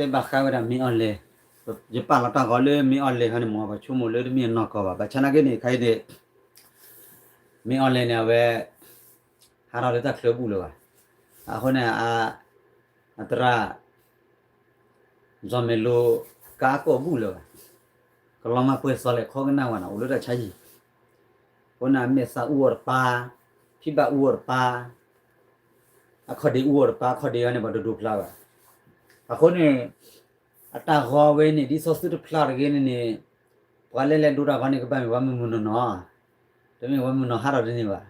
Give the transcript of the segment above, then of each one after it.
တဲဘၣ်ဃးဝဲဒၣ်မ့ၢ်အီၤလဲၣ်, ယပာ်လီၤတၢ်ဂီၤလၢမ့ၢ်အီၤလဲၣ်ဟီန့ၣ် မ့ၢ်ပှၤဆိကမိၣ်လၢတမ့ၢ်အနီၢ်ကီၢ်ဘၣ်. ဘၣ်ဆၣ်နာ်က့န့ၣ် ခဲအံၤန့ၣ် မ့ၢ်အီၤလဲၣ်န့ၣ် အဝဲ ဟးထီၣ်လၢတၢ်ချၢဘူးလၢၤဘၣ်. အဃိန့ၣ် အသရၣ် စီၤမဲာ်လိ ကါကိာ်ဘူးလၢၤဘၣ်. ကလီၤမၢ်ပှဲၤစီၤလဲၤခီကနၣ်ဝဲန့ၣ် အိၣ်လၢတၢ်ဆါဟံၣ်, အဃိန့ၣ် အမဲာ်သးအူအီၤတပၢ်, ဖံဘၣ်အူအီၤတပၢ်, အခီၣ်ဒ့အူအီၤတပၢ်, အခီၣ်ဒ့အီၤန့ၣ် ပှၤတဒိးဖျါဘၣ်. အဃိန့ၣ် အတၢ်ဂီၤဝဲန့ၣ် ဒ်သိးသုတဖျါတဂ့ၤန့ၣ်န့ၣ် ပှၤလၢလဲၤဒိတၢ်ဂီၤန့ၣ် ကဘၣ်မ့ၢ်ပှၤမုၢ်မုၢ်နီၢ်နီၢ်, တမ့ၢ်ပှၤမုၢ်နီၢ်ဟးထီၣ်တန့ၢ်ဘၣ်.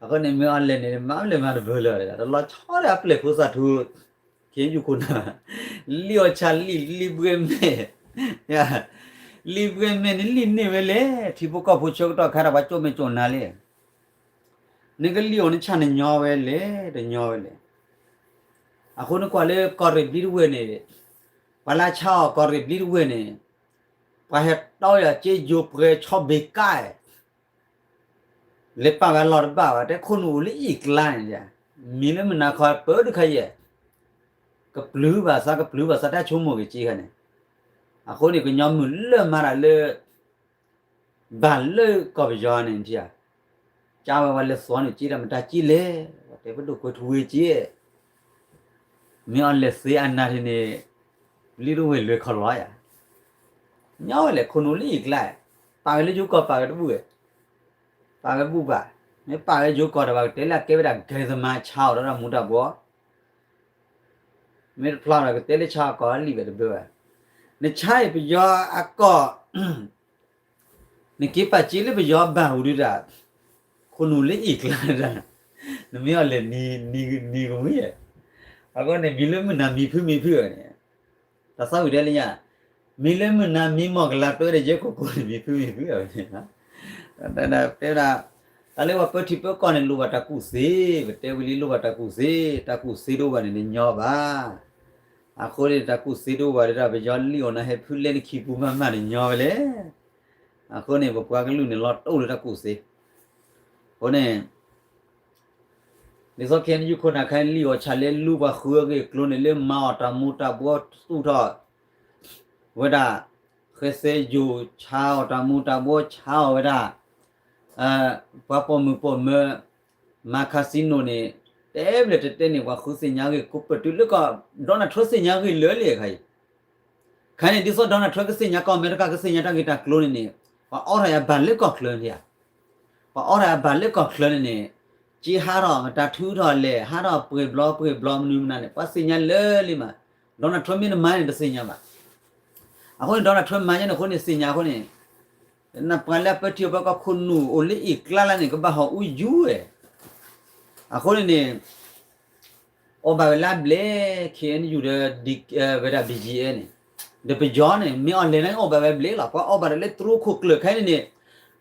အဃိန့ၣ် မ့ၢ်အီၤလဲၣ်န့ၣ် မၤမလဲၣ်မၤတဘၢလၢၤ, တလီၤဆီဒၣ်အပျဲၢ်ဖိသၣ်ထူ ခ့ယူၢ်ခိၣ်နၢ်, လံၣ်အီၤဆၣ်လံၣ် လံၣ်ဘှဲမဲာ်, လံၣ်ဘှဲမဲာ်န့ၣ်လံၣ်န့ၢ်ဝဲလဲၣ်, ထံဖိကီၢ်ဖိဆၢကတီၢ်ခါဒီး ပှၤကၠိၣ်မဲာ်ကၠိၣ်နါလဲၣ်, နကလံၣ်အီၤနဆၣ်နညီဝဲလဲၣ် တညီဝဲလဲၣ်. အဃိနကွၢ်လၢကီၢ်ရ့ၣ်ဘျံးတဝဲၢ်န့ၣ် ပှၤလၢဆါအီၤကီၢ်ရ့ၣ်ဘျံးတဝဲၢ်န့ၣ် ပှၤဟဲတီယၤက့ယိၤပှဲၤဆီဘ့ကါ, လဲၤပာ်ဝဲလီၤတဘၣ်ဘၣ် တဲခိၣ်နူာ်အိၣ်လၢအံၣ်ကျါန့ၣ်, မံၤလၢမုၢ်နၤခီပၢတခါယဲၢ်, ကပျုၤဘၣ်သး ကပျုၤဘၣ်သး တၢ်ဆိကမိၣ်က့ၤက့ခါန့ၣ်, အဃိန့ၣ် ကညီမုၢ်လၢမၤတၢ်လၢ ဘၣ်လၢကီၢ်ပယီၤန့ၣ် ကၢ်ဝဲဝဲလဲၤသွီနုာ်က့ဒီး မတၤက့လဲၣ်, ပှၤတဲပဒိၣ်ကွဲၤထူဝ့က့ မ့ၢ်အီၤလဲၣ်သ့အနၤထံးန့ၣ် ဘျံးတဝဲၢ်လွဲၤခီၣ်လီၤယၤ, ညီဝဲလဲၣ် ခိၣ်နူာ်လၢအံၣ်ကျါ, ပာ်ဝဲလၢယိၤကီၢ်ပာ်ဝဲတဘူၣ်ဝဲ, ပာ်ဝဲဘူၣ်ဘၣ်, မ့ၢ်ပာ်ဝဲယိၤကီၢ်ဒီး ပှၤကတဲလၢအကဲဝဲဒၣ် ကဲသမါ ဆါအီၤဒီးတၢ်မူၤတၢ်ဘှီ, မ့ၢ်တဖျါဒီး ကတဲလၢဆါအကီၢ်လံာ်ဝဲတဘၢဘၣ်, နဆါအံၤပယီၤအကီၢ် နက့ပာ်က့လၢပယီၤဘၣ်ဝံၤဒုးဒၣ်, ခိၣ်နူာ်လၢအံၣ်ကျါဒၣ်, နမ့ၢ်အီၤလဲၣ်နံၤကမှံ, အဃိန့ၣ် မံၤလၢမုၢ်နၤမံၤဖုမံၤဖုန့ၣ်, တၢ်သးဝံၣ်ဒဲလၢညါ, မံၤလၢမုၢ်နၤမံၤမီၢ်ကလၤတွဲဒီးယဲၢ်ခိၣ်ကိန့ၣ် မံၤဖုမံၤဖုဝဲန့ၣ်, တဲဝဲဒၣ်, တၢ်လၢပှၤပၢထံပၢကီၢ်န့ၣ် လိၣ်ဘၣ်တၢ်ကူၣ်သ့, ပတဲဝံၤလံလိၣ်ဘၣ်တၢ်ကူၣ်သ့, တၢ်ကူၣ်သ့တအိၣ်ဘၣ်န့ၣ် တညီဘၣ်. အဃိန့ၣ် တၢ်ကူၣ်သ့တအိၣ်ဘၣ်ဒၣ် ပယီၤလံၣ်အီၤနၤဟဲဖုလဲလၢခံပူၤမးမးန့ၣ်ညီဝဲလဲၣ်. အဃိန့ၣ် ပပှၤကလုာ်န့ၣ် လီၤတအိၣ်လၢတၢ်ကူၣ်သ့. အဃိန့ၣ် ဒ်သိးခဲအံၤ ယုၢ်ခိၣ်နၢ်ခဲအံၤ လံၣ်အီၤဆၣ်လဲလူပှၤဃုအဂ့ၢ်အကျိၤန့ၣ် လၢမၤအီၤတၢ်မူၤတၢ်ဘှီသူၣ်ထီၣ်ဝဲဒၣ် ဃဲသဲယိၤဆါအီၤတၢ်မူၤတၢ်ဘှီဆါအီၤဝဲဒၣ် ပှၤပိာ်မုၣ်ပိာ်မၢၤ မၤ casino န့ၣ် တဲဘျဲၣ်တဲတဲန့ၣ် ပှၤဃုသ့ၣ်ညါဂ့ၢ်ကိးပတုာ်လၢကီၢ် Donald Trump သ့ၣ်ညါဂ့ၢ်လၢလံခါအံၤ ခါန့ၣ် ဒ်သိး Donald Trump ကသ့ၣ်ညါကီၢ်အမဲရကၤ ကသ့ၣ်ညါတၢ်ဂ့ၢ်တၢ်ကျိၤန့ၣ်န့ၣ် ပှၤအီထီၣ်ယၤဘၣ်လၢကီၢ်ချၢန့ၣ်ဧါ. ပှၤအီထီၣ်ယၤဘၣ်လၢကီၢ်ချၢန့ၣ်န့ၣ် က့ဟးထီၣ် မတၤထုထီၣ်လဲၣ် ဟးထီၣ်ပှဲၤဘျီပှဲၤဘျီမနုၤမနုၤန့ၣ် ပှၤသ့ၣ်ညါလၢလံမး. Donald Trump မ့ၢ်တမၤန့ၣ် တသ့ၣ်ညါဘၣ်. အဃိန့ၣ် Donald Trump မၤညါန့ၣ်အဃိန့ၣ် သ့ၣ်ညါအဃိန့ၣ် နပှၤလၢအပၢထံအပၢကီၢ်ခိၣ်နူာ်အိၣ်လၢအံၣ်ကျါလၢန့ၣ် ကဘၣ်ဟီၣ်အူယူဝဲ. အဃိန့ၣ်န့ၣ် အီၣ်ဘၣ်ဝဲလၢအဘျဲၣ် ခ့ၣ်အဲၣ်ယူၣ်ဒီး ဝဲဒၣ် ဘီကၠံၣ်အဲၣ်န့ၣ် ဒီးပယီၤန့ၣ် မ့ၢ်အီၤလဲၣ်န့ၣ် အီၣ်ဘၣ်ဝဲဘျဲၣ်လီၤ. ပှၤအီၣ်ဘၣ်ဒီးလၢတရူးခိၣ်ကျၢၢ်ခဲအံၤန့ၣ်န့ၣ်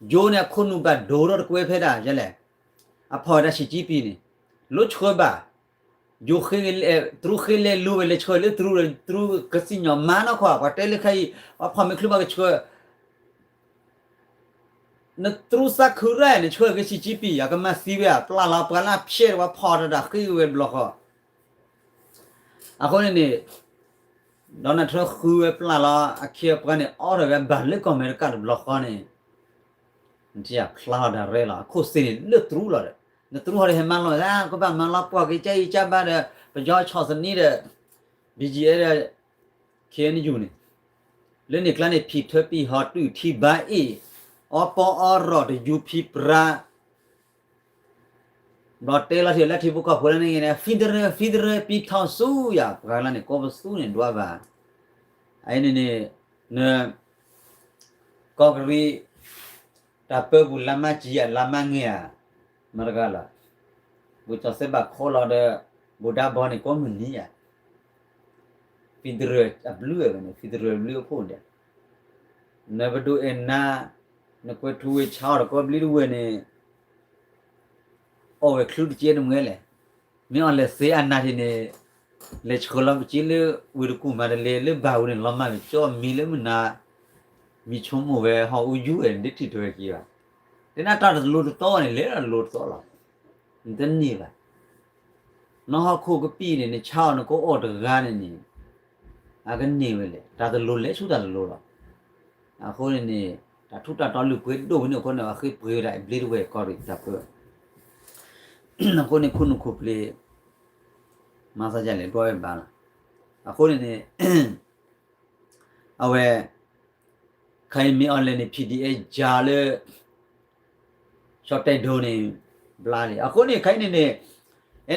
ယိၤန့ၣ် အခိၣ်နူာ်ဘၣ်ဒိဒီးတကွဲးဖဲဒၣ်ယဲလဲၣ်. အဖီၣ်ဝဲဒၣ် Xi Jinping န့ၣ် လိဆှၢဘၣ် ယိၤဃ့ တရူးဃ့လဲၤလူၤဝဲလဲၤဆှၢလၢတရူးဒီး တရူးကစံၣ်ညီၣ်မါနီၢ်ခီ ပှၤတဲလၢခဲအံၤ ပှၤဖီၣ်မ့ၢ်ချုးဘၣ်ကဆှၢ နတရူးသးခုရၣ်န့ၣ် ဆှၢဂ့ၤ Xi Jinping အကမၤသံဝဲ အပျၢ်လီၤ ပှၤလၢအဖျဲးတဝဲဖီၣ်တဒၣ်ဃ့ဝဲတဘျီဃီ. အဃိန့ၣ်န့ၣ် Donald Trump ဃုဝဲပျၢ်လီၤ အခ့အပှၤန့ၣ် အီထီၣ်ဝဲဘၣ်လၢကီၢ်အမဲရကၤတဘျီဃီန့ၣ် နထံၣ်ဖျါလီၤဒၣ်ရဲလီၤ အခိၣ်သ့ၣ်န့ၣ်လၢတရူးလီၤဒီး နတရူးဟီဒီးဟဲမၤလီၤ ကဘၣ်မၤလီၤပှီၢ်က့ၤ ကဲအံၤကဘၣ်ဒီး ပယီၤဆီၣ်သနံးဒီး ဘီကၠံၣ်အဲၣ်ဒီး ခ့ၣ်အဲၣ်ယူၣ်န့ၣ် လၢန့ၣ်ကျါန့ၣ် ဖံးထၢပံာ်ဟီၣ်တုၢ်ထံဘါအ့ၣ် အီပီအီရီၣ်တယူၤဖံးပြါ ဘျီတဲလီၤထံၣ်လၢထံဖိကီၢ်ဖိလၢန့ၣ်ဂ့ၤန့ၣ် federal federal ပံးထီၣ်ဆူယၤ ပှၤလၢန့ၣ် ကိးပသူန့ၣ်ဒွးဘၣ်. အအံၤန့ၣ်န့ၣ် န ကီၢ်ကရံ တၢ်ပၢပူၤလါမၢ်ကံဧါ လါမၢ်ငဲၢ်ဧါ မတၤတဂၤလီၤ. ဘူးကၠီၤသဲဘၣ်ခိးလီၤဒီး ဘူးဒါဘီန့ၣ် ကိးမုၢ်နံၤဧါ. federal အဘျုးဝဲန့ၣ် federal အဘျုးအဖှိၣ်န့ၣ် နပဒိၣ်အဲၣ်နၤ နကွဲးထူဝ့ၤဆါအီၤတကီဘျံးတဝဲၢ်န့ၣ် အီၣ်ဝဲချုတကဲတမှဲလဲၣ်. မ့ၢ်အီၤလဲၤသ့အနၤထံးန့ၣ် လဲၤဆှၢလီၤပက့လၢဝ့ၢ်တကူၣ်မၤတလဲၤလၢဘၣ်ဝဲန့ၣ် လီၤမၢ်ကၠီမံၤလၢမုၢ်နၤ မံၤဆိကမိၣ်ဝဲဟီၣ်အူယူၢ်ဝဲန့ၣ် ဒ်ထံၣ်ထွဲက့ၤဘၣ်. တဲနၤတၢ်တလိၤတတီန့ၣ် လဲၤတၢ်တလိၤတတီလီၤ. နတန့ၢ်ဘၣ်. နဟီၣ်ခိၣ်ကပံာ်န့ၣ် နဆါအီၤနကအီၣ်တဂၤန့ၣ်န့ၣ် အကန့ၢ်ဝဲလဲၣ်, တၢ်တလိၤလဲၤဆူတၢ်တလိၤလီၤ. အဃိန့ၣ်န့ၣ် တၢ်ထူးတၢ်တီၤလုၢ်ပှ့ၤဒိၣ်ဝဲန့ၣ်အဃိန့ၣ် အဃ့ပှ့ၤဝဲဒၣ်အဘျ့တဝဲၢ်ကီၢ်ရ့ၣ်တၢ်ပၢ အဃိန့ၣ် ခိၣ်နူာ်ခိၣ်ပျ့ၤ မၤသးဒ်လဲၣ် ဒွးဝဲဘၣ်လီၤ. အဃိန့ၣ်န့ၣ် အဝဲ ခဲအံၤမ့ၢ်အီၤလဲၣ်န့ၣ် ဖံၣ်ဒံၣ်အဲၣ် ယၤလၢ ဆီတဲဒိန့ၣ် ဘျါလံ. အဃိန့ၣ် ခဲအံၤန့ၣ်န့ၣ်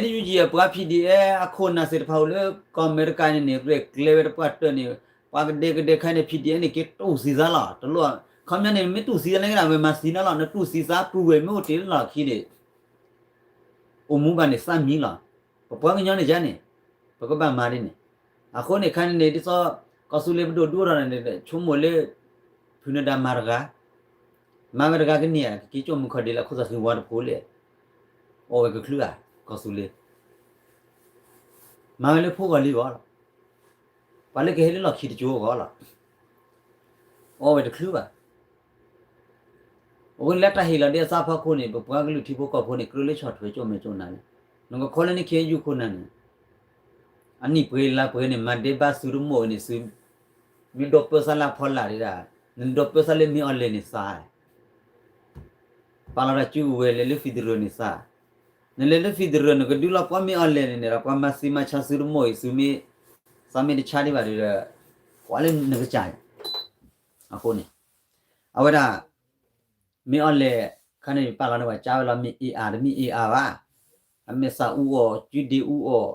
NUG အပှၤ ဖံၣ်ဒံၣ်အဲၣ် အခိၣ်နၢ်သ့ၣ်တဖၣ်အိၣ်လၢကီၢ်အမဲရကၤန့ၣ်န့ၣ် ရဲၣ်ကျဲၤဝဲတပှၢ်တၢၢ်န့ၣ် ပှၤကဒဲကဒဲခဲအံၤန့ၣ် ဖံၣ်ဒံၣ်အဲၣ်န့ၣ် က့ၤတူၢ်သံသးလီၤ. တလိၣ် ခီပညီန့ၣ် မ့ၢ်တူၢ်သံသးလၢကဒၣ်ဝဲမၤသံနၤလီၤ. နတူၢ်သံသးပုၢ်ဝဲၢ်မ့ၢ်အိၣ်တ့ၢ်လၢလီၢ်ခံန့ၣ် အိၣ်မူဘၣ်န့ၣ်သးမံလီၤ. ပပှၤကညီန့ၣ်ယါန့ၣ် ပကဘၣ်မၤဒ်န့ၣ်. အဃိန့ၣ်ခဲအံၤန့ၣ် ဒ်သိး ကီၢ်သူလ့ၤပဒိၣ်ဒိၣ်ထီၣ်န့ၣ် ဆိကမိၣ်လၢ ဖုနဒါမၤတဂၤ မၤဝဲတဂၤကန့ၢ်ဧါ, ကက့ၤကၠိၣ်မုၢ်ခီၣ်ဒ့လၢခိၣ်သးဃံဝါတဖိလဲၣ်, အီၣ်ဝဲကချုးဧါ, ကီၢ်သူလ့ၤ မၤဝဲလၢဖိဂီၢ်လံၤဂီၢ်လီၤ. ပှၤလၢကဟဲလၢလီၢ်ခံတကၠိဂီၢ်လီၤ. အီၣ်ဝဲတချုးဘၣ်. အဃိန့ၣ်လၢတၢ်ဟ့ၣ်လီၤဒ်အသးဖီခိၣ်န့ၣ် ပပှၤကလုာ်ထံဖိကီၢ်ဖိန့ၣ် ကြၢးလၢဆီၣ်ထွဲကၠိၣ်မဲာ်ကၠိၣ်နါန့ၣ် နကခီလၢနခ့ယုၢ်ခိၣ်နၢ်န့ၣ် အနံၣ်ပှဲၤလါပှဲၤန့ၣ် မၤဒဲးဘးသုတမိၢ်အံၤန့ၣ် သု မ့ၢ်ဒိးပၢဆါလၢအဖီလာ်ဒၣ်, နဒိးပၢဆါလၢမ့ၢ်အီၤလဲၣ်န့ၣ်သး, ပာ်လီၤတၢ်စုကဝဲၤလဲၤလၢ federal န့ၣ်သး, နလဲၤလၢ federal နကဒုးလီၤပှီၢ်မ့ၢ်အီၤလဲၣ်န့ၣ်န့ၣ်ဒီး ပှၤမၤသံမၤဆါသုတမိၢ်အံၤ သုမ့ၢ် သးမ့ၢ်တဆါဒံးဘၣ်ဒီး ကွၢ်လၢနကစၢ် အဃိန့ၣ် အဝဲဒၣ် မ့ၢ်အီၤလဲၣ် ခါန့ၣ် ပာ်လီၤန့ၢ်ပှၤကၢဝဲလီၤ မ့ၢ်အ့ၣ်အါတမ့ၢ်အ့ၣ်အါဘၣ်, အမ့ၢ်သးအူအီၣ် ကုဒ့အူအီၣ်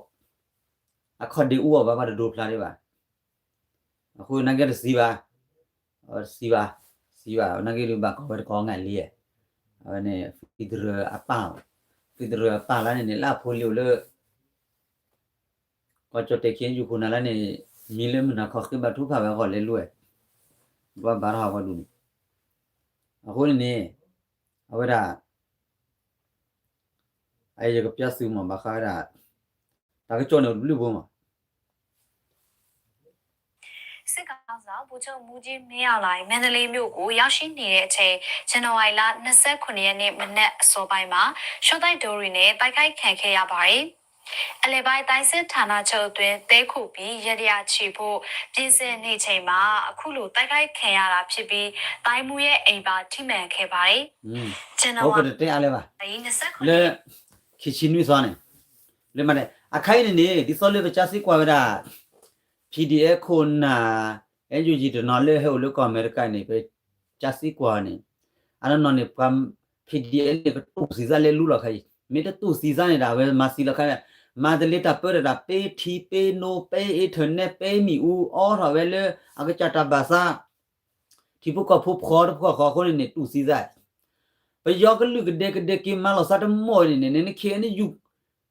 အခီၣ်ဒ့အူအီၣ်ဘၣ် ပှၤတဒိးဖျါဒံးဘၣ်. အဃိနာ်က့တသံဘၣ်, တသံဘၣ်, သံဘၣ် နာ်က့ဒုးဘၣ်ကီၢ်ဝဲတကီၢ်ငါလံ, အဝဲန့ၣ် federal အပၢ်, federal အပၢ်လၢန့ၣ်န့ၣ် လၢအဖိလံၤအိၣ်လၢ ကီၢ်ကၠီၣ်တဲာ်ခ့ယုၢ်ခိၣ်နၢ်လၢန့ၣ် မံၤလၢမုၢ်နၤခီဃ့ဘါထုကဖၣ်ဝဲအဂီၢ်လဲၤလိာ်ဝဲ, ဘၣ်ဘါထီၣ်ဟးဂီၤဒူၣ်န့ၣ်, အဃိန့ၣ်န့ၣ် အဝဲဒၣ် အယကပျၢ်သုမး ဘၣ်ဃးဝဲဒၣ် တၢ်ကစီၣ်န့ၣ်အိၣ်တဘျုးဖိမး စစ်ခေါင်းဆောင် ဗိုလ်ချုပ်မှူးကြီး မင်းအောင်လှိုင် မန္တလေးမြို့ကို ရောက်ရှိနေတဲ့အချိန် ဇန်နဝါရီလ နှစ်ဆယ့်ခုနစ်ရက်နေ့ မနက်အစောပိုင်းမှာ ရှော့တိုက်ဒုံးတွေနဲ့ တိုက်ခိုက်ခံခဲ့ရပါတယ်။ အလဲပိုင်း တိုင်းစစ်ဌာနချုပ်အတွင်း တည်းခိုပြီး ရေတရာချီဖို့ ပြင်ဆင်နေချိန်မှာ အခုလို တိုက်ခိုက်ခံရတာဖြစ်ပြီး တိုင်းမှူးရဲ့အိမ်ပါ ထိမှန်ခဲ့ပါတယ်။ ဇန်နဝါရီလ နှစ်ဆယ့်ခုနစ်ရက် လၢ ခံဆံနွံသီန့ၣ် လၢမၤန့ၣ် အခါအံၤန့ၣ်န့ၣ် ဒ်သိးလၢပကၢ်စံးကွၢ်ဝဲဒၣ် ဖံၣ်ဒံၣ်အဲၣ်ခိၣ်နၢ် အဲၣ်ယူၣ်ယံၣ်တနီၤလၢဟဲအိၣ်လၢကီၢ်အမဲရကၤန့ၣ် ပကၢ်စံးကွၢ်န့ၣ် အနီၢ်နီၢ်န့ၣ် ပှၤ ဖံၣ်ဒံၣ်အဲၣ်န့ၣ် ကတူၢ်သံသးလဲၤလူလီၤခါအံၤ မ့ၢ်တတူၢ်သံသးန့ၣ်ဒီး အဝဲမၤသံလီၤခါ မၤတလ့တၢ်ပၢတၢ် ပ့ထံ ပ့နိ ပ့အ့ထၢၣ်နဲၣ် ပ့မ့ၣ်အူ အိးထီၣ်ဝဲလၢ အကစၢ်တၢ်ဘၣ်သး ထံဖိကီၢ်ဖိဖှီၣ်တဖှီၣ်ဃီအဃိန့ၣ်န့ၣ် တူၢ်သံသး ပယီၤကလုာ်ကဒဲကဒဲက့ၤမၤလီၤသးတမီၢ်အံၤန့ၣ်န့ၣ် နခ့နယူၢ်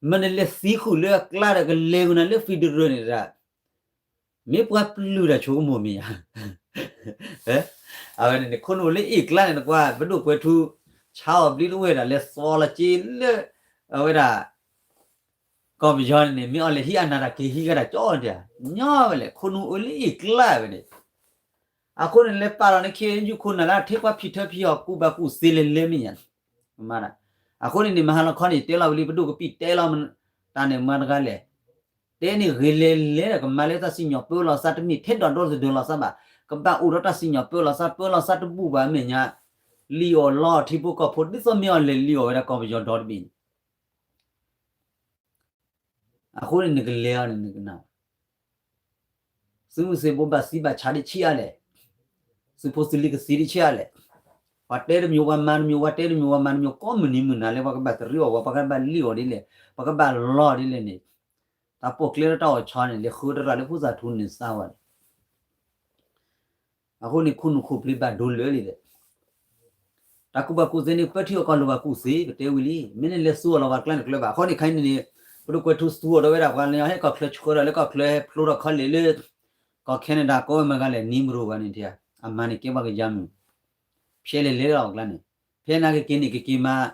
မ့ၢ်နလဲၤသံဃုာ်လၢအကျါဒီးကလဲၤဂုာ်နၤလၢ federal န့ၣ်ဒီး မ့ၢ်ပှၤပျုၢ်တၢ်ဆိကမိၣ်မ့ၢ်ဧါ အဝဲန့ၣ်န့ၣ် ခိၣ်နူာ်လၢအ့ၣ်ကျါန့ၣ် နကွၢ် ပဒိၣ်ကွဲၤထူ ဆါအီၤဘျံးတဝဲၢ်ဒီး လဲၤသီလီၤက့ၤလၢ အဝဲဒၣ် ကီၢ်ပယီၤန့ၣ်န့ၣ် မ့ၢ်အီၤလဲၤဟံးအနၢ်တၢ်က့ၤဟံးကဒီးကၠီတၢ် ညီဝဲလဲၣ် ခိၣ်နူာ်အိၣ်လၢအ့ၣ်ကျါဝဲန့ၣ် အဃိန့ၣ် လဲၤပာ်လီၤန့ၣ် ခ့ယုၢ်ခိၣ်နၢ်လၢ ထဲပှၤဖံးထၢဖံးအီၣ်ကူၣ်ဘၣ်ကူၣ်သ့လဲၤလဲၤမ့ၢ်ညါ မၤဒၣ် အဃိန့ၣ်န့ၣ် မဟါလီၤခီန့ၣ် တဲလီၤဝံၤလံ ပဒိၣ်ကပံာ်တဲလီၤ တၢ်န့ၣ်မၤတဂၤလဲၣ် တဲန့ၣ်ဂ့ၤလဲၤလဲၤဒီး ကမၤလၢတၢ်စံၣ်ညီၣ်ပၢလီၤသးတမ့ၢ်ထဲဒိးဒီသဒၢလီၤသးဘၣ် ကဘၣ်အိၣ်ဒီးတၢ်စံၣ်ညီၣ်ပၢလီၤသး ပၢလီၤသးတဘူၣ်ဘၣ်အမဲာ်ညါ လံၣ်အီၣ်လီအီၣ်ထံဖိကီၢ်ဖိ ဒ်သိးမ့ၢ်အီၤလဲၤလံၣ်အီၣ်ဝဲဒၣ်ကီၢ်ပယီၤဒီတဘ့ၣ်န့ၣ် အဃိန့ၣ်နကလဲၤအီၤန့ၣ်နကနၣ် သုးမုၢ်သံၣ်ဘိဘၣ်သံဘၣ်ဆါဒ်ဆံးအါလဲၣ်, သုးဖိသုးလံၤကသံဒ်ဆံးအါလဲၣ်, ပှၤတဲတမံၤပှၤမၤတမံၤ ပှၤတဲတမံၤပှၤမၤတမံၤ ကိးမုၢ်နံၤမုၢ်နၤလၢ ပှၤကဘၣ်တရံးအီၣ်ပှၤ ပှၤကဘၣ်လံၣ်အီၣ်ဒ်လဲၣ်, ပှၤကဘၣ်လီဒ်လဲၣ်န့ၣ်, တၢ်ပိာ်ကျဲလၢတၢ်အီၣ်ဆီန့ၣ် လဲၤဃုတရၣ်လၢဖိသၣ်ထူန့ၣ်သးဝဲန့ၣ် အဃိန့ၣ် ခိၣ်နူာ်ခိၣ်ပျ့ၤဘၣ်ဒိလၢာ်လံဒီး တၢ်ကူၣ်ဘၣ်ကူၣ်သ့န့ၣ် ပၢထံအီၣ်ကီၢ်လိၤဘၣ်ကူၣ်သ့ ပတဲဝံၤလံ, မ့ၢ်န့ၣ်လဲၤသူအီၤလီၤပှၤကျါန့ၣ်ကျၢၤဘၣ်. အဃိန့ၣ်ခဲအံၤန့ၣ်န့ၣ် ပဒိၣ်ကွဲၤထူသူအီၤဒီးဝဲဒၣ်ပှၤလၢဟဲကီၢ်ချၢဆှၢဒီးလၢကီၢ်ချၢဟဲဖျိထီၣ်ခီလ့ၣ်လၢ ကီၢ် Canada ကိးဝဲမၤဂၤလဲၣ် နံမရိၤဂၤန့ၣ်ထံၣ်ဧါ, အမၤန့ၣ်ကဲပှၤကယၤမုၢ်, ဖျဲလဲၤလဲၤလီၤပှၤကျါန့ၣ်, ဖဲနာ်က့ၤက့ၤန့ၣ် ကက့ၤမၤ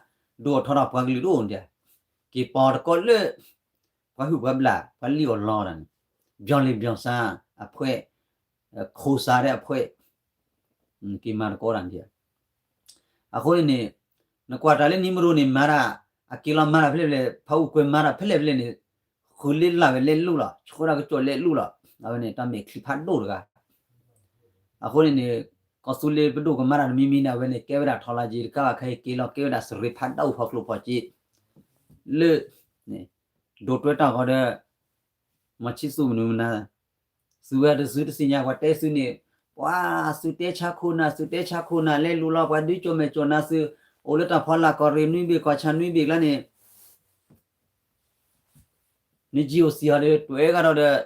ဒိၣ်အီၣ်ထီထီၣ်ပှၤကလုာ်တအိၣ်န့ၣ်ထံၣ်ဧါ, က့ၤပီၤတကီၢ်လၢ ပှၤဟုၣ်ပှၤဘျၣ် ပှၤလံၣ်အီၣ်လီတၢ်န့ၣ်, ဘျီလ့ၣ်ဘျီစါအဖှဲး, ခိစါဒဲးအဖှဲး, က့ၤမၤတကီတၢ်န့ၣ်, အဃိန့ၣ်န့ၣ်, နကွၢ်တၢ်လၢနံမရိၤန့ၣ် မၤတၢ်, အက့ၤလီၤမၤတၢ်ဖဲလဲၣ်ဖဲလဲၣ်, ဖးအူကွဲၤမၤတၢ်ဖဲလဲၣ်ဖဲလဲၣ်န့ၣ်, ဃုာ်လ့လၢ်ဝဲလဲၤလူလီၤ, ဆှၢတၢ်ကစီၣ်လဲၤလူလီၤ အဝဲန့ၣ်တၢ်မဲာ်ချံဖးဒိၣ်တဂၤ, အဃိန့ၣ်န့ၣ် ကီၢ်သူလ့ၤပဒိၣ်ကမၣ်တၢ်တမံၤမံၤန့ၣ် အဝဲန့ၣ်ကဲဝဲဒၣ်ထီလါက့တကးဘၣ် ခဲအံၤက့ၤလီၤကဲဝဲဒၣ်စရ့ဖးဒိၣ်ဖီကျိၤဖီစ့ လၢ ဒိးတွဲတၢ်ဂီၤဒီး မီၤဆံၣ်သူၣ်မနုၤမနၤ သုဝဲတသုတသ့ၣ်ညါ ပှၤတဲသုန့ၣ် ပှၤသုတဲဆါခိၣ်နၢ် သုတဲဆါခိၣ်နၢ် လဲၤလူၤလီၤ ပှၤဒုးကၠိမဲာ်ကၠိနါသု အိၣ်လၢတၢ်ဖီလာ်ကီၢ်ရ့ၣ်နွံဘ့ၣ် ကီၢ်ဆၣ်နွံဘ့ၣ်ကျါန့ၣ် န GOC ဟီဒီး တွဲဂၤဒီး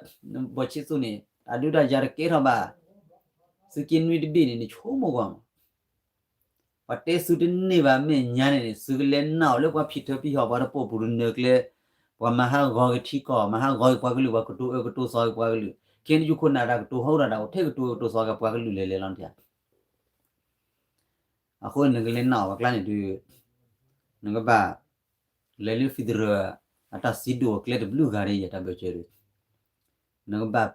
ဘီၣ်ဆံသူန့ၣ် တၢ်ဒုးတၢ်ယၤတကဲထီၣ်ဘၣ် သုက့ၤနွံတဘ့ၣ်န့ၣ် နဆိကမိၣ်ကွၢ်မး ပှၤတဲသုတန့ၢ်ဘၣ်မဲာ်ညါန့ၣ်န့ၣ် သုကလဲၤနာ်အီၤလၢပှၤဖံးထၢဖံးဟီၣ် ပှၤတပိာ်ပူၤတနၢၤကျဲ ပှၤမၤဟးဂီၤက့ၤထံကီၢ် မၤဟးဂီၤက့ၤပှၤကလုာ် ပှၤကတိၤအၢကတိၤသီက့ၤပှၤကလုာ် ခဲန့ၣ်ယခိၣ်နၢ်တၢ်ကတိၤဟီၣ်တၢ် တၢ်အိၣ်ထဲကတိၤအၢကတိၤသီက့ၤပှၤကလုာ်လဲၤလဲၤလီၤနထံၣ် အဃိနကလဲၤနာ်အီၤပှၤကျါန့ၣ်ဒီး နကဘၣ် လဲၤလၢ federal အတၢ်စံးဒိၣ်အကျဲတဘျုးဂၤဒီး ယတၢ်ဘၢၣ်စၢၤဒီး နကဘၣ်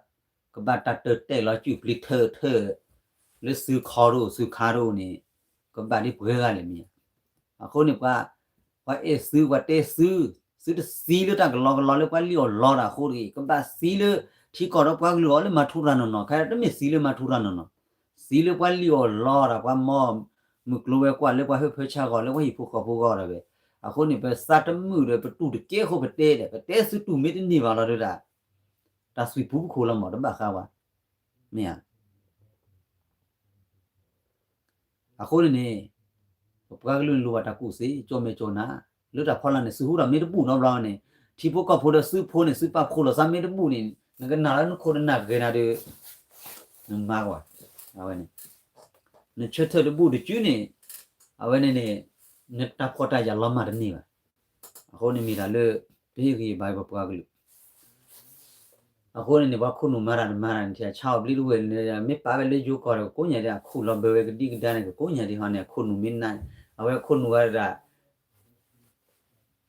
ကဘၣ်တၢ်တၢၢ်တဲာ်လီၤ စုၣ်ပျံၤထၢၣ်ထၢၣ် လၢသုခီဒိၣ်သုခါဒိၣ်န့ၣ် ကဘၣ်ဒ်ပှဲၤဂၤလဲၣ်မ့ၢ်ဧါ. အဃိန့ၣ် ပှၤအဲၣ်သု ပှၤတဲသု သုတသံလၢတၢ်ကလီကလီလၢပှၤလံၣ်အီၣ်လီတၢ်အဃိတဂ့ၤ, ကဘၣ်သံလၢထံကီၢ်ဒီးပှၤကလုာ်အီၤလၢမၤထူရၤနီၢ်နီၢ်, ခဲတမ့ၢ်သံလၢမၤထူရၤနီၢ်နီၢ်, သံလၢပှၤလံၣ်အီၣ်လီတၢ် ပှၤမၤမုၢ်ကျိၤဝဲၤကွာ်လၢပှၤဟၢဖၢဆါဂီၢ် လၢပှၤဟံၣ်ဖိဃီဖိဂီၢ်ဒၣ်ဝဲ. အဃိန့ၣ် ပသးတမုာ်ဒီး ပတူၢ်တကဲအဃိပတဲဒီး ပတဲသုတူၢ်မ့ၢ်တန့ၢ်ဘၣ်လီၤဒီး တၢ်သွံၣ်ပူၤပခိၣ်လီၤမး တဘၣ်ဃးဝဲ မ့ၢ်ဧါ. အဃိန့ၣ်န့ၣ် ပပှၤကလုာ်န့ၣ်လိၣ်ဘၣ်တၢ်ကူၣ်သ့ ကၠိမဲာ်ကၠိနါ, လၢတၢ်ဖီလာ်န့ၣ် သုဟူထီၣ်မ့ၢ်တဘူၣ်နီတဘျီန့ၣ် ထံဖိကီၢ်ဖိဒီးသုဖိန့ၣ် သုပာ်ဖှိၣ်လိာ်သးမ့ၢ်တဘူၣ်န့ၣ် နကနၣ်လၢနခိၣ်နနၢ်ဂ့ၤနၤဒီး နမၤကွၢ် အဝဲန့ၣ် နဆၢထၢၣ်တဘူၣ်တစုန့ၣ် အဝဲန့ၣ်န့ၣ် နတၢ်ဖှီၣ်တၢ်ယာ်လီၤမၢ်တန့ၢ်ဘၣ်. အဃိန့ၣ်မ့ၢ်တၢ်လၢ ပဟ့ၣ်ဂံၢ်ဘါပပှၤကလုာ် အဃိန့ၣ်န့ၣ် ပှၤခိၣ်နူာ်မၤတၢ်တမၤတၢ်န့ၣ် ဆါအီၤဘျံးတဝဲၢ်န့ၣ် မ့ၢ်ပာ်ဝဲလၢယိၤကီၢ်ဒီး ကကိးညါဒ်အခိၣ်လီၤဘၢဝဲကဒံကဒါန့ၣ် ကကိးညါဒ်ဟီန့ၣ် အခိၣ်နူာ်မ့ၢ်နၢ် အဝဲခိၣ်နူာ်ဝဲဒၣ်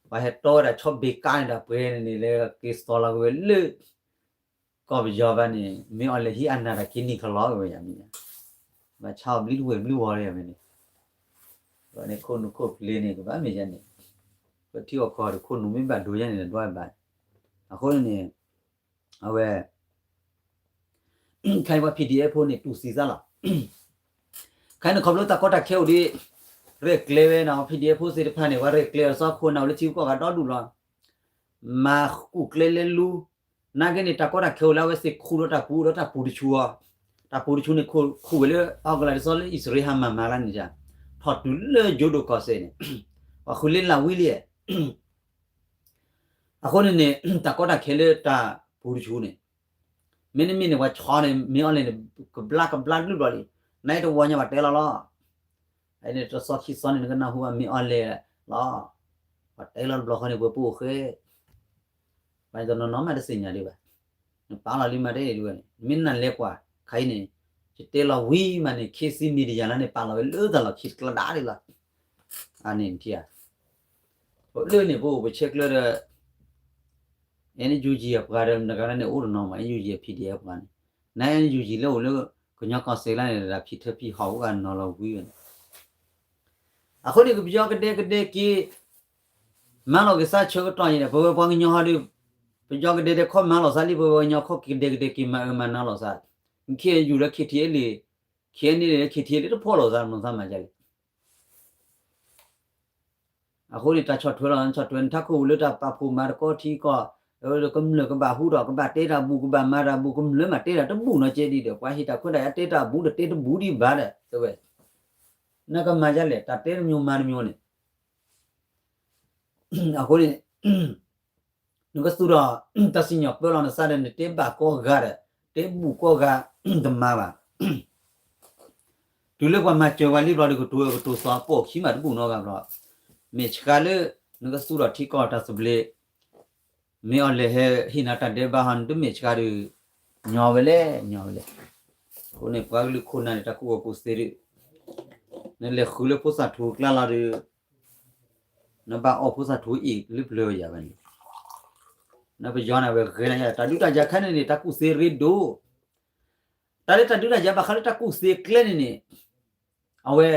ပှၤဟဲတီဝဲဒၣ်ဆီဘ့းကါန့ၣ်ဒီးပှဲၤန့ၣ်န့ၣ် လၢက့ၤသီလီၤက့ၤဝဲလၢ ကီၢ်ပယီၤဘၣ်န့ၣ် မ့ၢ်အီၤလဲၤဟံးအနၢ်တၢ်က့ၤနံၣ်ကလီက့ၤဝဲယၤမ့ၢ် ဘၣ်ဆါအီၤဘျံးတဝဲၢ်ဘျုးဝီၤလၢယၤမ့ၢ်န့ၣ် ဘၣ်န့ၣ်ခိၣ်နူာ်ခိၣ်ပျ့ၤန့ၣ် ကဘၣ်မ့ၢ်ယၤန့ၣ် ပထံအီၣ်ကီၢ်ဒီးခိၣ်နူာ်မ့ၢ်ဘၣ်ဒိယၤန့ၣ် ဒွးဘၣ် အဃိန့ၣ်န့ၣ် အဝဲ ခဲအံၤပှၤ P D F ဖိန့ၣ် တူၢ်သံသးလီၤ. ခဲအံၤန့ၣ်ခီဖျိတၢ်ကီတၢ်ခဲအိၣ်ဒီး ရဲၣ်ကျဲၤဝဲနီၤ P D F ဖိသ့ၣ်တဖၣ်န့ၣ် ပှၤရဲၣ်ကျဲၤအီၤသီခိၣ်နၢ်အိၣ်လၢထံဂုၤကီၢ်ဂၤဒီဒူၣ်လီၤ. မၤကူၣ်ကျဲလဲၤလူ နာ်က့န့ၣ် တၢ်ကီတၢ်ခဲအိၣ်လၢအဝဲသ့ၣ်ခူၣ်ဒီးတၢ်ပူၤဒီးတၢ်ပူၤတဆူအီၤ, တၢ်ပူၤတဆူန့ၣ် ခူၣ်ဝဲလၢအီၣ်ကလးဒ်သိးလၢ အံၣ်စရ့လးဟးမၤမၤလၢန့ၣ် ထီၣ်တုၤလၢယိၤဒိၣ်ကီၢ်စဲၣ်န့ၣ် ပှၤဃုလ့လၢဝံလံ အဃိန့ၣ်န့ၣ် တၢ်ကီတၢ်ခဲလၢတၢ်ပူၤတဆူန့ၣ် မ့တမ့ၢ်န့ၣ် ပှၤဆီန့ၣ် မ့ၢ်အီၤလဲၣ်န့ၣ် ကဘျါကဘျါတဘျုးဘျီလံ. နအံၤတဝီညါပှၤတဲလီၤလီၤ. အန့ၣ်တသီခံသီန့ၣ် နကနၢ်ဟူဘၣ်မ့ၢ်အီၤလဲၣ်လီၤ. ပှၤတဲလီၤတဘျီဃီန့ၣ် ပှၤပအိၣ်ဃဲ ပှၤတနီၤနီၤမးတသ့ၣ်ညါဒံးဘၣ်. နပာ်လီၤလံမးတအဲၣ်ဒိးဝဲန့ၣ် နမ့ၢ်နၢ်လဲၤကွၢ် ခါအံၤန့ၣ် ယတဲလီၤဝံၤမးန့ၣ် ခ့သံမံၤဒယၤလၢန့ၣ် ပာ်လီၤဝဲလၢတၢ်လီၢ်ခံတကျါဒၣ်ဒံးလီၤ. အန့ၣ်နထံၣ်ဧါ. ပလၢန့ၣ် ပအိၣ်ပဆဲးကျၢဒီး NUG အပှၤဒီး နကရၢန့ၣ်အိၣ်တနီၤမး NUG အ P D F ပှၤန့ၣ် န NUG လၢအိၣ်လၢ ကညီကီၢ်စဲၣ်လၢန့ၣ် ဒၣ်ဖံးထၢဖံးဟီၣ်အိၣ်ဂၤနီၤလီၤဝံၤဝဲန့ၣ် အဃိန့ၣ် ကပယီၤကဒဲကဒဲက့ၤ မၤလီၤက့ၤသးဆၢကတီၢ်အံၤန့ၣ် ပဝဲပှၤကညီဟီဒီး ပယီၤကဒဲဒဲးခီမၤလီၤသးလံ ပဝဲပှၤကညီခီကဒဲကဒဲက့ၤမၤအၢမၤနးလီၤသး KNU လၢ KTLA KNLA KTLA တဖီၣ်လိာ်သးမၤသးမၤဒ်လဲၣ် အဃိန့ၣ် တၢ်ဆီၣ်ထွဲလီၤ ဆီၣ်ထွဲနထးခိၣ်လၢတၢ်ပာ်ဖှိၣ်မၤသကိးထံကီၢ် ကမျၢၢ်ကဘၣ်ဟူထီၣ် ကဘၣ်တဲတၢ်ဘူၣ် ကဘၣ်မၤတၢ်ဘူၣ် ကမျၢၢ်မးတဲတၢ်တဘူၣ်နီၢ်ကဲဒံးဒီး ပှၤဟ့ၣ်တၢ်ခွဲးတၢ်ယာ်တဲတၢ်ဘူၣ်ဒီးတဲတဘူၣ်ဒံးဘၣ်ဒီး တဲဝဲ နကမၤဒ်လဲၣ် တၢ်တဲတမံၤမၤတမံၤန့ၣ် အဃိန့ၣ် နကသူၣ်ထီၣ် တၢ်စံၣ်ညီၣ်ပၢလီၤနသးဒီး နတဲဘၣ်ကိးဂၤဒီး တဲဘူၣ်ကိးဂၤ တမၤဘၣ်. တုၤလၢပှၤမၤစၢၤပှၤလံဘျီဒီး ကတိၤအၢကတိၤသီပိာ်ခံမးတဘူၣ်နီတဂၤဘျီ. မ့ၢ်ဆှါလၢ နကသူၣ်ထီၣ်ထံကီၢ်တၢ်သဘျ့ မ့ၢ်အီၤလဲၤဟဲဟ့ၣ်နၤတၢ်ဒဲးဘးဟီ နတမ့ၢ်ဆှါဒီး ညီဝဲလဲၣ် ညီဝဲလဲၣ်. အဃိန့ၣ် ပှၤကလုာ်ခိၣ်နၢ်န့ၣ် တၢ်ကူၣ်ဘၣ်ကူၣ်သ့ဒီး နလဲၤဃုလၢဖိသၣ်ထူကျါလီၤဒီး နဘၣ်အီၣ်ဖိသၣ်ထူအံၤလၢပျၢၤယၤဝဲန့ၣ် နပယီၤန့ၣ် အဝဲဂ့ၤလၢယၤ တၢ်ဒုးတၢ်ယၤခဲန့ၣ်န့ၣ် တၢ်ကူၣ်သ့ရ့ဒိၣ် တၢ်လၢတၢ်ဒုးတၢ်ယၤဘၣ်ဃးလၢတၢ်ကူၣ်သ့ကျဲန့ၣ်န့ၣ် အဝဲ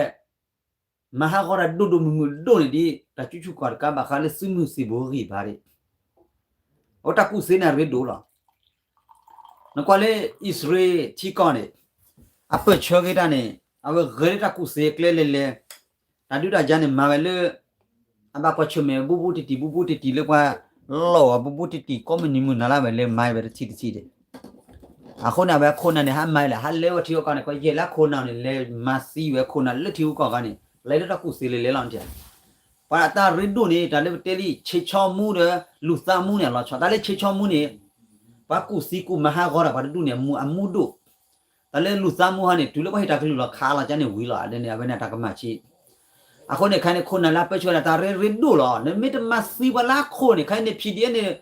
မၤဟးဂီၤတၢ်ဒိၣ်ဒိၣ်မုၢ်မုၢ်ဒိၣ်န့ၣ်ဒ် တၢ်ကူၣ်ဆူၣ်ကွၢ်တကးဘၣ်ဃးလၢသုးမုၢ်သံၣ်ဘိဂံၢ်ဘါဒၣ် အဝဲတၢ်ကူၣ်သ့န့ၣ်ရ့ဒိၣ်လီၤ. နကွၢ်လၢအံၣ်စရ့လးထံကီၢ်န့ၣ် အပၢၢ်ဆၢက့ၤတၢ်န့ၣ် အဝဲဂဲၤလၢတၢ်ကူၣ်သ့ကျဲလဲၤလဲၤ, တၢ်ဒုးတၢ်ယၤန့ၣ် မၤဝဲလၢ အဘၣ်ကွၢ်ဆၢၣ်မဲာ်ဘူးဘူးတံၢ်တံၢ် ဘူးဘူးတံၢ်တံၢ်လၢပှၤလီၢ်အီၤဘူးဘူးတံၢ်တံၢ် ကိးမုၢ်နံၤမုၢ်နၤလၢဝဲလဲၤမၤဝဲတထံၣ်တထံၣ်ဒီး အဃိန့ၣ် အဝဲအခိၣ်နၢ်န့ၣ် ဟးမၤလၢ ဟးလဲၤဝဲထံအီၣ်ကီၢ်န့ၣ် ကွၢ်ယဲၢ်လၢအခိၣ်နၢ်န့ၣ် လဲၤမၤသံဝဲအခိၣ်နၢ်လၢထံဂုၤကီၢ်ဂၤန့ၣ် လဲၤလၢတၢ်ကူၣ်သ့လဲၤလဲၤလီၤန့ၣ် ပှၤအတၢ်ရ့ဒိၣ်န့ၣ် တၢ်လၢပတဲလံ ဆ့ဆီမူဒီး လူၤသးမူန့ၣ် အလီၤဆီ တၢ်လၢဆ့ဆီမူန့ၣ် ပှၤကူၣ်သံကူၣ်မၤဟးဂီၤဒီးပှၤတဒူၣ်န့ၣ် အမူဒိၣ်, တၢ်လၢလူၤသးမူဟီန့ၣ် တုၤလၢပှၤဟ့ၣ်တၢ်ကလုၢ်လီၤခးလီၤကန့ၣ်ဝံၤလီၤ အဒ်န့ၣ် အဝဲန့ၣ်တၢ်ကမၣ်ဆံး အဃိန့ၣ် ခဲန့ၣ် ခိၣ်နၢ်လၢအပၢၢ်ဆၢဝဲဒၣ် တၢ်ရ့ရ့ဒိၣ်လီၤ နမ့ၢ်တမၤသံပှၤလၢအခိၣ်န့ၣ် ခဲအံၤန့ၣ် ဖံးဒံးအ့န့ၣ်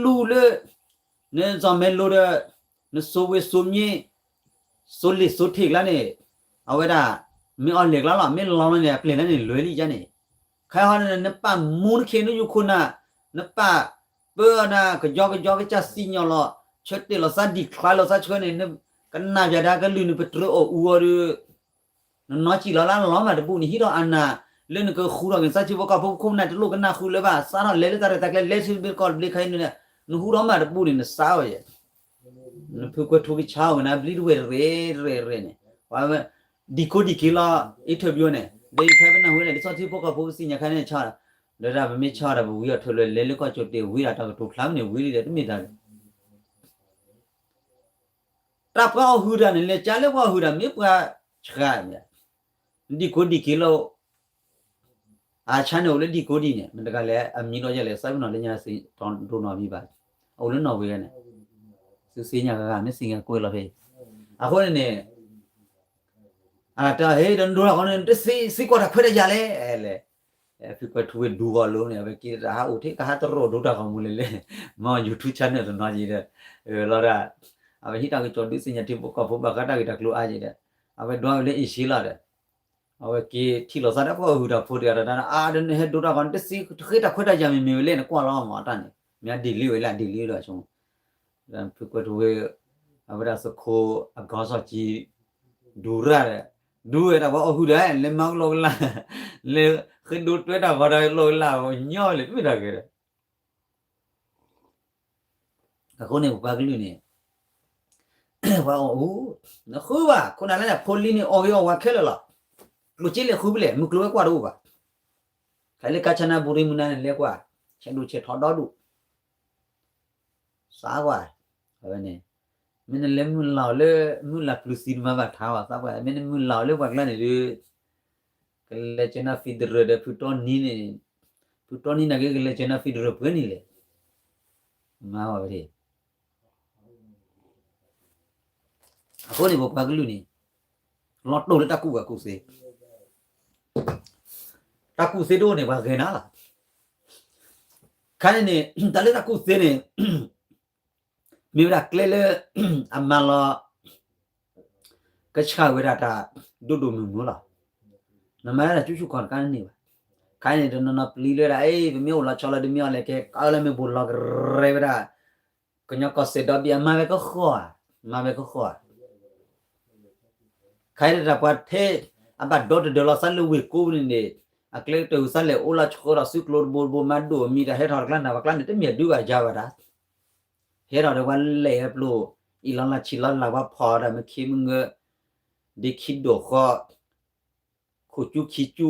လူၤလၢ နစီၤမဲလိဒီး နစိၤဝ့ၤစိၤမံ စိၤလ့ၣ်စိၤထံးကျါန့ၣ် အဝဲဒၣ် မ့ၢ်အီၣ်လဲၤကျါလီၤ မ့ၢ်လီၤလီၤန့ၣ် အပျဲၢ်လၢန့ၣ်လွဲၤလံယါန့ၣ် ခဲဟီန့ၣ် နပာ်မူနခ့နယူခိၣ်နၢ် နပာ်ပၢအီၤနၤ ကယီကယီကစၢ်စံၣ်ညီၣ်လီၤ ဆၢတဲာ်လီၤသး decline လီၤသးဆၢန့ၣ် နကနၣ်ပၠးဒၣ်ကလုၢ်န့ၣ် ပတြၢၤအီၣ်အူအီၤဒီး နနီၢ်ကံၣ်လီၤလၢလီၤမးတဘူၣ်န့ၣ် ဟံးထီၣ်အနၢ် လၢနကဃူထီၣ်က့ၤနသးထံဖိကီၢ်ဖိ ခိၣ်နၢ်တလိၣ်ကနၣ်ဃုာ်လၢၤဘၣ် စးထီၣ်လဲၤလၢတၢ်ရဲၣ်တၢ်ကျဲၤ လဲၤဆူတဘ့ၣ်တကီၢ်တဘ့ၣ်ခဲအံၤန့ၣ် နဟူထီၣ်မးတဘူၣ်န့ၣ် နစးအီၤယဲၢ် နဖုကွဲၤထူကဆါအီၤကနၣ် ဘျံတဝဲၢ်တရ့ၣ်တရ့ၣ်တရ့ၣ်န့ၣ် ပှၤဝဲ ဒံၣ်ကိဒံၣ်က့ၤလီၤ interview န့ၣ် ဒီးယဖဲပနၢ်ဟူန့ၣ် ဒ်သိးထံဖိကီၢ်ဖိကသ့ၣ်ညါခဲန့ၣ်ဆါ ဒီးဒၣ်ပမ့ၢ်ဆါဒီးပဝံအီၤထၢၣ်လၢလဲၤလၢကီၢ်ကၠိၣ်တ့ၢ်ဝံဒၣ်တၢ်ကတိၤဖျါမ့ၢ်န့ၣ်ဝံလံဒီးတမ့ၢ်တၢ် တၢ်ပှၤအီၣ်ဟုၣ်တၢ်န့ၣ် လဲၤကၢလၢပှၤအီၣ်ဟုၣ်တၢ် မ့ၢ်ပှၤဆှးမ့ၢ် ဒံၣ်ကိဒံၣ်က့ၤလီၤ အ channel အိၣ်လၢဒံၣ်ကိဒံၣ်န့ၣ် မတဂၤလဲၣ် အမံၤလီၤယဲၢ်လဲၣ် စးပနီၣ်လၢညါ ဒိၣ်နီၣ်မံၤဘၣ် အအိၣ်လၢနီၣ်ဝ့ၤန့ၣ် သုစ့ညါဂၤဂၤ မ့ၢ်စ့ညါကွဲးလီၤဖဲ အဃိန့ၣ်န့ၣ် အတၢ်ဟ့ၣ်တဒိတၢ်ဂီၤန့ၣ် တစ့စ့ကွၢ်တၢ်ခွဲးတၢ်ယာ်လဲၣ် လဲၣ် ဖုကွဲၤထူဝ့ၣ်ဒူဂီၤလိၤန့ၣ် အဝဲက့ၤတၢ်ဟးအိၣ်ထဲကဟးတရိၣ်ဒိတၢ်ဂီၤမူလဲၣ်လဲၣ် မ့ၢ် YouTube channel တနီၤက့ၤဒီး လီၤဒၣ် အဝဲဟံးတၢ်ကစီၣ်ဒုးသ့ၣ်ညါထံဖိကီၢ်ဖိဘၣ်ဃးတၢ်ဂ့ၢ်တၢ်ကျိၤအါက့ၤဒီး အဝဲဒွးဝဲလၢအ့ၣ်ၡ့လီၤဒီး အဝဲက့ၤထံၣ်လိာ်သးဒီးပှၤအီၣ်ဟုၣ်တၢ်ဖိတဂၤဒီး အါ ဒ်နဟဲဒိတၢ်ဂီၤန့ၣ် တစ့တဃ့တၢ်ခွဲးတၢ်ယာ်မ့ၢ်မ့ၢ်ဝဲလဲၣ် နကွၢ်လီၤမ့ၢ်တၢ်န့ၣ် မ့ၢ်အဒ်လံဝဲလၢအဒ်လံဒီး ဖုကွဲၤထူဝ့ၣ် အဝဲဒၣ်သခိၣ်အကီစီၣ်ကံ ဒူရၣ်ဒီး ဒူဝဲဒၣ်ပှၤအီၣ်ဟုၣ်ဒီး လဲၤမၤကလိာ်ကလၢ် လဲၤဃ့ဒိတွဲတၢ်ဂီၤဒီးလိာ်ကလၢ် ညီလၢတမ့ၢ်တၢ်ဂ့ၤဒီး အဃိန့ၣ် ပပှၤကလုာ်န့ၣ် ပှၤအီၣ်အူ နဃုဘၣ် ခိၣ်နၢ်လၢန့ၣ် ဖိလံၤန့ၣ် အီၣ်ဂ့ၤအီၣ်ဝါခဲလၢာ်လီၤ. ကျိၣ်စ့လဲၤဃုဖဲလဲၣ် မုၢ်ကျိၤဝဲၤကွာ်တအိၣ်ဘၣ်. ခဲလၢကါဆါနၢဘူရံမုၢ်နၤန့ၣ် လဲၤကွၢ် ဆဲးဒိၣ်ဆဲးထီဒီဒူၣ် သးကွၢ် အဝဲန့ၣ် မ့ၢ်နလဲၤမုၢ်လၢ်အီၤလၢ မုၢ်လၢ်ပျုၤသံတမၤဘၣ်ထါဘၣ် သးကွၢ် မ့ၢ်နမုၢ်လၢ်အီၤလၢပှၤကျါန့ၣ်ဒီး ကလဲၤကၢနၤ federal ဒီးဖုတီနံန့ၣ် ဖုတီနံနာ်က့ ကလဲၤကၢနၤ federal ပှဲၤန့ၣ်လဲၣ် မၤဝဲ အဃိန့ၣ် ပပှၤကလုာ်န့ၣ် လီၤတိၢ်လၢတၢ်ကူၣ်ဘၣ်ကူၣ်သ့, တၢ်ကူၣ်သ့တအိၣ်န့ၣ် ပှၤဂဲၤနၤလီၤ. ခါန့ၣ်န့ၣ် တၢ်လၢတၢ်ကူၣ်သ့န့ၣ် မ့ၢ်ဝဲဒၣ်ကျဲလၢ အမၤလီၤ ကဆှၣ်ဝဲဒၣ်တၢ်ဒိၣ်ဒိၣ်မုၢ်မုၢ်လီၤ. နမၤဒၣ်တၢ်ကူၣ်ဆူၣ်ခီၣ်တခါန့ၣ်န့ၣ်ဘၣ်. ခါန့ၣ် တနီၤနီၤပျံၤလၢဒၣ် အ့ ပမ့ၢ်အိၣ်လီၤဆီလီၤ ဒ်မ့ၢ်အီၤလဲၣ်ကဲ ကးလၢမ့ၢ်ဘူးလီၤကရဲဝဲဒၣ် ကညီကီၢ်စဲၣ်ဒီဘ့ၣ် အမၤဝဲကဃီဧါ, မၤဝဲကဃီဧါ. ခါအံၤတၢ်ပှၤထဲ အဘၣ်ဒီတဒၢလီၤသးလၢဝ့ၢ်ကိးပူၤန့ၣ်န့ၣ် အကျဲကတၢၢ်ဝံၤသးလဲၣ် အိၣ်လၢဆိးဒီးစုကျိတဘိတဘိ မၤဒိၣ်အမံၤတၢ်ဟဲထီၣ်တကျါန့ၣ် ပှၤကျါန့ၣ် တမ့ၢ်အဒုးဘၣ်ယၤဘၣ်တၢ် ဟဲထီၣ်ဒီးပှၤလဲၤဟဲပျိၢ် အံၣ်လီၤလၢဆံးလီၤလၢ် ပှၤဖီၣ်ဒီးမ့ၢ်ခံမ့ၢ်ငၢ ဒ့ခံဒိၣ်ဃီ ခိၣ်ကၠူခံကၠူ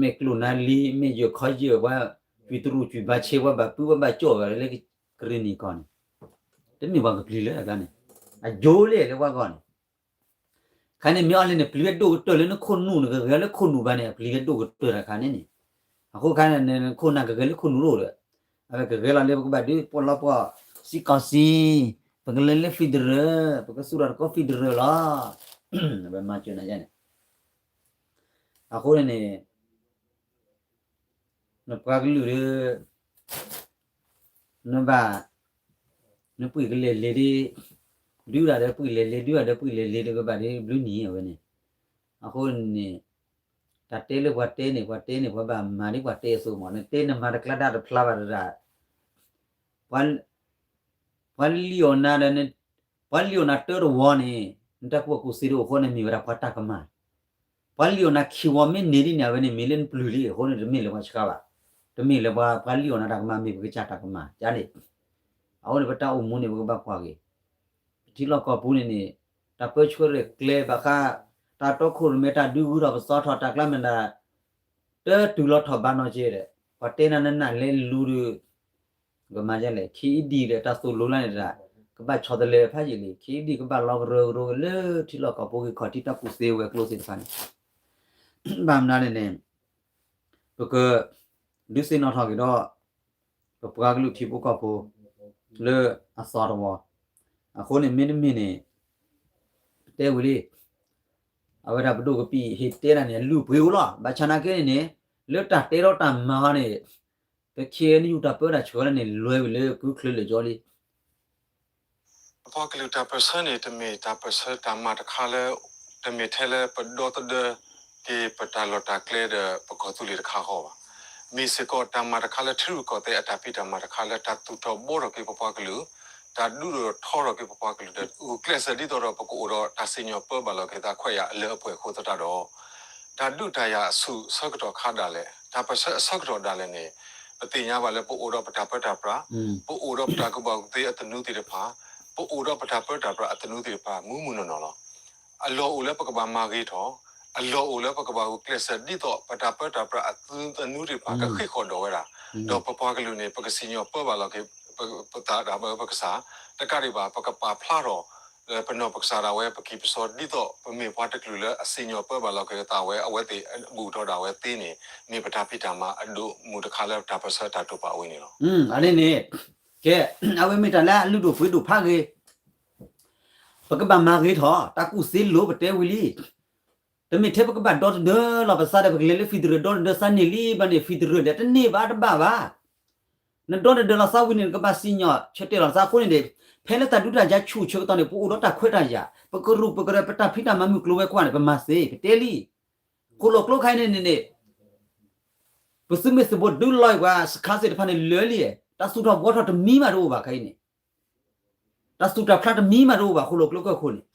မ့ၢ်ကျိၣ်နၤလံ မ့ၢ်ယၢၢ်ခီယၢၢ် ပှၤကွံာ်တရူးကွံာ်ဘါဆ့ ပှၤဘၣ်ပုၢ်ပှၤဘၣ်ကၠီၣ်ဂၤလၢ ကရ့ၣ်နံၣ်ကီၢ်န့ၣ် တမ့ၢ်ပှၤကပျံၤလၢအကျါန့ၣ် အယိလၢလၢပှၤဂီၢ်န့ၣ် ခါန့ၣ်မ့ၢ်အီၤလဲၣ်န့ၣ် ပျံၤဝဲဒိၣ်ကတၢၢ်လၢနခိၣ်နူာ် နကဂဲၤလၢခိၣ်နူာ်ဘၣ်န့ၣ် အပျံၤဝဲဒိၣ်ကတၢၢ်တခါန့ၣ်န့ၣ် အဃိခါန့ၣ် နခိၣ်နၢ်ကဂဲၤလၢခိၣ်နူာ်တအိၣ်ဒီး အဝဲကဂဲၤလီၤလၢပကဘၣ်ဒုးပှီၢ်လီၤပှီၢ် စံကီၢ်စံ ပကလဲၤလၢ federal ပကသူၣ်ထီၣ်တကီ federal လီၤ အဝဲမၤစၢၤနၤယါန့ၣ် အဃိန့ၣ်န့ၣ် နပှၤကလုာ်ဒီး နဘၣ် နပှံၢ်ကလဲၤလ့ဒ် ဒုးတၢ်ဒီးပှံၢ်လဲၤလ့ ဒုးတၢ်ဒီးပှံၢ်လဲၤလ့တကဘၣ်ဒ်ဘျုးနံၤအဝဲန့ၣ် အဃိန့ၣ် တၢ်တဲလၢပှၤတဲန့ၣ် ပှၤတဲန့ၣ် ပှၤဘၣ်မၤဒ်ပှၤတဲအသိးမး နတဲနမၤတကျါတၢ်တဖျါဘၣ်တဒၣ် ပှၤလံၣ်အီၣ်နၤဒီး ပှၤလံၣ်အီၣ်နၤတၢတဝီန့ၣ် နတၢ်ကူၣ်ဘၣ်ကူၣ်သ့တအိၣ်အဃိန့ၣ် မ့ၢ်ဝဲဒၣ်ပှၤတၢ်ကမၣ် ပှၤလံၣ်အီၣ်နၤခံဝီမ့ၢ်န့ၢ်ဒ်န့ၣ် အဝဲန့ၣ်မ့ၢ်လၢနပျုၤလံ အဃိန့ၣ် တမ့ၢ်လၢပှၤဆှါဘၣ် တမ့ၢ်လၢပှၤ ပှၤလံၣ်အီၣ်နၤတၢ်ကမၣ် မ့ၢ်ပကစၢ်တၢ်ကမၣ် ကန့ၣ် အဃိန့ၣ် ပတၢ်အိၣ်မူန့ၣ် ပကဘၣ်ကွၢ်က့ၤ ပထံလီၢ်ကီၢ်ပူၤန့ၣ်န့ၣ် တၢ်ပၢဆှၢရဲၣ်ကျဲၤဘၣ်ဃး တၢ်တီခိၣ်ရိၣ်မဲ တၢ်ဒုးဂုၤထီၣ်ပသီထီၣ် တၢ်ကျါမ့ၢ်ဒၣ် တတုၤလီၤထီၣ်ဘးနီၢ်က့ဒီး ပှၤတဲနၤနနၢ်လဲလူၤဒီး ကမၤဒ်လဲၣ် ခံဒံၣ်ဒီးတၢ်သိၣ်လိလၢန့ၣ်တၢ် ကဘၣ်ဆီတလဲဖးယံာ်လံ ခံဒံၣ်ကဘၣ်လီၤကရၢကရိလၢထံလီၢ်ကီၢ်ပူၤဂ့ၢ်ခီၣ်ထံးတၢ်ကူၣ်သ့ဝဲၤကျိၤသ့ၣ်တဖၣ်န့ၣ် ဘၣ်မနုၤန့ၣ်န့ၣ် ပက ဒုးသ့ၣ်နီၣ်ထီၣ်က့ၤဒီး ပပှၤကလုာ်ထံဖိကီၢ်ဖိ လၢအသီတဝီ အဃိန့ၣ်မ့တမ့ၢ်န့ၣ် တဲဝံၤလံ အဝဲဒၣ်ပဒိၣ်ကပံာ်ဟ့ၣ်တဲဒၣ်န့ၣ် အလုၢ်အပှ့ၤအိၣ်လီၤ ဘၣ်ဆၣ်နာ်က့န့ၣ်န့ၣ် လၢတၢ်တဲထီၣ်တၢ်မၤဟီန့ၣ် ပ ခ့ၣ်အဲၣ်ယူၣ် တၢ်ပၢတၢ်ဆှၢန့ၣ် လဲၤဝံၤလၢကုချၢလၢာ်ကၠီလံ ပပှၤကလုာ်တၢ်ပၢၢ်ဆၢန့ၣ် တမ့ၢ်တၢ်ပၢၢ်ဆၢတၢ်မၤတခါလၢ တမ့ၢ်ထဲလၢပဒီသဒၢက့ၤပတၢ်လီၢ်တၢ်ကျဲဒီးပကီၢ်သူလ့ၤတခါဃီဘၣ်. မ့ၢ်စ့ၢ်ကီးတၢ်မၤတခါလၢထံရူၢ်ကီၢ်သဲးအတၢ်ဖံးတၢ်မၤတခါလၢတၢ်သူၣ်ထီၣ်ဘှီထီၣ်က့ၤပပှၤကလုာ်, တၢ်ဒုးထီၣ်ထီထီၣ်က့ၤပပှၤကလုာ်ဒီး ဂုာ်ကျဲးစၢးဒ်သိးဒီးပကအိၣ်ဒီးတၢ်စံၣ်ညီၣ်ပၢဘၣ်လီၤက့ၤသးခွဲးယာ်အလၢအပှဲၤအဃိသတးဒီး တၢ်ဒုးတၢ်ယၤအဆူၣ်အဆၢကတီၢ်ခါဒၣ်လဲာ်, ပသ့ၣ်ညါဘၣ်လၢပအိၣ်ဒီးပတၢ်ပၢတၢ်ပြး, ပအိၣ်ဒီးပတၢ်ကူၣ်ဘၣ်ကူၣ်သ့အသနူသ့ၣ်တဖၣ်, ပအိၣ်ဒီးပတၢ်ပၢတၢ်ပြးအသနူသ့ၣ်တဖၣ် မုၢ်မုၢ်နီၢ်နီၢ်လီၤ. အလီၢ်အိၣ်လၢပကဘၣ်မၤဂ့ၤထီၣ်, အလီၢ်အိၣ်လၢပကဘၣ်ဂုာ်ကျဲးစၢးဒ်သိးပတၢ်ပၢတၢ်ပြးအသနူသ့ၣ်တဖၣ်ကဃ့ၢ်ဃီၣ်ဒီးဝဲဒၣ်, ဒီးပပှၤကလုာ်န့ၣ် ပကစံၣ်ညီၣ်ပၢဘၣ်လီၤက့ၤ ပသးဒၣ်ဝဲပကစၢ်, တကးဒံးဘၣ် ပကပာ်ဖျါထီၣ် ပနီၢ်ပကစၢ်ဒၣ်ဝဲ ပကံၢ်ပစီဒ်သိး ပမ့ၢ်ပှၤတကလုာ်လၢအစံၣ်ညီၣ်ပၢဘၣ်လီၤက့ၤသးဝဲ အဝဲသ့ၣ်အဘူၣ်ထီၣ်ဒၣ်ဝဲသ့န့ၣ် မ့ၢ်ပတၢ်ဖံးတၢ်မၤအဒိၣ်မုၢ်တခါလၢတၢ်ပၢၢ်ဆၢတၢ်တိာ်ပာ်ဝဲန့ၣ်လီၤ. အန့ၣ်န့ၣ် ကဲ အဝဲမ့ၢ်တၢ်လၢအလုၢ်ဒိၣ်ပှ့ၤဒိၣ်ဖးဂ့ၤ, ပကဘၣ်မၤဂ့ၤထီၣ် တၢ်ကူၣ်သ့လိၤပတဲဝံၤလံ. တမ့ၢ်ထဲပကဘၣ်ဒီသဒၢလီၤပသးဒီး ပကလဲၤလၢ federal ဒီသဒၢသးန့ၢ်လံဘၣ်န့ၣ် federal ဒီးတန့ၢ်ဘၣ်တဘၣ်ဘၣ်. နဒီသဒၢလီၤသးဝံၤန့ၣ် နကဘၣ်စံၣ်ညီၣ်ဆၢတဲာ်လီၤသးအဃိန့ၣ်န့ၣ်, ဖဲလၢတၢ်ဒုးတၢ်ယၤဆူၣ်ဆၢကတီၢ်န့ၣ် ပအိၣ်ဒီးတၢ်ခွဲးတၢ်ယာ်, ပကရူၢ်ပကရၢ ပတၢ်ဖံးတၢ်မၤမုၢ်ကျိၤဝဲၤကွာ်န့ၣ် ပမၤသ့ ပတဲလံ. ဃိၣ်လီၤကျိခါအံၤန့ၣ်န့ၣ်န့ၣ် ပသုးမုၢ်သံၣ်ဘိဒုးလီၤအံၤပှၤစခါသ့ၣ်တဖၣ်န့ၣ်လၢာ်လံ, တၢ်သူၣ်ထီၣ်ဘှီထီၣ်တမံၤမးတအိၣ်ဘၣ်ခဲအံၤန့ၣ်, တၢ်သူၣ်တၢ်ဖျးတမံၤမးတအိၣ်ဘၣ် ဃိၣ်လီၤကျိကၢၢ်ခိၣ်န့ၣ်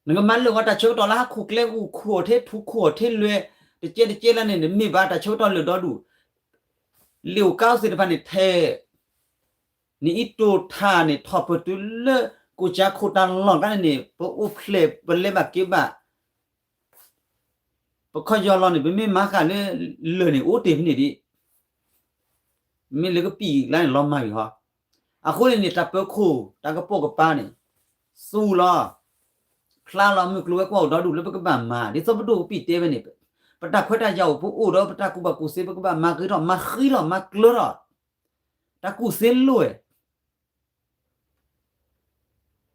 နကမၤလၢာ်ဝဲတၢ်ဆၢကတီၢ်လၢဟးခိၣ်ကျဲ အိၣ်ခိၣ်အီၤထဲ ထူခိၣ်အီၤထဲလွဲၤ တကဲတကဲလၢန့ၣ် နမ့ၢ်ဘၣ်တၢ်ဆၢကတီၢ်လၢာ်ဒီဒူၣ်, လ့ၣ်အိၣ်ကါအိၣ်သ့ၣ်တဖၣ်န့ၣ်ထဲ နအံၤတိၢ်ထါန့ၣ် ထီၣ်ပတုၤလၢ ကိၣ်ကၠါခိၣ်တၢ်လီၢ်ကါန့ၣ်န့ၣ် ပအိၣ်ဖျဲၣ်ပလဲၤဘၣ်က့ၤဘၣ် ပခီၣ်ယီၤလီၤန့ၣ် ပမ့ၢ်မၤဃာ်လၢ လၢာ်န့ၣ် အိၣ်တ့ၢ်ဖဲန့ၣ်ဒံး, မ့ၢ်လၢကပံာ်ကျါန့ၣ် လီၤမၢ်ဝံၤဟီ, အဃိန့ၣ်န့ၣ် တၢ်ပၢခိၣ် တၢ်ကပိာ်ကပၤန့ၣ် သူၣ်လီၤ ဖျါလီၤ မုၢ်ကျိၤဝဲၤကွာ်အိၣ်ဒီဒူၣ်လၢပကဘၣ်မၤ ဒ်သိးပဒိၣ်ကပံာ်တဲဝဲန့ၣ်, ပတၢ်ခွဲးတၢ်ယာ်အိၣ် ပအိၣ်ဒီးပတၢ်ကူၣ်ဘၣ်ကူၣ်သ့ ပကဘၣ်မၤဂ့ၤထီၣ် မၤဃံထီၣ် မၤကျၢၤထီၣ်, တၢ်ကူၣ်သ့လိၣ်ဝဲ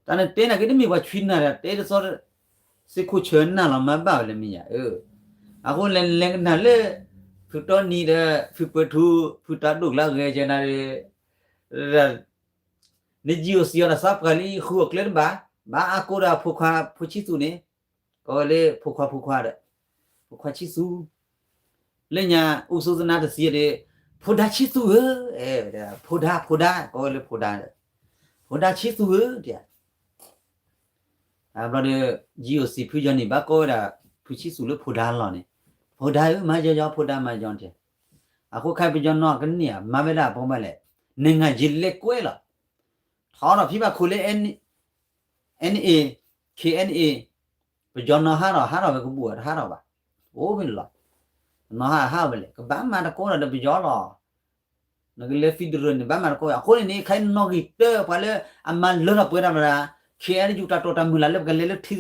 တၢ်နတဲနာ်က့ တမ့ၢ်ပှၤဆွံနၢ်ဒီး တဲတသီ စ့ၢ်ခိၣ်ဆၢနၢ်လီၤမၤဘၣ်ဝဲလၢမ့ၢ်ယၤ, အဃိလဲၤလဲၤကနၣ်လၢ ဖုတီနံၤဒီး ဖုပၢၤထူ ဖုတၢ်ဒိၣ်ကျါဂဲၤကနၤဒီး နယံာ်အိၣ်စံးအီၤဒီးသးပှၢ်လံ ဃုအီၤကျဲတဘၣ်, ဘၣ်အါကိးဒီးဖိခွါဖိဆံသူးန့ၣ်, ကိးဝဲလၢဖိခွါဖိခွါဒီး ဖိခွါဆံသူး, လၢညါ အူၣ်စူသနါတသံဒီး ဖိဒါဆံသူးဧၢ, အဲ ဖိဒါ ဖိဒါ ကိးဝဲလၢဖိဒါဒီး ဖိဒါဆံသူးဧၢ, တဘျီဒီး ယံာ်အိၣ်စံးဖုယီၤန့ၣ် ဘၣ်ကိးဝဲဒၣ် ဖုဆံသူးလၢဖိဒါလီၤန့ၣ်, ဖိဒါဧၢ မၤယီၤယီၤ ဖိဒါမၤယီၤတဲ, အဃိခဲအံၤပယီၤနီၢ်ကန့ၢ်ဧါ မၤဝဲဒၣ်ပှၤမၤလဲၣ်, နငါယံာ်လဲၤကွဲလီၤ, ထီထီၣ်ဖံဘၣ်ခိၣ်လၢ NA, KNA, ပယီၤနီၢ်ဟးထီၣ် ဟးထီၣ်ဝဲကဘူၣ် တဟးထီၣ်ဘၣ်, အိၣ်ဖဲန့ၣ်လီၤ, နီၢ်ဟးဟးဝဲလဲၣ် ကဘၣ်မၤတကိးဒီးပယီၤလီၤ, နကလဲၤ federal န့ၣ် ဘၣ်မၤတကိးဝဲ အဃိန့ၣ်န့ၣ် ခဲအံၤနီၣ်ဂံၢ်တၢပှၤလၢအမၤလၢထီၣ်ပှဲၤတၢ်မတၤ KNU တၢ်တိာ်တၢ်မုၢ်လၢ်လၢပကလဲၤလၢထံ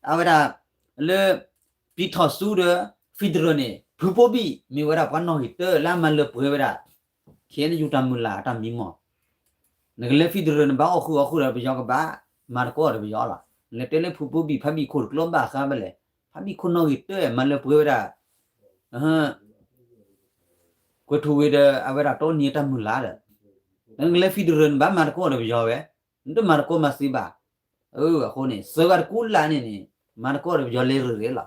အဝဲဒၣ် လၢ ပြည်ထောင်စုဒီး federal န့ၣ် ဖုဘိဘံၣ် မ့ၢ်ဝဲဒၣ်ပှၤနီၣ်ဂံၢ်တၢလၢအမၤလၢပှဲၤဝဲဒၣ် KNU တၢ်မုၢ်လၢ်အတၢ်မံမီၢ်, နကလဲၤ federal န့ၣ် ဘၣ်အီၣ်ဃုာ်အီၣ်ဃုာ်ဒီးပယီၤကဘၣ် မၤတကိးဒီးပယီၤလီၤ, နလဲၤတဲလၢ ဖုဘိဘံၣ် ဖးဘံၣ်ခိၣ်တကျိဘၣ်ဃးဘၣ်လဲၣ်, ဖးဘံၣ်ခိၣ်နီၣ်ဂံၢ်တၢမၤလၢပှဲၤဝဲဒၣ် ကွဲၤထူဝ့ၤဒီး အဝဲဒၣ်တီနံၤအတၢ်မုၢ်လၢ်ဒီး နကလဲၤ federal န့ၣ် ဘၣ်မၤတကိးဒီးပယီၤဝဲ, နတမၤတကိးမၤသ့ဘၣ်, အဃိန့ၣ် သၢဂၤတကူလၢ်န့ၣ်န့ၣ် မၤတကိးဒီးပယီၤလဲၤရ့ၣ်ရ့ၣ်လီၤ,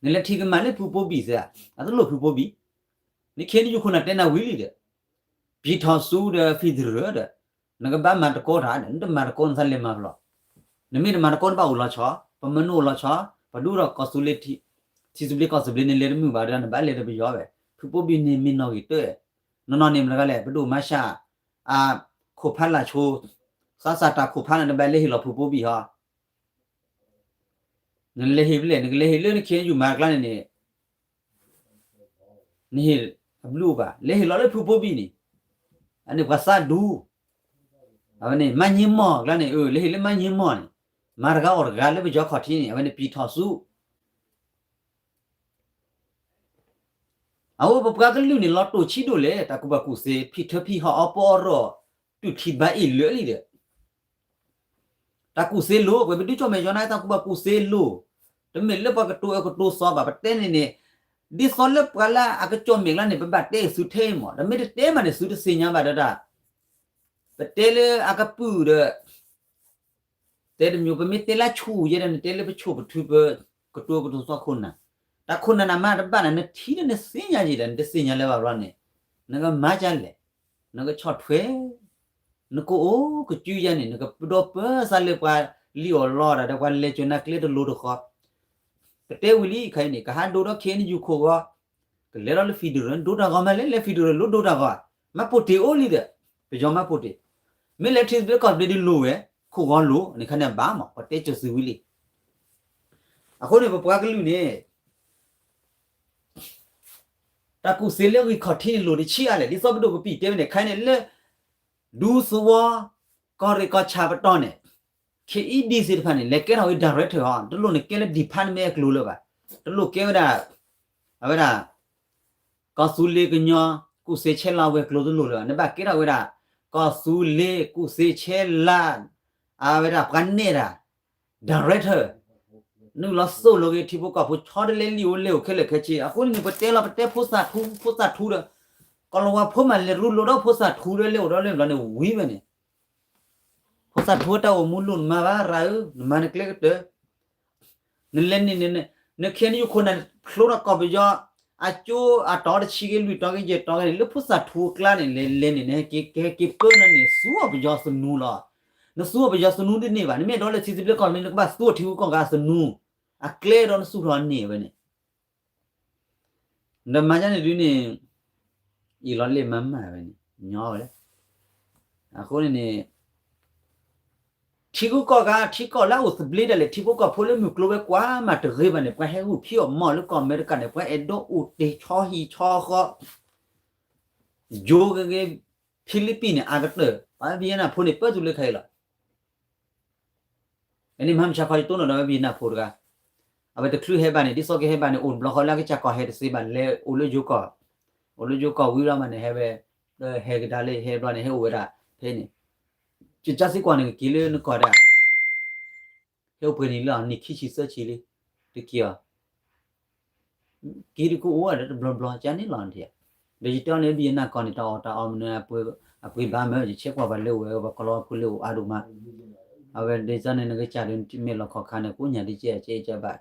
နလဲၤထံၣ်ကမၣ်လၢဖုဘိဘံၣ်သ့, အတလိၣ်ဖုဘိဘံၣ်, နခ့နယူၢ်ခိၣ်နၢ်တဲနၤဝံၤလံဒီး ပြည်ထောင်စုဒီး federal ဒီး နကဘၣ်မၤတကိးတၢ်ဒီး နတမၤတကိးနသးလဲၤမၤဘျီၣ်, နမ့ၢ်တမၤတကိးနဘၣ်အိၣ်လီၤဆီ, ပမ့ၢ်နအိၣ်လီၤဆီ, ပဒူၣ်ဒီးကီၢ်သူလ့ၤ ထံသဘျ့ကီၢ်သဘျ့န့ၣ် လဲၤတမုာ်ဘၣ်ဒီး နဘၣ်လဲၤဒီးပယီၤဝဲ, ဖုဘိဘံၣ်န့ၣ်မ့ၢ်နီၣ်ဂံၢ်တၢ, နီၢ်နီၢ်န့ၣ်မတၤတဂၤလဲၣ် ပဒိၣ်မၤရှး အခိၣ်ဖးလၢ်ဆိ, သးစၢ်တၢ်ခိၣ်ဖးန့ၣ် နဘၣ်လဲၤဟ့ၣ်လီၤဖုဖိဘံၣ်ဟီ, နလဲၤဟ့ၣ်ဖဲလဲၣ် နကလဲၤဟ့ၣ်လၢနခ့နယူၢ်မၤတကျါန့ၣ်န့ၣ် နဟ့ၣ်အဘျုးအိၣ်ဘၣ် လဲၤဟ့ၣ်လီၤလၢဖုဖိဘံၣ်န့ၣ်, အန့ၣ်ပှၤသးဒူ, အဝဲန့ၣ် မါည့မီၢ်ကျါန့ၣ် အၢ လဲၤဟ့ၣ်လၢမါည့မီၢ်န့ၣ်, မၤတဂၤအီၣ်တဂၤလၢပယီၤခီၣ်ထံးန့ၣ် အဝဲန့ၣ်ပျံၤထီၣ်ဆူ အဝဲပပှၤကလုာ်န့ၣ် လီၤတိၢ်ဆံးဒိၣ်လဲၣ် တၢ်ကူၣ်ဘၣ်ကူၣ်သ့ ဖံးထၢဖံးဟီၣ်အီပီအရီၣ် တူၢ်ထံၣ်ဘၣ်အ့ၣ်လၢာ်လံဒီး တၢ်ကူၣ်သ့လိၤ ပှၤပဒုးကၠီၣ်မဲာ်ယွၤန့ၣ် တၢ်ကူၣ်ဘၣ်ကူၣ်သ့လိၤ, တမ့ၢ်လၢပှၤကတိၤအၢကတိၤသီဘၣ် ပတဲန့ၣ်န့ၣ်, ဒ်သိးလၢပှၤလၢအကကၠီၣ်မဲာ်ကျါန့ၣ် ပဘၣ်တဲအံၤသုထဲအံၤမး ဒီးမ့ၢ်တတဲမးန့ၣ် သုတသ့ၣ်ညါဘၣ်ဒီးတၢ်, ပတဲလၢအကပုာ်ဒီး တဲတမံၤ ပမ့ၢ်တဲလၢဆူၣ်ယဲဒီး နတဲလၢပဆိၣ်ပထုးပကတိၤကတိၤသီခိၣ်နၢ်, တၢ်ခိၣ်နၢ်နမၤတဘၣ်နၤ နထံၣ်လၢနသ့ၣ်ညါယဲဒီး နတသ့ၣ်ညါလၢၤဘၣ်ဘျီန့ၣ်, နကမၤဒ်လဲၣ်, နကဆီၣ်ထွဲ, နကအိၣ်ကစုယဲန့ၣ် နကပဒီပၢသးလၢပှၤလံၣ်အီၣ်လီအီၣ်တၢ်ဒီး ပှၤလဲၤစၢၤနၤကျဲတလိၤတဃီ, ပတဲဝံၤလံခဲအံၤန့ၣ် ကဟးဒိဒီး ခ့ၣ်အဲၣ်ယူၣ် ခိၣ်ဂီၤ, ကလဲၤဒီးလၢ federal ဒိတၢ်ဂီၤမးလဲၣ် လဲၤ federal လိၣ်ဒိတၢ်ဂီၤ, မှတ်ပုံတင်အိၣ်လံဒီး, ပယီၤ မှတ်ပုံတင်, မ့ၢ်လဲၤထံသဘျ့ကီၢ်သဘျ့ဒုးလိၣ်ဝဲ, ခိၣ်ဂီၤလိၣ်န့ၣ်ခါန့ၣ်ဘၣ်မး ပှၤတဲစိၤသုးဝံၤလံ. အဃိန့ၣ် ပပှၤကလုာ်န့ၣ် တၢ်ကူၣ်သ့လၢဂံၢ်ခီၣ်ထံးန့ၣ် လိၣ်တဆံးအါလဲၣ် ဒ်သိးပဒိၣ်ပပံာ်တဲဝဲန့ၣ် ခဲအံၤန့ၣ်လၢ ဒူသဝီ ကီၢ်ရ့ၣ်ကီၢ်ဆၣ်ပတီၢ်န့ၣ် ခ့ၣ်အဲၣ်ဒံသ့ၣ်တဖၣ်န့ၣ် လဲၤကဲထီၣ်ဝဲ director ဟီ တလိၣ်န့ၣ်ကဲလၢ department အကျိၤလၢၤဘၣ်, တလိၣ်ကဲဝဲဒၣ် အဝဲဒၣ် ကီၢ်သူလ့ၤကညီ ကူၣ်သ့ဆဲးလၤဝဲၤကျိၤတလိၣ်လၢၤဘၣ်, နဘၣ်ကဲထီၣ်ဝဲဒၣ် ကီၢ်သူလ့ၤကူၣ်သ့ဆဲးလၤ အဝဲဒၣ်ပှၤနဲၣ်တၢ် director နုာ်လီၤသိၣ်လိဂ့ၤ ထံဖိကီၢ်ဖိဆီတလဲလံာ်အိၣ်လဲၢ်အိၣ်ခဲလၢာ်ခဲဆ့, အဃိန့ၣ် ပတဲလီၤပတဲဖိသၣ်ထူ ဖိသၣ်ထူဒီး ကီၢ်လီၤဝါဖိမးလဲၤရူလိာ်ဒီးဖိသၣ်ထူဒီးလဲၤအိၣ်ဒီးလဲၤဘျီန့ၣ်ဝံၤဝဲန့ၣ် ဖိသၣ်ထူတၢ်အိၣ်မူလိၣ်နမၤဘၣ်ရၤဧၢ နမၤနကျဲကတၢၢ် နလဲၤန့ၣ်န့ၣ် နခ့နယူၢ်ခိၣ်နၢ်ဖျိထီၣ်ကီၢ်ပယီၤ အကၠိအတီၤတဆံဂ့ၤ လွံၢ်တီၤဂ့ၤ ယဲၢ်တီၤဂ့ၤန့ၣ် လၢဖိသၣ်ထူအကျါန့ၣ် လဲၤလဲၤန့ၣ် နဟဲက့ၤကဲက့ၤပၢနၤန့ၣ် သူအီၤပယီၤသနူလီၤ. နသူအီၤပယီၤသနူတန့ၢ်ဘၣ် နမ့ၢ်အဲၣ်ဒိးလဲၤထံသဘျ့ကီၢ်သဘျ့ နကဘၣ်သူအီၤထံဂုၤကီၢ်ဂၤသနူ အကျဲဒီးနသူၣ်ထီၣ်န့ၢ်ဝဲန့ၣ် ဒီးမၤဒ်န့ၣ်ဒုးန့ၣ် အံၤလီၤလ့ၣ်မၤမၢ်ဝဲန့ၣ် ညီဝဲလၢ အဃိန့ၣ်န့ၣ် ထံဂုၤကီၢ်ဂၤ ထံကီၢ်လၢအအိၣ်သဘျ့ဒၣ်လဲာ် ထံဖိကီၢ်ဖိလၢမုၢ်ကျိၤဝဲၤကွာ်မးတဂ့ၤဘၣ်န့ၣ် ပှၤဟဲဂုာ်ဖံးအီၣ်မီၢ်လၢကီၢ်အမဲရကၤန့ၣ် ပှၤအဲၣ်ဒိးအိၣ်တ့ၢ်ဆီဟံၣ်ဆီဃီ ယိၤဂ့ၤဂ့ၤ ဖံလံးပံးန့ၣ် အါကတၢၢ် ပှၤဘံယဲနၢ်ဖိန့ၣ် ပၢသုလၢခဲအံၤလီၤ. အန့ၣ်မဟါမုၢ်ဆါခီယတိၢ်နီၣ်ဒီးဝဲဘံယဲနၢ်ဖိတဂၤ အဝဲတချုးဟဲဘၣ်န့ၣ် ဒ်သိးကဟဲဘၣ်န့ၣ် အိၣ်တဘျီဃီလၢအကစၢ်ကီၢ်ဟဲတသ့ဘၣ် လဲၤအိၣ်လၢယိၤကီၢ် အိၣ်လၢယိၤကီၢ်ဝံၤလီၤမးန့ၣ် ဟဲဝဲ ဟဲကဒါလၢဟဲဘျီန့ၣ် ဟဲအိၣ်ဝဲဒၣ်ဖဲန့ၣ် ကစၢ်စ့ၢ်ကီးန့ၣ် ကက့ၤလၢနကီၢ်ဒၣ် ဟဲအိၣ်ပှဲၤနံၣ်လၢနံၣ်ခံဆံသၢဆံလံ တက့ၤအီၤ က့ၤတကအိၣ်ဝဲဒီးတဘျီဘျီ ကန့ၣ်လီၤနထံၣ် ဒီးယတဲအီၤန့ၣ် ဘံယဲနၢ်ကီၢ်န့ၣ် တၢ်အီၣ်တၢ်အီမနုၤ အပှ့ၤဘၣ်မၢ် ယဆဲးကွၢ်ပှၤလၢအိၣ်ဝဲ ပှၤကီၢ်လီၤဝါဖိလၢအိၣ်အါဒိၣ်မး အဝဲဒ်သိးန့ၣ် နကစၢ်ဒုး မဲာ်လီၤခီၣ်ခါန့ၣ် ကိးညါဒ်ကဲကဲကဲဘၣ်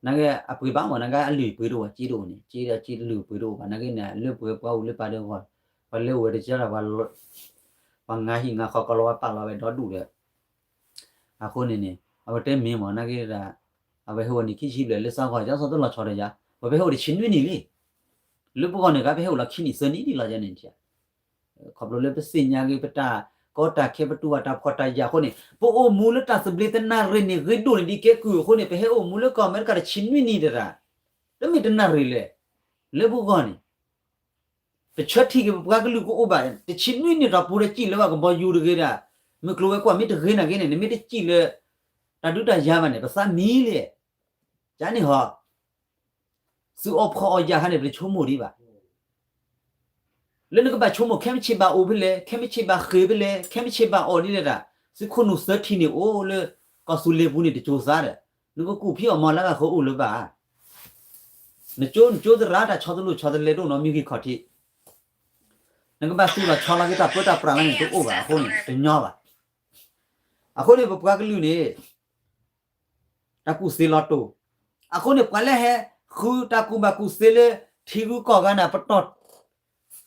နာ်က့အပှ့ၤဘၣ်မး နာ်က့အလုၢ်ပှ့ၤတအိၣ်ဘၣ် က့ဒီးက့လုၢ်ပှ့ၤတအိၣ်ဘၣ် နာ်က့န့ၣ် လၢပှဲၤပှၤအိၣ်လၢပာ်ဒီးဂီၢ် ပှၤလၢအိၣ်ဝဲတကဲဒီး ပှၤငါဟံၣ်ငါဃီကီၢ်လီၤဝါပာ်လီၤဝဲဒီဒူၣ်ဒီး အဃိန့ၣ်န့ၣ် အဝဲတဲမ့ၢ်မး နာ်က့ဒၣ် အဝဲဟဲအိၣ်နံၣ်ခံဆံဘျဲၣ်လၢသးဂီၢ် ယသးတလီၤဆီဒီးယၤ ပှၤပဟဲအိၣ်တဆံနွံနံၣ်လံ လၢပဂီၢ်န့ၣ် ကပဟဲအိၣ်လီၤခံနံၣ်သၢနံၣ်ဒ်လီၤယၤန့ၣ် ခီဖျိလၢပသ့ၣ်ညါက့ၤပတၢ်ကီတၢ်ခဲ ပတူၢ်ဘၣ်တၢ်ဖှီၣ်တၢ်ယာ်အဃိန့ၣ် ပအိၣ်မူလၢတၢ်သဘျ့သနၣ်ရံၣ်န့ၣ် ဂ့ၤဒိၣ်န့ၣ်ဒ်ကဲကုၢ်အဃိန့ၣ် ပဟဲအိၣ်မူလၢကီၢ်အမဲရကၤတဆံနွံနံၣ်တရၣ် တမ့ၢ်တနၣ်ရံၣ်လဲၣ် လၢပဂီၢ်န့ၣ် ပဆၢထံၣ်က့ၤပပှၤကလုာ်ကအိၣ်ဘၣ် တဆံနွံနံၣ်တၢ်ပူၤဒီးစံၣ်လၢၤဘၣ်ကဘီယူၤတဂ့ၤဒၣ် မုၢ်ကျိၤဝဲၤကွာ်မ့ၢ်တဂ့ၤနာ်က့န့ၣ် နမ့ၢ်တစံၣ်လၢ တၢ်ဒုးတၢ်ယၤဘၣ်န့ၣ် ပသးမံလံ ကန့ၣ်ဟီ သုအီၣ်ဖှီၣ်အီၣ်ယာ်ခါန့ၣ် ပတဆိကမိၣ်ဒံးဘၣ် လၢနကဘၣ်ဆိကမိၣ် ခဲမုၢ်ဆ့ၣ်ဘၣ်အိၣ်ဖဲလဲၣ် ခဲမုၢ်ဆ့ၣ်ဘၣ်ဃ့ၢ်ဖဲလဲၣ် ခဲမုၢ်ဆ့ၣ်ဘၣ်အီၣ်ဒ်လဲၣ်ဒၣ် သုခိၣ်နူာ်သၢထံၣ်န့ၣ်အိၣ်လၢ ကီၢ်သူလ့ၤပူၤန့ၣ် တစိၤသးဒီး နကကူၣ်ဖံးအီၣ်မီၢ်လၢဂၤဃီအိၣ်လၢၤဘၣ် နကၠိနကၠိသရၣ်တၢ်ဆီတလိာ်ဆီတလဲတအိၣ်နီတမံၤဂ့ၤခီၣ်ထံး နကဘၣ်သူၣ်လီၤဆီလီၤက့ၤတၢ်ပၢတၢ်ပြးလၢန့ၣ်တအိၣ်ဘၣ်အဃိန့ၣ် တညီဘၣ် အဃိန့ၣ် ပပှၤကလုာ်န့ၣ် တၢ်ကူၣ်သ့လီၤတိၢ်, အဃိန့ၣ် ပှၤလၢဟဲဃုတၢ်ကူၣ်ဘၣ်ကူၣ်သ့လၢ ထံဂုၤကီၢ်ဂၤန့ၣ် ပတီၢ်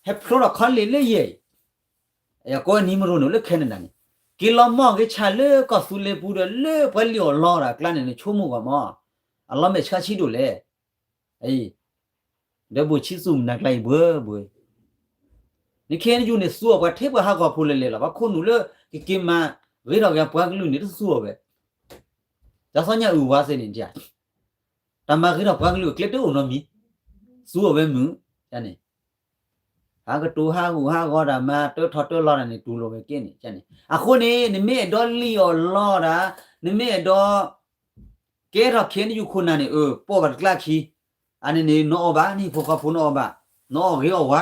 ဟဲဖျိထီၣ်ခီလ့ၣ်လၢယဲၢ်အံၤ, ယကိးနံၤမရိၢ်န့ၣ်လၢခဲနဒၤန့ၣ်, က့ၤလီၤမီၢ်ဂ့ၤဆၣ်လၢကီၢ်သူလ့ၤပူၤဒီး လၢပှၤလံၣ်အီၣ်လီအီၣ်တၢ်ကျါန့ၣ် နဆိကမိၣ်ကွၢ်မီၢ်, အလီၤမဲာ်ဆှးဆံးဒိၣ်လဲၣ်. အံၤ ဒီးဘိၣ်ဆံသူၣ်မနၤကျါအံၤဘှဲဘှဲ နခ့နယူၢ်န့ၣ် သူအီၤပှၤထဲပှၤဟးဂီၤဖိလဲၤလဲၤလီၤ. ပှၤခိၣ်နူာ်လၢကက့ၤမၤဂ့ၤထီၣ်က့ၤပှၤကလုာ်န့ၣ် တသူအီၤဝဲ, တၢ်စီညၣ်အုၣ်ဝါသ့ၣ်န့ၣ်, တၢ်မၤဂ့ၤထီၣ်ပှၤကလုာ်အကျဲတအိၣ်နီတမံၤ, သူအီၤဝဲမုၢ်န့ၣ်, ဟးကတိၤဟးဂူာ်ဟးဂီၤတၢ်မၤတၢထီၣ်တၢလီၤတၢ်န့ၣ် တူၢ်လိာ်ဝဲကဲန့ၣ်န့ၣ်. အဃိန့ၣ် နမ့ၢ်အဲၣ်ဒိးလံၣ်အီၣ်လီတၢ်, နမ့ၢ်အဲၣ်ဒိး ကဲထီၣ်ခ့နယူၢ်ခိၣ်နၢ်န့ၣ် ပိာ်ဘၣ်တကျါခံ, အန့ၣ်န့ၣ် နအီၣ်ဘၣ် နဟံၣ်ဖိဃီဖိနအီၣ်ဘၣ်, နအီၣ်ဂ့ၤအီၣ်ဝါ,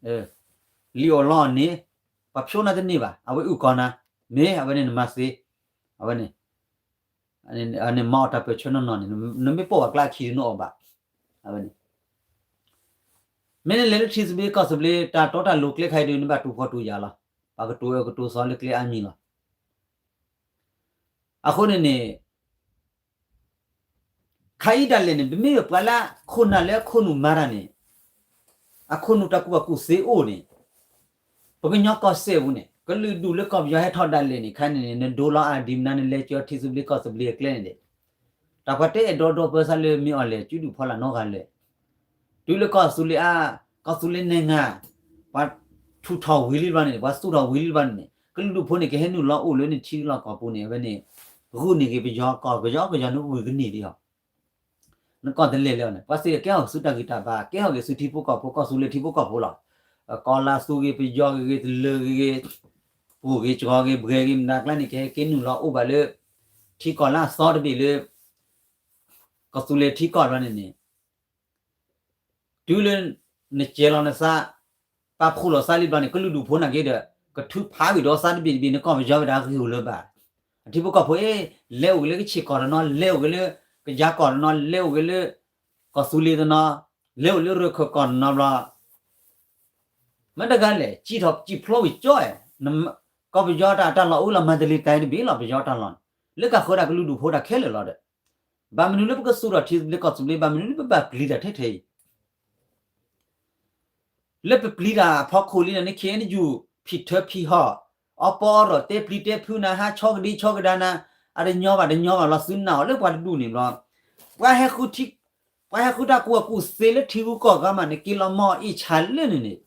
လံၣ်အီၣ်လီအီၣ်န့ၣ်, ပှၤဖျိနၤတန့ၢ်ဘၣ်, အဝဲအုၣ်ကီၤနၤ, မ့ၢ်အဝဲန့ၣ်နမၤသ့, အဝဲန့ၣ် နမၤအီၣ်တၢ်ပၢၢ်ဆၢနီၢ်နီၢ်န့ၣ် နမ့ၢ်ပိာ်ဘၣ်ကျါခံဒီးနအီၣ်ဘၣ်, အဝဲန့ၣ် မ့ၢ်နလဲၤလၢထံသဘျ့ကီၢ်သဘျ့ တၢ်တီတၢ်လိၤကျဲခါအံၤဒီး နဘၣ်တူၢ်ဖှီၣ်တူၢ်ယာ်လီၤ. ပှၤကတိၤအၢကတိၤသီလၢကျဲအါမံၤလီၤ. အဃိန့ၣ်န့ၣ် ခါအံၤဒၣ်လဲာ်န့ၣ် ပမ့ၢ်ပှၤလၢခိၣ်နၢ်လၢအခိၣ်နူာ်မၤတၢ်န့ၣ်, အခိၣ်နူာ်တၢ်ကူၣ်ဘၣ်ကူၣ်သ့အိၣ်န့ၣ်, ပကညီကီၢ်စဲၣ်ပူၤန့ၣ် ကလုာ်ဒူၣ်လၢကီၢ်ပယီၤဟဲထီၣ်ဒၣ်လဲာ်န့ၣ် ခါန့ၣ်န့ၣ် နဒိလီၤအါဒ်မနုၤ နလဲၤကၠီထံသဘျ့ကီၢ်သဘျ့အကျဲန့ၣ်ဒီး တၢ်ပှၤတဲအဲၣ်ဒိးဒီပၢဆှၢလၢမ့ၢ်အီၤလဲၣ် စုဒုၣ်ဖီလာ်နီတဂၤလဲၣ်. တုၤလၢကီၢ်သူလ့ၤအါ, ကီၢ်သူလ့ၤနဲၣ်ငါ, ပှၤထူးထီၣ်ဝံၤလံတဘျီန့ၣ်, ပှၤသူၣ်ထီၣ်ဝံၤလံတဘျီန့ၣ်န့ၣ် ကလုာ်ဒူၣ်ဖိန့ၣ် ကဟဲနုာ်လီၤအိၣ်လၢနထံလီၢ်ကီၢ်ပူၤန့ၣ် အဝဲန့ၣ် ဂုာ်န့ၢ်က့ၤပယီၤကီၢ် ကယီကယီနဂုာ်ကန့ၢ်ဒံးအီၤ နကီၢ်တလဲၤလၢၤအီၤန့ၣ် ပှၤသ့ၣ်ကဲထီၣ်က့ၤဆူတၢ်ဂံၢ်တၢ်ဘါ ကဲထီၣ်က့ၤဆူထံဖိကီၢ်ဖိ ကီၢ်သူလ့ၤထံဖိကီၢ်ဖိလီၤ. ကီၢ်လၢသူဂ့ၤ ပယီၤဂ့ၤဂ့ၤ တလၢၤဂ့ၤဂ့ၤ ပှိၢ်ဂ့ၤ ကီၤဂ့ၤ ဘှဲၤဂ့ၤ မတၤကျါန့ၣ် ကဟဲက့ၤနုာ်လီၤအိၣ်ဘၣ်လၢ ထံကီၢ်လၢအသီတဘ့ၣ်လၢ ကီၢ်သူလ့ၤထံကီၢ်တဘျီန့ၣ်န့ၣ် တုၤလၢ နစဲးလီၤနသး ပာ်ဖှိၣ်လီၤသးလံဘျီန့ၣ် ကလုာ်ဒူၣ်ဖိနာ်က့ဒီး ကထုးဖးဝံၤဒီးသးတဘ့ၣ်တဘ့ၣ် နကီၢ်ပယီၤဝဲဒၣ်ဂ့ၢ်အိၣ်လၢၤဘၣ်. အထံဖိကီၢ်ဖိအံၤ လဲၤအိၣ်က့ၤလၢကခ့ၣ်ကီၢ်တနီၤ လဲၤအိၣ်က့ၤလၢ ကယၤကီၢ်တနီၤ လဲၤအိၣ်က့ၤလၢ ကီၢ်သူလ့ၤတနီၤ လဲၤအိၣ်လၢရခၢၣ်ကီၢ်တနီၤဘျီ မ့ၢ်တဂၤလဲၣ် စံၣ်ထီၣ်စံၣ်ဖျိဝံၤကၠီဧါ. ကီၢ်ပယီၤတၢ်တၢ်လီၢ်အိၣ်လီၤ မၤတလ့ၤတၢ်တဘ့ၣ်လီၤ ပယီၤတၢ်လီၢ်န့ၣ် လၢကဃၢၤဒၣ်ကလုာ်ဒူၣ်ဖိတၢ်ခဲလၢာ်လီၤဒီး ဘၣ်မနုၤလၢပကသူၣ်ထီၣ်ထံသဘျ့ကီၢ်သဘျ့ ဘၣ်မနုၤလၢပဘၣ်ပျံၤတၢ်ထဲထဲအံၤ လၢပပျံၤတၢ်အဖီခိၣ်လံန့ၣ် နခ့နယူၢ် ဖံးထၢဖံးဟီၣ် အီပီအရီၣ်တဲပျံၤတဲဖုးနၤ ဟးဆီကဒံဆီကဒါနၤ အတညီဘၣ်တညီဘၣ်လီၤ သုနာ်အီၤလၢပှၤတဒူၣ်န့ၣ်ဘျီ ပှၤဟဲဃုထံ ပှၤဟဲဃုတၢ်ကူၣ်ဘၣ်ကူၣ်သ့လၢထံဂုၤကီၢ်ဂၤမး နက့ၤလီၤမီၢ်အ့ၣ်ဆါလၢန့ၣ်န့ၣ်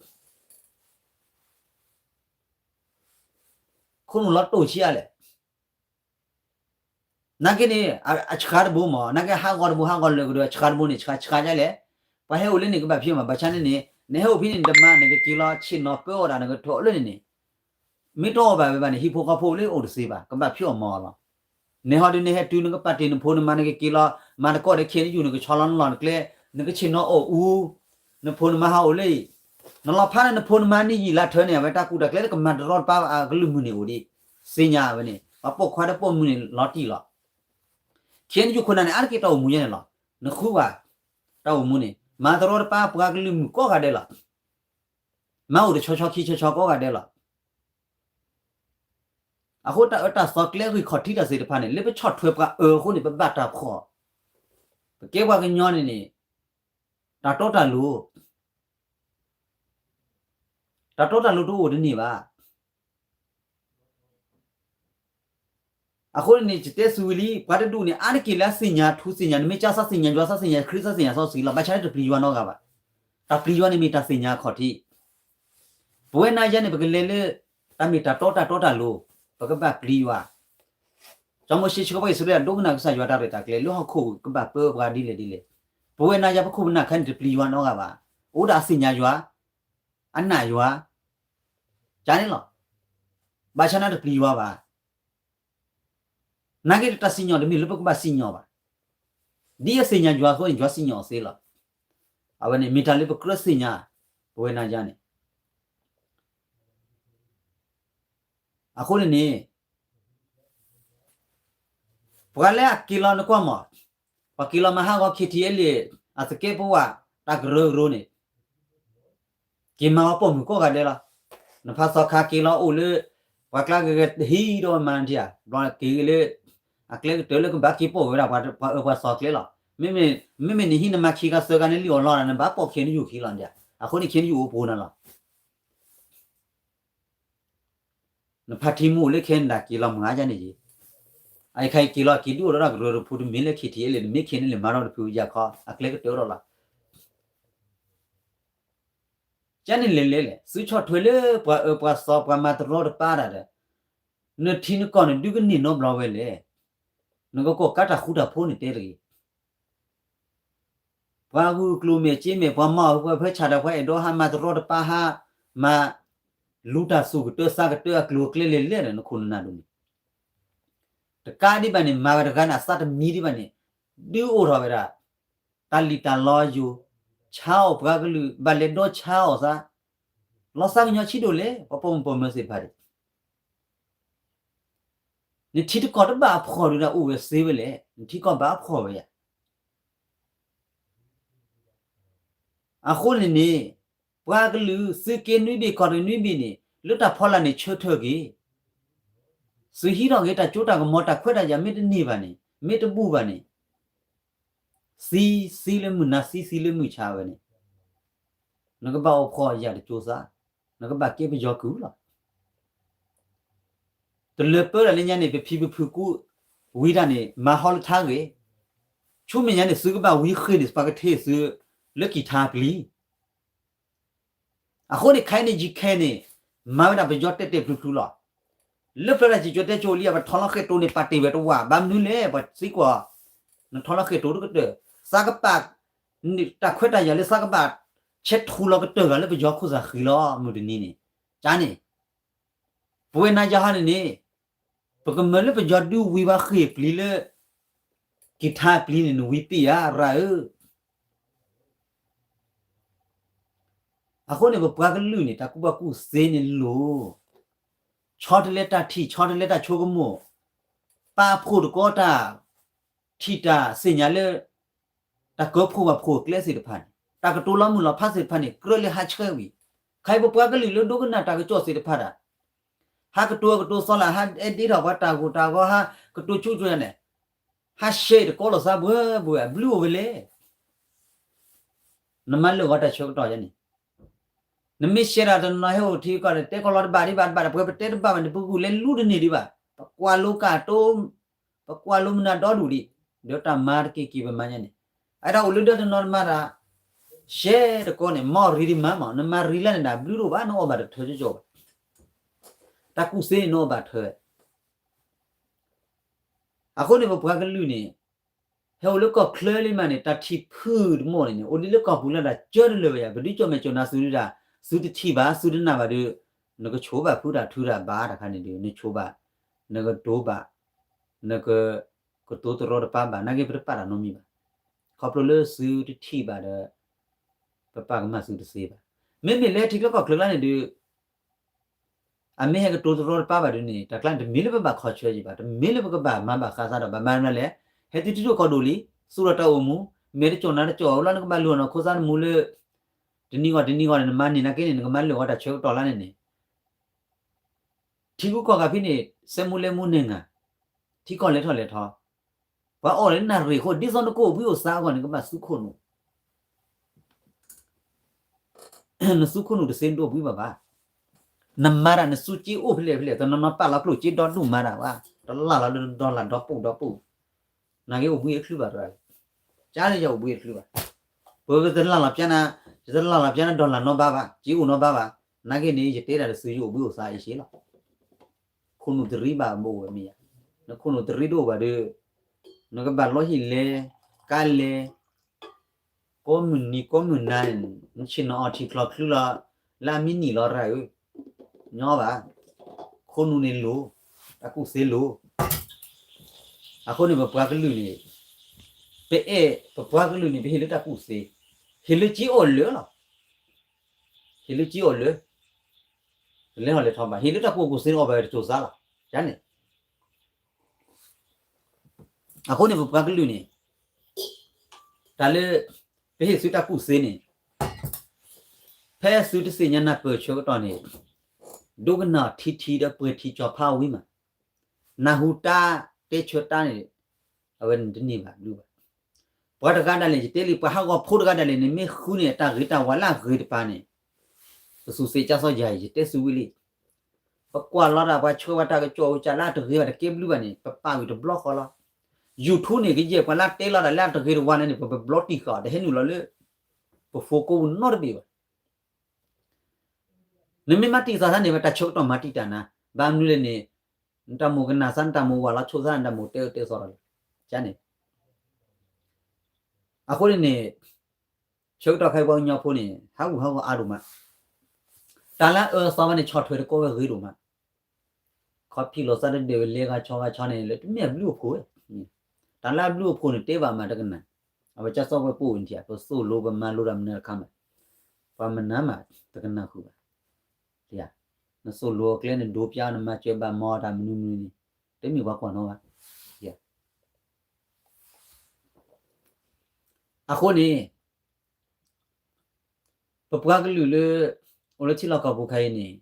ခိၣ်နူာ်လီၤတိၢ်ဆံးအါလဲၣ် နာ်က့န့ၣ် အဆှါတဘိမး နာ်က့ဟးဂီၤတဘိဟးဂီၤလၢာ်ကဒီး အဆှါတဘိန့ၣ် ဆှါဆှါဒ်လဲၣ် ပှၤဟဲအိၣ်လၢန့ၣ် ကဘၣ်ဖံးအီၣ်မး ဘၣ်ဆၣ်န့ၣ်န့ၣ် နဟဲအိၣ်ဖဲန့ၣ် နတမၤ နကက့ၤလီၤဆ့ၣ်နီၤပၢအီၣ်ဒၣ် နကထီၣ်လၢန့ၣ်န့ၣ် မ့ၢ်တအီၣ်ဘၣ်ဝဲဘၣ်န့ၣ် ဟံၣ်ဖိဃီဖိလၢအိၣ်တသ့ဘၣ် ကဘၣ်ဖံးအီၣ်မးလီၤ. နဟီဒုးနဟဲတုၤ နကပာ်တ့ၢ်နဖိနမါ နကက့ၤလီၤ မၤတကီၢ်ဒီးခဲနယူၢ် နကဆီလီၤနလီၢ်နကျဲ နကဆ့ၣ်နီၤအီၣ်အူ နဖိနမါဟးအိၣ်လၢအံၤ နလီၤဖးန့ၣ် နဖိနမါန့ၢ်ယံာ်လါထၢန့ၣ် အဝဲတၢ်ကူၣ်တၢ်ကျဲလၢကမၤတရီတပါအကလုၢ်မုၢ်န့ၣ်အိၣ်ဒံး သ့ၣ်ညါဝဲန့ၣ် ပှၤပိာ်ခွါဒီးပိာ်မုၣ်န့ၣ် လီၤတံၢ်လီၤ. ခဲနယူၢ်ခိၣ်နၢ်န့ၣ် အါတက့ၢ်တၢ်အိၣ်မူယဲန့ၣ်လီၤ. နဃုဘၣ် တၢ်အိၣ်မူန့ၣ် မၤတရီတပါပှၤကလုာ်မုၢ်ကိးဂၤဒဲးလီၤ. မၤအိၣ်တဆီဆီခံဆီဆီကိးဂၤဒဲးလီၤ. အဃိတၢ်အၢတၢ်သီကျဲဂံၢ်ခီၣ်ထံးတၢ်သ့ၣ်တဖၣ်န့ၣ် လၢပဆီၣ်ထွဲပှၤအၢအဃိန့ၣ် ပဘၣ်တၢ်ဖှီၣ် ပကဲပှၤကညီန့ၣ်န့ၣ် တၢ်တီတၢ်လိၤ တၢ်တီတၢ်လိၤတအိၣ်တန့ၢ်ဘၣ်. အဃိန့ၣ် ယတဲသုဝံၤလံ ပှၤတဒူၣ်န့ၣ် အါတက့ၢ်လၢအသ့ၣ်ညါထူသ့ၣ်ညါ နမ့ၢ်ကၢသးသ့ၣ်ညါယွၤ သးသ့ၣ်ညါခရံာ် သးသ့ၣ်ညါစီဆှံလီၤ. ဘၣ်ဆၣ်န့ၣ်တပျံၤယွၤနီတဂၤဘၣ်. တၢ်ပျံၤယွၤန့ၣ်မ့ၢ်တၢ်သ့ၣ်ညါအခီၣ်ထံး ပဝဲနၤယၤန့ၣ် ပကလဲၤလၢ တၢ်မ့ၢ်တၢ်တီတၢ်တီတၢ်လိၤ ပကဘၣ်ပျံၤယွၤ စီၤမိၤၡ့ဆှၢပှၤအံၣ်စရ့လး ဒိကနၣ်ကစၢ်ယွၤတၢ်ရဲၣ်တၢ်ကျဲၤ လၢဟီၣ်ခိၣ်ကဘၣ်ပၢပှၤဒ်လဲၣ်ဒ်လဲၣ်. ပဝဲနၤယၤပခိၣ်ပနၢ်ခဲန့ၣ် တပျံၤယွၤနီတဂၤဘၣ်. အိၣ်ဒၣ်အသ့ၣ်ညါယွၤ အနာ်ယွၤ ကန့ၣ်လီၤ. ဘၣ်ဆၣ်န့ၣ်တပျံၤယွၤဘၣ်. နာ်က့တၢ်စံၣ်ညီၣ်တမ့ၢ်လၢပကဘၣ်စံၣ်ညီၣ်ဘၣ်. ဒ်အသ့ၣ်ညါယွၤအသိးန့ၣ် ယွၤစံၣ်ညီၣ်အီၤသ့လီၤ. အဝဲန့ၣ်မ့ၢ်တၢ်လၢပကြၢးသ့ၣ်ညါ ပဝဲနၤယၤန့ၣ် အဃိန့ၣ်န့ၣ် ပှၤလၢအက့ၤလီၤနကွၢ်မး ပှၤက့ၤလီၤမၤဟးဂီၤ ခ့ထံအဲလ့ၣ် အသကဲးပဝး တၢ်ကရၢကရိန့ၣ် က့ၤမၤဝဲပိာ်မုၣ်ကိးဂၤဒဲးလီၤ. နဖးသီခါက့ၤလီၤအိၣ်လၢ ပှၤကျါဂ့ၤဂ့ၤတဟံးဒီးမၤနထံၣ်ဧါ ဘျီက့ၤလၢ အကျဲကတၢၢ်လၢကဘၣ်က့ၤပိာ်ဝဲဒၣ်ပှၤအၢပှၤသီကျဲလီၤ. မ့မ့ၢ်နဟံးနမၤခံဂၤသၢဂၤန့ၣ်လံၣ်အီၣ်လီၤ နဘၣ်ပိာ်ခဲနယူၢ်ခံလီၤ. အဃိန့ၣ်ခဲနယူၢ်အိၣ်ပှိၤနၤလီၤ. နဖါထံမူအိၣ်လၢခဲနဒၤက့ၤလီၤမုၢ် အါယၤန့ၣ်ယံၤ အအံၤခါအံၤက့ၤလီၤက့ၤဒုးအိၣ်ဒီးတၢ်ကရၢကရိဖိတမ့ၢ်လၢ ခ့ထံအဲလ့ၣ် တမ့ၢ်ခဲန့ၣ်လံၣ်မၤထီၣ်တဖုယၤခီ အကျဲကတၢၢ်ဒီးလီၤ. ကန့ၣ်လဲၤလဲၤလဲၣ်, သုဆီၣ်ထွဲလၢပှၤအၢပှၤသီ ပှၤမၤတရီတပါတၢ်ဒီး နထံနကီၢ်နဒုးကန့ၢ်နီတဘျီဝဲလဲၣ်. နကကိးကါတၢ်ဃူတၢ်ဖိးန့ၣ်တဲတဂ့ၤ. ပှၤဂုာ်ကျိၤမဲာ်စ့မဲာ် ပှၤမၤအီၣ်ပှၤဖၢဆၣ်ဒီး ပှၤအဲၣ်ဒိးဟးမၤတရီတပါ ဟးမၤလူၤတၢ်သူၣ်ကတၢသးကတၢအကျိၤအကျဲလဲၤလဲၣ်ဒီး နခိၣ်နနၢ်ဒိၣ်န့ၣ် တကးဒံးဘၣ်န့ၣ် မၤဝဲတဂၤန့ၣ် အသးတမံဒံးဘၣ်န့ၣ် ဒုးအိၣ်ထီၣ်ဝဲဒၣ် တၢ်လံၣ်တၢ်လီယိာ် ဆါအီၣ်ပှၤကလုာ် ဘၣ်လဲၤဒီဆါအီၣ်သး လီၤသးကညီၤဆံးဒိၣ်လဲၣ် ပှၤပိာ်မုၣ်ပိာ်မၢၤသ့ၣ်တဖၣ်န့ၣ် နထံတကီၢ်တဘၣ်အဖှီၣ်ဒုးဒၣ်အိၣ်ဝဲသ့ဝဲလဲၣ်, နထံကီၢ်ဘၣ်အဖှီၣ်ဝဲယၤ. အဃိန့ၣ်န့ၣ် ပှၤကလုာ်သုးက့နွံဘ့ၣ်ကီၢ်တနွံဘ့ၣ်န့ၣ် လၢတၢ်ဖီလာ်န့ၣ်ဆၢထၢၣ်က့ၤ, သုးဟံးထီၣ်က့ၤတၢ်စိတၢ်ကမီၤ တၢ်ခွဲးတၢ်ယာ်မ့ၢ်တန့ၢ်ဘၣ်န့ၣ် မ့ၢ်တဘူၣ်ဘၣ်န့ၣ် သံသံလၢမုၢ်နၤ သံသံလၢမုၢ်ဆါဝဲန့ၣ် နကဘၣ်အိၣ်ဖှီၣ်ယာ်တစိၤသး, နကဘၣ်ကဲပယီၤကုၢ်လီၤ. တလၢပၢတၢ်လၢညါန့ၣ် ပဖံပဖုကူဝံတၢ်န့ၣ် မၤဟီလၢထါဂ့ၤ, ဆူမဲာ်ညါန့ၣ် သုကဘၣ်ဝံဃ့ၢ်န့ၣ် ပှၤကထ့သုးလၢကံၢ်ထါပျံၤ အဃိန့ၣ် ခဲအံၤန့ၣ် ယခဲအံၤန့ၣ် မၤဝဲဒၣ်ပယီၤတဲာ်တဲာ်ဖျုးဖျုးလီၤ. လၢပျၢၤတၢ်စံၣ်ကၠီၤတဲစိၤလံ ပထီလီၤဃဲၣ်တိၤန့ၣ် ပာ်တ့ၢ်ဝဲတဝၢ် ဘၣ်မနုၤလဲၣ် ပှၤသံကွၢ်, နထီလီၤဃဲၣ်တိၤတကတၢၢ်, သးကပာ် တၢ်ခွဲးတၢ်ယာ်လၢသးကဘၣ် ဆဲးထူလီၤကတၢၢ်ဂၤလၢပယီၤခိၣ်သၣ်ဃံလီၤ မုၢ်တနံၤန့ၣ်, ကန့ၣ် ပဝဲနၤယၤဟီန့ၣ်န့ၣ် ပကမၢလၢပယီၤဒုးဝံၤဝဲဃ့ၢ်ပျံၤလၢ ကံၢ်ထါပျံၤန့ၣ် နဝံၤပ့ၢ်ဧါ ရၤဧၢ. အဃိန့ၣ် ပပှၤကလုာ်န့ၣ် တၢ်ကူၣ်ဘၣ်ကူၣ်သ့န့ၣ်လိၤ, ဆီတလဲတၢ်ထံၣ် ဆီတလဲတၢ်ဆိကမိၣ်, ပာ်ဖှိၣ်သကိးတၢ် ထံၣ်တၢ်သ့ၣ်ညါလၢ တၢ်ကၢဖှိၣ်ဘၣ်ဖှိၣ်ကျဲသ့ၣ်တဖၣ်န့ၣ် တၢ်ကတိၤလီၤမုၢ်လီၤဖးသ့ၣ်တဖၣ်န့ၣ် ကြၢးလၢဟးဆှၢဝံၤ, ခဲအံၤပပှၤကလုာ်လၢဒိကနၣ်တၢ်ကစီၣ်သ့ၣ်တဖၣ်ဒၣ် ဟးကတိၤအကတိၤသီလၢ ဟးအဲၣ်ဒ့ထီၣ်ပှၤတၢ်ဂိၢ်တၢ်ဂီၤ ဟးကတိၤဆူၣ်ကၠိန့ၣ် ဟးရှဲတကိးလိာ်သးဘှဲဘှဲ အဘျုးအိၣ်ဝဲလဲၣ်. နမၤလၢာ်ဂီၤတၢ်ဆၢကတီၢ်ယါန့ၣ် နမ့ၢ်ရှဲဒၣ်တနီၤဟဲအိၣ်ထံကီၢ်န့ၣ် တဲကီၢ်လီၤတဘၣ်ဒံးဘၣ်တဘၣ်ဒီး ပဝဲပတဲတဘၣ်ဘၣ်န့ၣ် ပဂုာ်လဲၤလူတန့ၢ်ဒံးဘၣ်. ပကွၢ်လိကၢ်တိ ပကွၢ်လိမုၢ်နၤဒီဒူၣ်ဒံး ဒီးတၢ်မၤတက့ၢ်က့ၢ်ပမၤညါန့ၣ် အဝဲဒၣ်အိၣ်လၢဒၢတနီၤတမၤတၢ် ရှဲတကိးန့ၣ် မ့ၢ်အီၣ်ရံၤဒံးမၤမး နမၤရံၤလၢန့ၣ်ဒၣ် ဘျုးတအိၣ်ဘၣ် နအီၣ်ဘၣ်တထၢကၠိကၠိဘၣ်. တၢ်ကူၣ်သ့န့ၣ် နအီၣ်ဘၣ်ထၢ အဃိန့ၣ် ပပှၤကလုာ်န့ၣ် ဟဲအိၣ်လၢကီၢ်ချၢလံမးန့ၣ် တၢ်ထံၣ်ဖုၣ်တမီၢ်န့ၣ်န့ၣ် အိၣ်ဒ်လၢကီၢ်ပူၤလၢဒၣ်ကၢတလၢာ်ဝဲယါ ပဒုးကၠီၣ်မဲာ်ကၠီၣ်နၤသုးဒုဒၣ် သုတထံၣ်ဘၣ် သုတနာ်ဘၣ်ဒီး နကဆိဘၣ်ဖုတၢ်ထုတၢ်ဘါတခါန့ၣ်ဒီး နဆိဘၣ် နကတိၤဘၣ် နက ကတိၤတရီတပါဘၣ် နာ်က့ပတပာ်တၢ်နီတမံၤဘၣ်. ခီဖျိလၢသုတထံၣ်ဘၣ်ဒီး ပပာ်ကမၣ်သုတသ့ဘၣ်. မ့မ့ၢ်လၢထံချၢကီၢ်ချၢကျါန့ၣ်ဒီး အမ့ၢ်ဟဲကတိၤတရီတပါဘၣ်ဒ်န့ၣ် တၢ်ကျါန့ၣ် တမ့ၢ်လၢပဘၣ်ခီဆၢယံၤဘၣ်, တမ့ၢ်လၢပကဘၣ်မၤဘၣ်ဃးသးဒီး ဘၣ်မနုၤလဲၣ်, ဟဲတုၤထံဒိၣ်ကီၢ်ဒိၣ်လံ, သူၣ်ထီၣ်တၢ်အိၣ်မူ, မဲာ်တကၠီၣ်နါတကၠီၣ်အလီၢ် နကဘၣ်လုၢ်အီၣ်နီၢ်ခိသးသမူလၢ တနံၤဂီၢ်တနံၤဂီၢ်န့ၣ် နမၤန့ၢ်နာ်က့န့ၣ် နကမၤလၢာ်ဂီၤတၢ်ဆၢကတီၢ်လါန့ၣ်န့ၣ် ထံဂုၤကီၢ်ဂၤဖဲန့ၣ် စဲမူလဲမူန့ၢ်ငါ, ထံကီၢ်လဲၤထီၣ်လဲၤထီ, ပှၤအီၣ်လၢနၣ်ရံၣ်အဃိ ဒ်သိးနကအိၣ်ဘှံးအိၣ်သါအဂီၢ်န့ၣ် နကဘၣ်သူခိၣ်နူာ် နသူခိၣ်နူာ်တသ့ နတအိၣ်ဘှံးဘၣ်ဘၣ်. နမၤတၢ်နသူက့အိၣ်ဖဲလဲၣ်ဖဲလဲၣ် တနီၤနီၤပာ်လီၤကျိၣ်စ့ဒီဒူၣ်မၤတၢ်ဘၣ်, တလၢ်လီၤလၢဒီလၢ်ဒီပူၣ်ဒီပူၣ်, နာ်က့အိၣ်ဘှံးအချုးဘၣ်တဂၤလဲၣ်, ကၢ်လၢယအိၣ်ဘှံးအချုးဘၣ်. ပဝဲပတလၢ်လီၤပျါနၤ, ယတလၢ်လီၤပျါနၤဒီလၢ်နီဘါဘၣ်, စ့အိၣ်နီဘါဘၣ်, နာ်က့န့ၣ် ယတဲဒၣ်တသုယအိၣ်ဘှံးအိၣ်သါအံၤစ့လီၤ. ခိၣ်နူာ်တရံးဘၣ်ဘၣ်အိၣ်ဝဲမ့ၢ်ယါ, နခိၣ်နူာ်တရံးတအိၣ်ဘၣ်ဒီး နကဘၣ်လီၤဟံၣ်လဲၤ, ကါလဲၤ, ကိးမုၢ်နံၤကိးမုၢ်နၤန့ၣ် နဆ့ၣ်နီၤအီၣ်ထံချီချုလီၤ, လၢအမံနံၣ်လီၤရၤဧၢ, ညီဘၣ်, ခိၣ်နူာ်န့ၣ်လိၤ, တၢ်ကူၣ်သ့လိၤ. အဃိန့ၣ် ပပှၤကလုာ်န့ၣ် ပအဲၣ် ပပှၤကလုာ်န့ၣ် ပဟ့ၣ်လၢတၢ်ကူၣ်သ့, ဟ့ၣ်လၢက့အီၣ်လၢာ်လီၤ. ဟ့ၣ်လၢက့အီၣ်လၢာ်, တလဲၤထီၣ်လဲၤထီဘၣ်, ဟ့ၣ်လၢတၢ်ကူၣ်ကူၣ်သ့န့ၣ် အီၣ်ဘၣ်ဝဲတစိၤသးလီၤ. ယါန့ၣ် အဃိန့ၣ် ပပှၤကလုာ်န့ၣ် တၢ်လၢ ပဟ့ၣ်သုတၢ်ကူၣ်သ့န့ၣ် ဖဲသုတသ့ၣ်ညါနၢ်ပၢၢ်ဆၢကတီၢ်န့ၣ် ဒိကနၣ်ထံထံဒီးပှဲၤထံကၠီၤဖးဝံၤမး နၢ်ဟူတၢ်တဲဆၢတၢ်န့ၣ် အဝဲန့ၣ်တန့ၢ်ဘၣ်ဘျုးဘၣ်. ပှၤတဂၤဒၣ်လဲာ် ယတဲလံ ပှၤဟးဂီၤဖိတဂၤဒၣ်လဲာ်န့ၣ် မ့ၢ်ဃုန့ၢ်အတၢ်ဂ့ၤတၢ်ဝါလၢအဂ့ၤတပၤန့ၣ် ပသူၣ်သ့ၣ်ကၢ်သီယၤအံၤ ယတဲသုဝံၤလံ. ပကွၢ်လီၤဒၣ်ပှၤဆှၢဝဲတၢ်ကစီၣ်အိၣ်ကၢ်လၢအတဂ့ၤဘၣ်တကဲဘျုးဘၣ်န့ၣ် ပပာ်ဝံၤတဘျီဃီလီၤ. YouTube န့ၣ် ကယဲၢ်ပှၤလၢတဲလီၤဒၣ်လၢအတဂ့ၤတဝါန့ၣ်န့ၣ် ပပဘျီတံၢ်ဃာ်အီၤ တဟဲနုာ်လီၤလၢ ပ phone ကိးပူၤနီတဘ့ၣ်ဘၣ်. နမ့ၢ်မၤတံာ်သးသးန့ၣ် ဘၣ်တၢ်ဆၢကတီၢ်မၤတံာ်တၢ်နၤ, ဘၣ်မနုၤလဲၣ်န့ၣ်, နတၢ်မိၣ်ကနၣ်သး နတၢ်မိၣ်ဝးလီၤဆိသး နတၢ်မိၣ်တဲအၢတဲသီလီၤ, ကန့ၣ်, အဃိန့ၣ်န့ၣ်, ဆၢကတီၢ်ခဲအံၤပှၤကညီဖိန့ၣ် ဟးဂူာ်ဟးဂီၤအါဒိၣ်မး, တၢ်လၢအအၢအသီဘၣ်န့ၣ် ဆီၣ်ထွဲတကီဝဲဂ့ၤဒိၣ်မး, ခီဖျိလီၤသးတဒၢးဝဲလဲၤဂၤဆီဂၤဆီန့ၣ် လၢတမ့ၢ်အဘျုးအဖှိၣ်ဝဲ, တၢ်လၢအဘျုးအဖှိၣ်န့ၣ် တဲဘၣ်မးတကနၣ်, အဝဲကၢ်စီၣ်ဝဲပိာ်ဝဲထံၣ် ပသိၣ်လိပမၤလိတၢ်မနုၤတခါမး, ပှၤမနၤမးတကနၣ်ဃုာ်ဘၣ်, နသိၣ်လိအကျဲ နဒိပျါ နမၤစၢၤဘၣ်မၤတၢ်မနုၤမနုၤန့ၣ်, တမ့ၢ်ပှၤကွၢ်နီဘၣ်, အဃိန့ၣ် ပပှၤကလုာ်လၢ အိၣ်လၢထံလီၢ်ကီၢ်ပူၤခါအံၤန့ၣ်,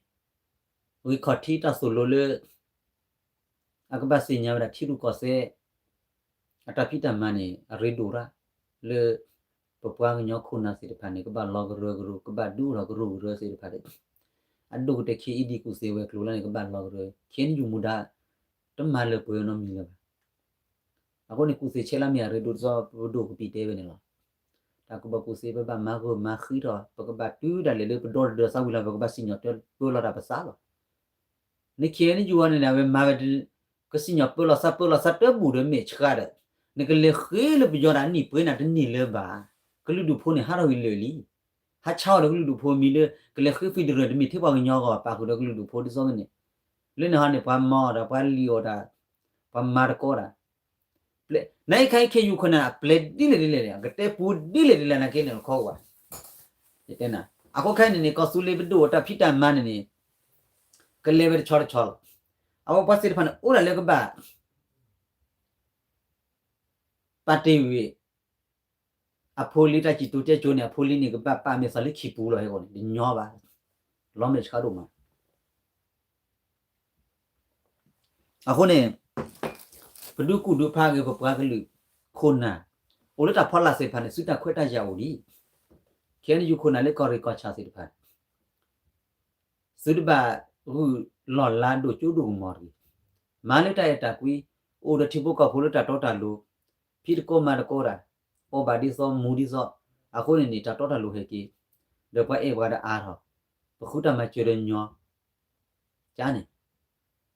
ဂံၢ်ခီၣ်ထံးတၢ်သိၣ်လိလၢ အကဘၣ်သ့ၣ်ညါဝဲဒၣ်ထံရူၢ်ကီၢ်သဲး အတၢ်ဖံးတၢ်မၤန့ၣ် အရ့ဒိၣ်ရၣ်, လၢ ပပှၤကညီခိၣ်နၢ်သ့ၣ်တဖၣ်န့ၣ် ကဘၣ်လီၤကရၢကရိ ကဘၣ်ဒုးအိၣ်ထီၣ်ကရူၢ်ကရၢသ့ၣ်တဖၣ်ဒီး အဒိၣ်ကတၢၢ် ခ့အ့ဒံ ကူၣ်သ့ဝဲၤကျိၤလၢန့ၣ် ကဘၣ်လီၤကရၢ, ခ့နယူၣ်မူဒါ တမၤလၢပှဲၤနီတမံၤလၢၤဘၣ်. အဃိန့ၣ် ကူၣ်သ့ဆဲးလၢမ့ၢ်အရ့ဒိၣ်တစီ ပဒိၣ်ကပံာ်တဲဝဲန့ၣ်လီၤ. တၢ်ကူၣ်ဘၣ်ကူၣ်သ့ ပဘၣ်မၤဂၢၢ်မၤဃံထီၣ် ပကဘၣ်တုၤဒၣ်လဲာ်လၢပဒီတဒၢသးဝံၤလီၤ ပကဘၣ်စံၣ်ညီၣ်ပၢလီၤတၢ်ပသးလီၤ. နခ့နယူၣ်အီၤန့ၣ် အဝဲမၤဝဲ ကစံၣ်ညီၣ်ပၢလီၤသး ပၢလီၤသးတဘူၣ်ဒီးမဲာ်ဆှးဒီး နကလဲၤဃ့လၢပယီၤဒၣ်နံၣ်ပှဲၤနၤတန့ၢ်လၢၤဘၣ်. ကလုာ်ဒူၣ်ဖိန့ၣ် ဟးထီၣ်ဝံၤလၢာ်လံ. ဟးဆါအီၤဒီးကလုာ်ဒူၣ်ဖိမံၤလၢ ကလဲၤဃ့ federal တမ့ၢ်ထဲပှၤကညီအဂီၢ် ပာ်ဃုာ်ဒီးကလုာ်ဒူၣ်ဖိဒ်သိးန့ၣ်, လၢန့ၣ်ဟီန့ၣ် ပှၤမၤအီၤဒီး ပှၤလံၣ်အီၤဒီး ပှၤမၤတကီတၢ် နအံၤခဲအံၤ ခ့ယူၣ်ခိၣ်နၢ် အပျဲၢ်ဒ်လဲၣ်ဒ်လဲၣ်န့ၣ် အကတဲပူဒ်လဲၣ်ဒ်လဲၣ်နာ်က့န့ၣ် လီခီကွၢ်, ယတဲနၤ, အဃိခဲအံၤန့ၣ်န့ၣ် ကီၢ်သူလ့ၤပဒိၣ်အတၢ်ဖံးတၢ်မၤန့ၣ်န့ၣ် ကလဲၤဝဲတဆီတဆီလီၤ. အဝဲပှၤသ့ၣ်တဖၣ်န့ၣ် အိၣ်ဒၣ်လၢကဘၣ် ပာ်တ့ၢ်ဝံၤ အဖိလံၤတၢ်စံၣ်တိၤတဲကိၤန့ၣ် အဖိလံၤန့ၣ် ကဘၣ်ပာ်မဲာ်သးလၢခံပူၤလီၤ ဟဲဂီၤန့ၣ် တညီဘၣ်, လီၤမဲာ်ဆှးဒိၣ်မး. အဃိန့ၣ် ပဒုးကူၣ်ဒုးဖးက့ၤ ပပှၤကလုာ်ခိၣ်နၢ် အိၣ်လၢတၢ်ဖီလာ်သ့ၣ်တဖၣ်န့ၣ် သုတၢ်ခွဲးတၢ်ယာ်အိၣ်ဒံး, ခဲအံၤ ယူၢ်ခိၣ်နၢ်လၢကီၢ်ရ့ၣ်ကီၢ်ဆၣ်သ့ၣ်တဖၣ် သုတဘၣ်ဂုာ်လီၢ်လၤဒိၣ်ကၠိဒိၣ်ကမီၤတဂ့ၤ. မၤလၢတၢ်အဲၣ်တၢ်ကွံ, အိၣ်ဒီးထံဖိကီၢ်ဖိလၢတၢ်တီတၢ်လိၤ, ဖံးသကိးမၤသကိးတၢ်, အီၣ်ဘၣ်ဒ်သိးမူဒ်သိး, အဃိန့ၣ်န့ၣ် တၢ်တီတၢ်လိၤဟဲက့ၤ, ဒီးပှၤအဲၣ်ပှၤဒီးအါထီၣ်, ပဃုတၢ်မၤစၢၤဒီးညီ ကန့ၣ်,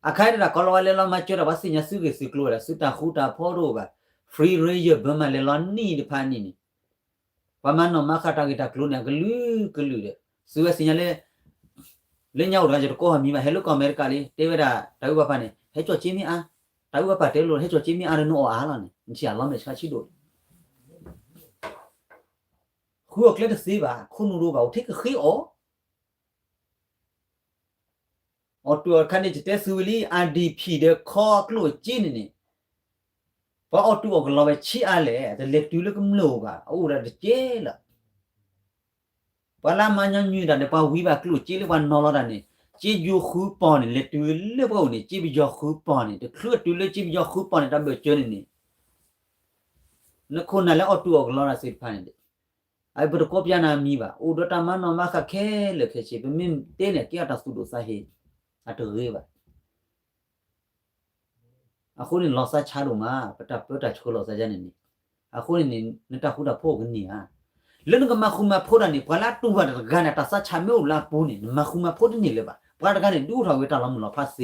အခါအံၤဒၣ်ကိးလီၤဝဲလဲၤလီၤမၤစၢၤတၢ် ပှၤသ့ၣ်ညါသုဂ့ၢ်သုကျိၤဝဲဒၣ် သုတၢ်ဃူတၢ်ဖိးတအိၣ်ဘၣ်, free range ဘၢမးလဲၤလီၤနံၣ်တဖၣ်နံၣ်န့ၣ်, ပှၤမၤနီၣ်မၤဃၣ်တၢ်ဂ့ၢ်တၢ်ကျိၤန့ၣ် အကလုာ်ကလုာ်ဒီး သုဝဲသ့ၣ်ညါလၢ လၢညါအိၣ်တဂၤယတကိးဟီၣ်မံၤဘၣ် ဟဲလၢကီၢ်အမဲရကၤလံ တဲဝဲဒၣ် တၢ်အုၣ်ပှၤပာ်န့ၣ် ဟဲကၠီၣ်က့မ့ၢ်အါ, တၢ်အုၣ်ပှၤပာ်တဲလိာ် ဟဲကၠီၣ်က့မ့ၢ်အါဒီးနအီၣ်အါလီၤန့ၣ် နထံၣ်အလီၤမဲာ်ဆှးဆံးဒိၣ် ဃုအီၣ်ကျဲတသ့ဘၣ် ခိၣ်နူာ်ရိဘၣ် အိၣ်ထဲကဃ့အီၣ် အီၣ်တူၢ်အီၣ်တခါန့ၣ် ယတဲသုဝံၤလံ IDP ဒီးခီကျိၣ်စ့န့ၣ်န့ၣ် ပှၤအီၣ်တူၢ်အီၣ်ကလီဝဲဆံးအါလဲၣ် တလဲၤတုၤလၢကမျၢၢ်အိၣ်ဘၣ် အအိၣ်ဒၣ်တကဲလၢာ် ပှၤလၢအမၤညီနုၢ်တၢ်ဒီး ပှၤဝံဘၣ်ကျိၣ်စ့လၢပှၤနီၤလီၤတၢ်န့ၣ် စ့ယိၤဃုပီၢ်န့ၣ် လဲၤတုၤလၢပှၤအိၣ်န့ၣ် စ့ပယီၤဃုပီၢ်န့ၣ် တချုးအတုၤလၢစ့ပယီၤဃုပီၢ်န့ၣ် တၢ်ဘၢၣ်စၢၤန့ၣ်န့ၣ် နခိၣ်နၢ်လၢအီၣ်တူၢ်အီၣ်ကလီတၢ်သ့ၣ်တဖၣ်န့ၣ် အပတကိးပျါနၤမံၤဘၣ် အိၣ်ဒီးတၢ်မၤနီၣ်မၤဃၣ်ခဲလၢာ်ခဲဆ့ ပမ့ၢ်တဲန့ၣ် ကဲအတၢ်သူၣ်ဒိၣ်သးဟ့ အတဂ့ၤဘၣ် အဃိန့ၣ် လီၤသးဆါဒိၣ်မး ပတၢ်ပၢတၢ်ဆှၢလီၤသးယါန့ၣ်န့ၣ် အဃိန့ၣ်န့ၣ် နတၢ်ဃူတၢ်ဖိးကန့ၢ်ဧါ. လၢနကမၤဃူမၤဖိးတၢ်န့ၣ် ပှၤလၢအတူၢ်ဘၣ်တဂၤန့ၣ် တၢ်သးဆါမ့ၢ်အိၣ်လၢအပူၤန့ၣ် နမၤဃူမၤဖိးတန့ၢ်လၢၤဘၣ်. ပှၤတဂၤန့ၣ် ဒုးအိၣ်ထီၣ်ဝဲတၢ်လီၤမုၢ်လီၤဖးသ့ ဒ်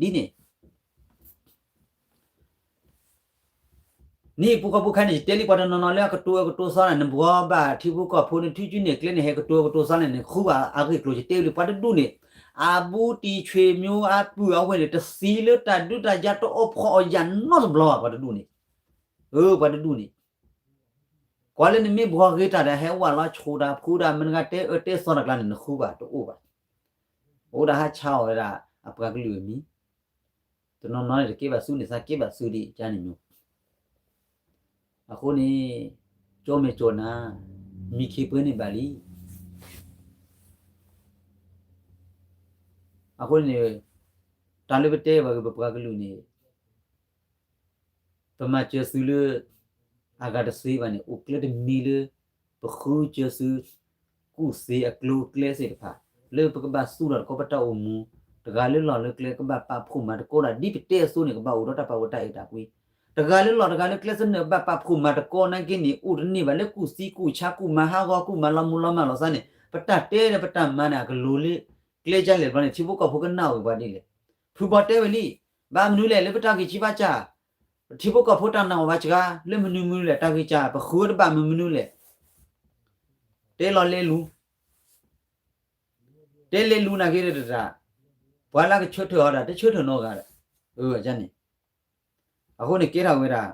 န့ၣ် နံၣ်ပူၤဃီပူၤခါန့ၣ် ယတဲလံပှၤတနီၤနီၤလၢအကတိၤအၢကတိၤသီန့ၣ် နဘှီဘၣ်ထံဖိကီၢ်ဖိန့ၣ် ထံကၠူန့ၣ်ကျဲန့ၣ် ဟဲကတိၤအၢကတိၤသီန့ၣ် နဃုဘၣ်အဂ့ၢ်ကျိၤ ယတဲဝံၤလံ ပှၤတဒူၣ်န့ၣ် အဘူးတံၢ်ဆွေမျိုး အပုၢ်အဝဲၢ်န့ၣ် တသံလၢတၢ်ဒုးတၢ်ယၤတအိၣ်ဖှီၣ်အီၤယၤနီတဘျီဘၣ် ပှၤတဒူၣ်န့ၣ် အၢ ပှၤတဒူၣ်န့ၣ် ကွၢ်လၢနမ့ၢ်ဘှီဂ့ၤတၢ်ဒီး ဟဲဝးလီၤဆိတၢ်ဖှူတၢ် မနုၤဂၤတဲအၢတဲသီတၢ်ကျါန့ၣ် နဃုဘၣ်တအိၣ်ဘၣ်. အိၣ်ဒၣ်ဟးဆါအီၣ်ဝဲဒၣ် အပှၤကလုာ်အမံၤ တနီၤနီၤန့ၣ် တကဲဘၣ်သုန့ၣ်သး ကဲဘၣ်သုဒံး ကန့ၣ်မ့ၢ် အဃိန့ၣ် ကၠီမဲာ်ကၠီနၤ မံခ့ပှဲၤန့ၢ်ဘၣ်လံ. အဃိန့ၣ် တၢ်လၢပတဲဘၣ်က့ၤ ပပှၤကလုာ်န့ၣ် ပမၤစၢၤသုလၢ အဂၤတသ့ဘၣ်န့ၣ် အိၣ်ကျဲတမံၤလၢ ပဃုစၢၤသု ကူၣ်သ့အကျိၤအကျဲသ့ၣ်တဖၣ် လၢပကဘၣ်သူၣ်ထီၣ်တခီပတၢ်အိၣ်မူ တဂၤလၢလီၢ်လၢကျဲ ကဘၣ်ပာ်ဖှိၣ်မၤသကိးတၢ် ဒ်ပတဲအသိးန့ၣ် ကဘၣ်အိၣ်ဒီးတၢ်ပာ်ဝဲတၢ်အဲၣ်တၢ်ကွံ တဂၤလၢလီၢ်တဂၤလၢကျဲသနၢၣ် ဘၣ်ပာ်ဖှိၣ်မၤသကိးနာ်က့န့ၣ် အိၣ်တန့ၢ်ဘၣ်လၢကူၣ်သံကူၣ်ဆါ ကူၣ်မၤဟးဂီၤ ကူၣ်မၤလီၤမူလီၤမၢ်လီၤသးန့ၣ် ပတၢ်တဲဒီးပတၢ်မၤန့ၣ် အကလိၤလၢ ကျဲဒ်လဲၣ်တဘျီန့ၣ် ထံဖိကီၢ်ဖိကနၣ်အီၤဝဲဒ်လဲၣ်. ဖုဘီတဲဝဲလံ, ဘၣ်မနုၤလဲၣ် လၢပတၢ်ဂံၢ်ဆံးဘၣ်စၢ်, ပထံဖိကီၢ်ဖိတၢ်နာ်အီၤဘၣ်စှၤ, လၢမနုၤမနုၤလဲၣ် တၢ်ဂံၢ်စၢ် ပဃုဝဲတဘၣ်မနုၤမနုၤလဲၣ်. တဲလီၤလဲလူ တဲလဲလူနာ်က့ဒီးတၢ်, ပှၤလၢကဆၢထၢၣ်အီၤဒၣ် တဆၢထၢၣ်နီတဂၤဒီး, န့ၣ်, အဃိန့ၣ်ကဲထီၣ်ဝဲဒၣ်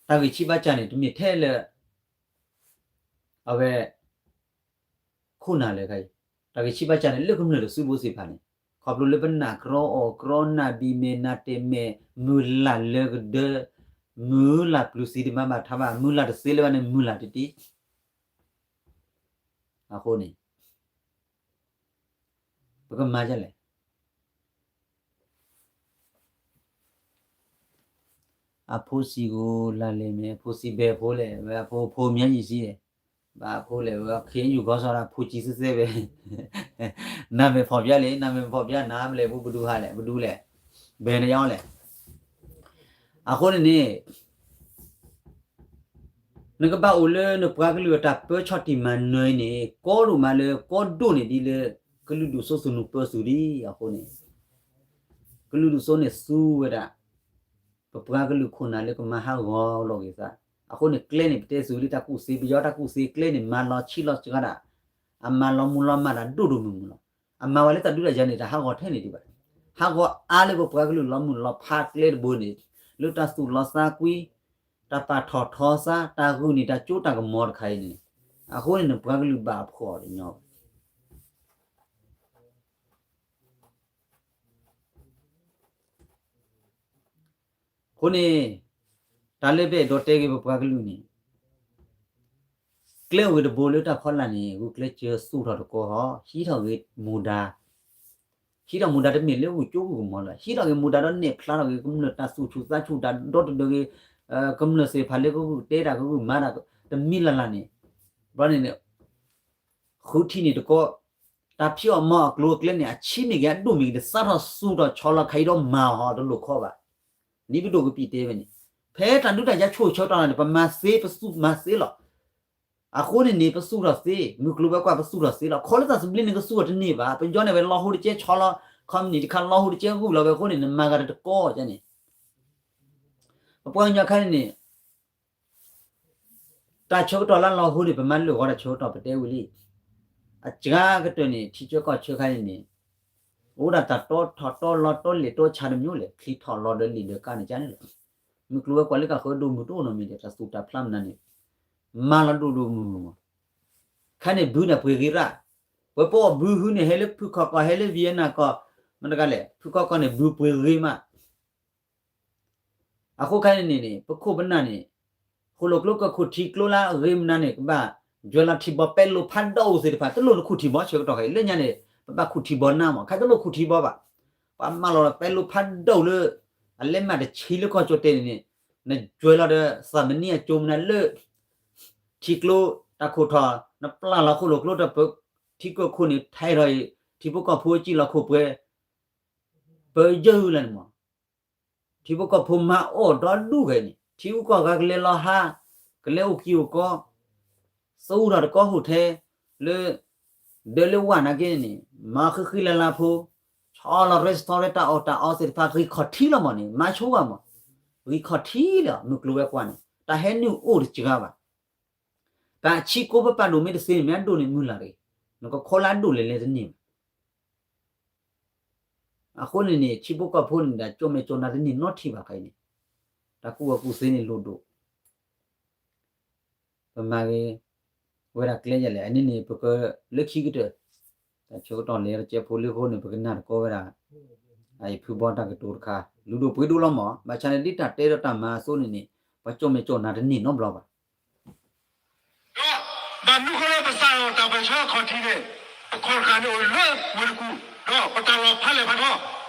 တၢ်ဂံၢ်ဆံးဘၣ်စၢ်န့ၣ် တမ့ၢ်ထဲလၢ အဝဲ ခိၣ်နၢ်လၢခါအံၤ, တၢ်ဂံၢ်ဆံးဘၣ်စၢ်န့ၣ် လၢကမျၢၢ်တစုဖိသ့ၣ်တဖၣ်န့ၣ်, ခီဖျိလၢပနၢ်ကြီအီၣ်ကြီ နၢ်ဘံၣ်မဲာ် နၢ်တဲာ်မဲာ် မုၢ်လၢ်လၢကဒၢ, မုၢ်လၢ်ပျုၤသံတမၤဘၣ်ထါဘၣ် မုၢ်လၢ်တသ့လၢၤဘၣ်န့ၣ် မုၢ်လၢ်တတ့ အဃိန့ၣ် ပကမၤဒ်လဲၣ်. အဖိစံးကိးလၢ်လဲၣ်မ့ၢ် အဖိစံးဘဲဖိလဲၣ် ဝဲအဖိဖိမၠဲယံၤစံးလဲၣ်, ဘၣ်အဖိလဲၣ် ဝဲခ့ယူၢ်ကီၢ်စီၤဒၣ် ဖိစံးစဲစဲဝဲ, နမ့ၢ်ဖီၣ်ပျါလဲၣ် နမ့ၢ်ဖီၣ်ပျါ နမ့ၢ်လဲၣ် ပဒူဟးလဲၣ် ပဒူလဲၣ်, ဘဲနယါလဲၣ်. အဃိန့ၣ်န့ၣ် နကဘၣ်အိၣ်လၢနပှၤကလုာ်အတၢ်ပၢဆှၢတံၢ်မၤနၢၤအံၤန့ၣ် ကီဒိၣ်မးလၢကီဒိၣ်န့ၢ်ဒ်လၢ ကလုာ်ဒူၣ်စိသူၣ်နူာ်ပၢၤသူၣ်ဒံးအဃိန့ၣ်, ကလုာ်ဒူၣ်စိန့ၣ်သူဝဲဒၣ် ပပှၤကလုာ်ခိၣ်နၢ်လၢကမၤဟးဂီၤလီၤက့ၤသး, အဃိန့ၣ်ကျဲန့ၣ် ပတဲသူလံတၢ်ကူၣ်သ့ ပယီၤတၢ်ကူၣ်သ့ကျဲန့ၣ် မၤလီၤဆံးလီၤစှၤဒၣ်, အမၤလီၤမူလီၤမၢ်တၢ်ဒိၣ်ဒိၣ်မုၢ်မုၢ်လီၤ. အမၤဝဲလၢတၢ်ဒုးတၢ်ယၤန့ၣ် တၢ်ဟးဂီၤထဲန့ၣ်ဒံးဘၣ်. ဟးဂီၤအါလၢပပှၤကလုာ်လီၤမုၢ်လီၤဖးကျဲတဘိန့ၣ်, လၢတၢ်သူၣ်လီၤသးကွံ, တၢ်ပာ်ထီၣ်ထီသး တၢ်ဂုာ်န့ၢ်တၢ်စိတၢ်ကမီၤတခါအံၤန့ၣ်, အဃိန့ၣ်နပှၤကလုာ်ဘၣ်အဖှီၣ်တညီဘၣ်. အဃိန့ၣ် တၢ်လၢပအဲၣ်ဒိးတဲက့ၤပပှၤကလုာ်န့ၣ်, ကျဲအိၣ်ဂ့ၤတဘိလၢတၢ်ဖီလာ်န့ၣ် ဂုာ်ကျဲးစၢးသူၣ်ထီၣ်တကီၢ်ဟီ, ဟံးထီၣ်ဂ့ၤမူဒါ, ဟံးထီၣ်မူဒါတမ့ၢ်လၢဂုာ်ကၠိဂုာ်ကမီၤလၢၤ, ဟံးထီၣ်ဂ့ၤမူဒါဒီးနဲၣ်ဖျါထီၣ်ဂ့ၤ ကမျၢၢ်တၢ်သူၣ်ဆူၣ်သးဆူၣ်တၢ်ဒီတဒၢဂ့ၤ, ကမျၢၢ်သ့ၣ်တဖၣ်လၢကဂုာ်တဲတၢ်ကဂုာ်မၤတၢ်တမံၤလၢ်လၢ်န့ၣ်, ဘျီန့ၣ်န့ၣ် ဃုထံၣ်န့ၣ်တကီ, တၢ်ဖံးအီၣ်မၤအီၣ်အကျိၤအကျဲန့ၣ် အဆံးမ့ၢ်ဂ့ၤ အဒိၣ်မ့ၢ်ဂ့ၤန့ၣ် စးထီၣ်သူၣ်ထီၣ်ဆီလီၤခါအံၤဒီးမၤအီၤဟီတလိၣ်ခီဘၣ်. နံၤပဒိၣ်ကပံာ်တဲဝဲန့ၣ်, ဖဲတၢ်ဒုးတၢ်ယၤဆိၣ်ဆၢတီၢ်န့ၣ် ပမၤသ့ပသူၣ်မၤသ့လီၤ. အဃိန့ၣ်န့ၣ် ပသူၣ်ထီၣ်သ့, မုၢ်ကျိၤဝဲၤကွာ် ပသူၣ်ထီၣ်သ့လီၤ. ခီလၢတၢ်သဘျ့န့ၣ် ကသူၣ်ထီၣ်တန့ၢ်ဘၣ်. ပယီၤန့ၣ် ဝဲလီၤဟိတကဲဆီလီၤ, ခီမနံၣ်တခါလီၤဟိတကဲဂုာ်လီၤဝဲအဃိန့ၣ် နမၤဂၤတကီန့ၣ် ပပှၤကညီခါန့ၣ်န့ၣ် တၢ်ဆၢကတီၢ်လၢလီၤဟိန့ၣ် ပမၤလၢာ်ဂီၤတၢ်ဆၢကတီၢ်ပတဲဝံၤလံ. အစှၤကတၢၢ်န့ၣ် ထံဆၢကီၢ်ဆၢခါန့ၣ်န့ၣ် အိၣ်ဒၣ်တၢ်တီထီၣ်တီလီၤတီလ့ၣ်တီဆါတမျိုးလဲၣ်, ချံထီၣ်လီၤဒီးလံာ်ဒီးကါန့ၣ်ကန့ၣ်လီၤ. မုၢ်ကျိၤဝဲၤကွာ်လၢကဃၢဒိၣ်မုၢ်တအိၣ်နီတမံၤဒီး တၢ်သူၣ်တၢ်ဖျးမနုၤန့ၣ် မၤလီၤဒိၣ်ဒိၣ်မုၢ်မုၢ်မး. ခါန့ၣ်ဘုန့ၣ်ပှ့ၤဂ့ၤရၣ်, ပှၤပအီၣ်ဘုဟုန့ၣ် ဟဲလၢဖုခီၣ်ကီၢ် ဟဲလၢ Vietnam ကီၢ် မတၤတဂၤလဲၣ် ဖုခီၣ်ကီၢ်န့ၣ် ဘုပှ့ၤဂ့ၤမး အဃိခါန့ၣ်န့ၣ် ပခိၣ်ပနၢ်န့ၣ် ဃိၣ်လိာ်ကျိကီၢ်ခိၣ်ထံကျိလၢအဂ့ၤမနုၤန့ၣ် ကဘၣ်ယွဲၤလီၤထံဘီပဲလိာ်ဖးဒိၣ်သ့ၣ်တဖၣ် တလိၣ်နခူၣ်ထံဘီဆၢကတီၢ်ခဲအံၤ လၢညါန့ၣ် ပဘၣ်ခူၣ်ထံဘီနါမး ခါတလိၣ်ခူၣ်ထံဘီဘၣ်. ပှၤမၤလီၤပဲလိာ်ဖးဒိၣ်လၢ အလဲၤမးတဆံလၢကီၢ်ကၠီၣ်တဲာ်န့ၣ်န့ၣ် နယွဲၤလီၤဒီးသးမနံအကၠိမနုၤလၢ ထံကျိ တၢ်ခိၣ်ထီၣ် နပျၢ်လီၤဃိၣ်လိာ်ကျိတပၢၤ ထံကီၢ်ခိၣ်န့ၣ် ထဲးထီၣ်အံၤ ထံဖိကီၢ်ဖိစံၣ်လီၤခိၣ်ပှဲၤ ပယၢလၢန့ၣ်မး ထံဖိကီၢ်ဖိမၤအီၣ်ဒီဒူၣ်ဂဲၤန့ၣ် ထံဂုၤကီၢ်ဂၤကလဲၤလီၤဟါ ကလဲၤအိၣ်ကံၢ်အိၣ်ကီ သူၣ်ထီၣ်တကီ hotel လၢ ဒၢးလၢဝၢ်နာ်က့န့ၣ် မၤဃံဃံလၤလၤဖိ ဆီလီၤ restaurant တၢ်အီၣ်တၢ်အီသ့ၣ်တဖၣ် ဂံၢ်ခီၣ်ထံးလီၤမးန့ၣ် မၤဆိဘၣ်မး ဂံၢ်ခီၣ်ထံးလီၤ မုၢ်ကျိၤဝဲၤကွာ်န့ၣ် တၢ်ဟဲနုာ်အိၣ်တစှၤဘၣ် တၢ်ဆံးကိးပပာ်ဒိၣ်မ့ၢ်တသ့န့ၣ် မ့ၢ်အဒိၣ်န့ၣ်မုၢ်လၢ်တဂ့ၤ နကခီလၢအဒိၣ်လဲၣ်လဲၣ်တန့ၢ်ဘၣ်. အဃိန့ၣ်န့ၣ် ထံဖိကီၢ်ဖိန့ၣ်ဒီး ကၠီၣ်မဲာ်ကၠီၣ်နါတန့ၢ်နီတထံၣ်ဘၣ်ခါအံၤန့ၣ် တၢ်ကူၣ်ဘၣ်ကူၣ်သ့န့ၣ်လိၣ်ဒိၣ် ပမၤဂ့ၤ ဝဲဒၣ်ကျဲယဲၢ်လဲၣ် အန့ၣ်န့ၣ် ပကလၢခံကတၢၢ် တၢ်ဆၢကတီၢ်လဲၤတကဲဖိလၢအဃိန့ၣ် ပကနၣ်တကီဝဲဒၣ် အအံၤဖုဘီတၢ်ကတိၤတခါ လုၢ်ဒိၣ်ပှ့ၤဒိၣ်လီၤမး ဘၣ်ဆၣ်န့ၣ် ဒ်တၢ်တဲဒီးတၢ်မၤအသိးန့ၣ်န့ၣ် ပှၤကၠီၣ်မဲာ်ကၠီၣ်နါတန့ၢ်နီတဘျီဘၣ် ဒီးဘၣ်မနုၤဃိလၢပသးဒီးတၢ်ပၢဆှၢအခီၣ်ထံးန့ၣ် ပခီၣ်တဃာ်န့ၣ်အိၣ်လၢဝ့ၢ်တကူၣ် ဒီးပတၢ်လီၤဖးလဲၣ်ဖးထီ ယံာ်ထီၣ်ယံာ်ထီၣ်အံၤ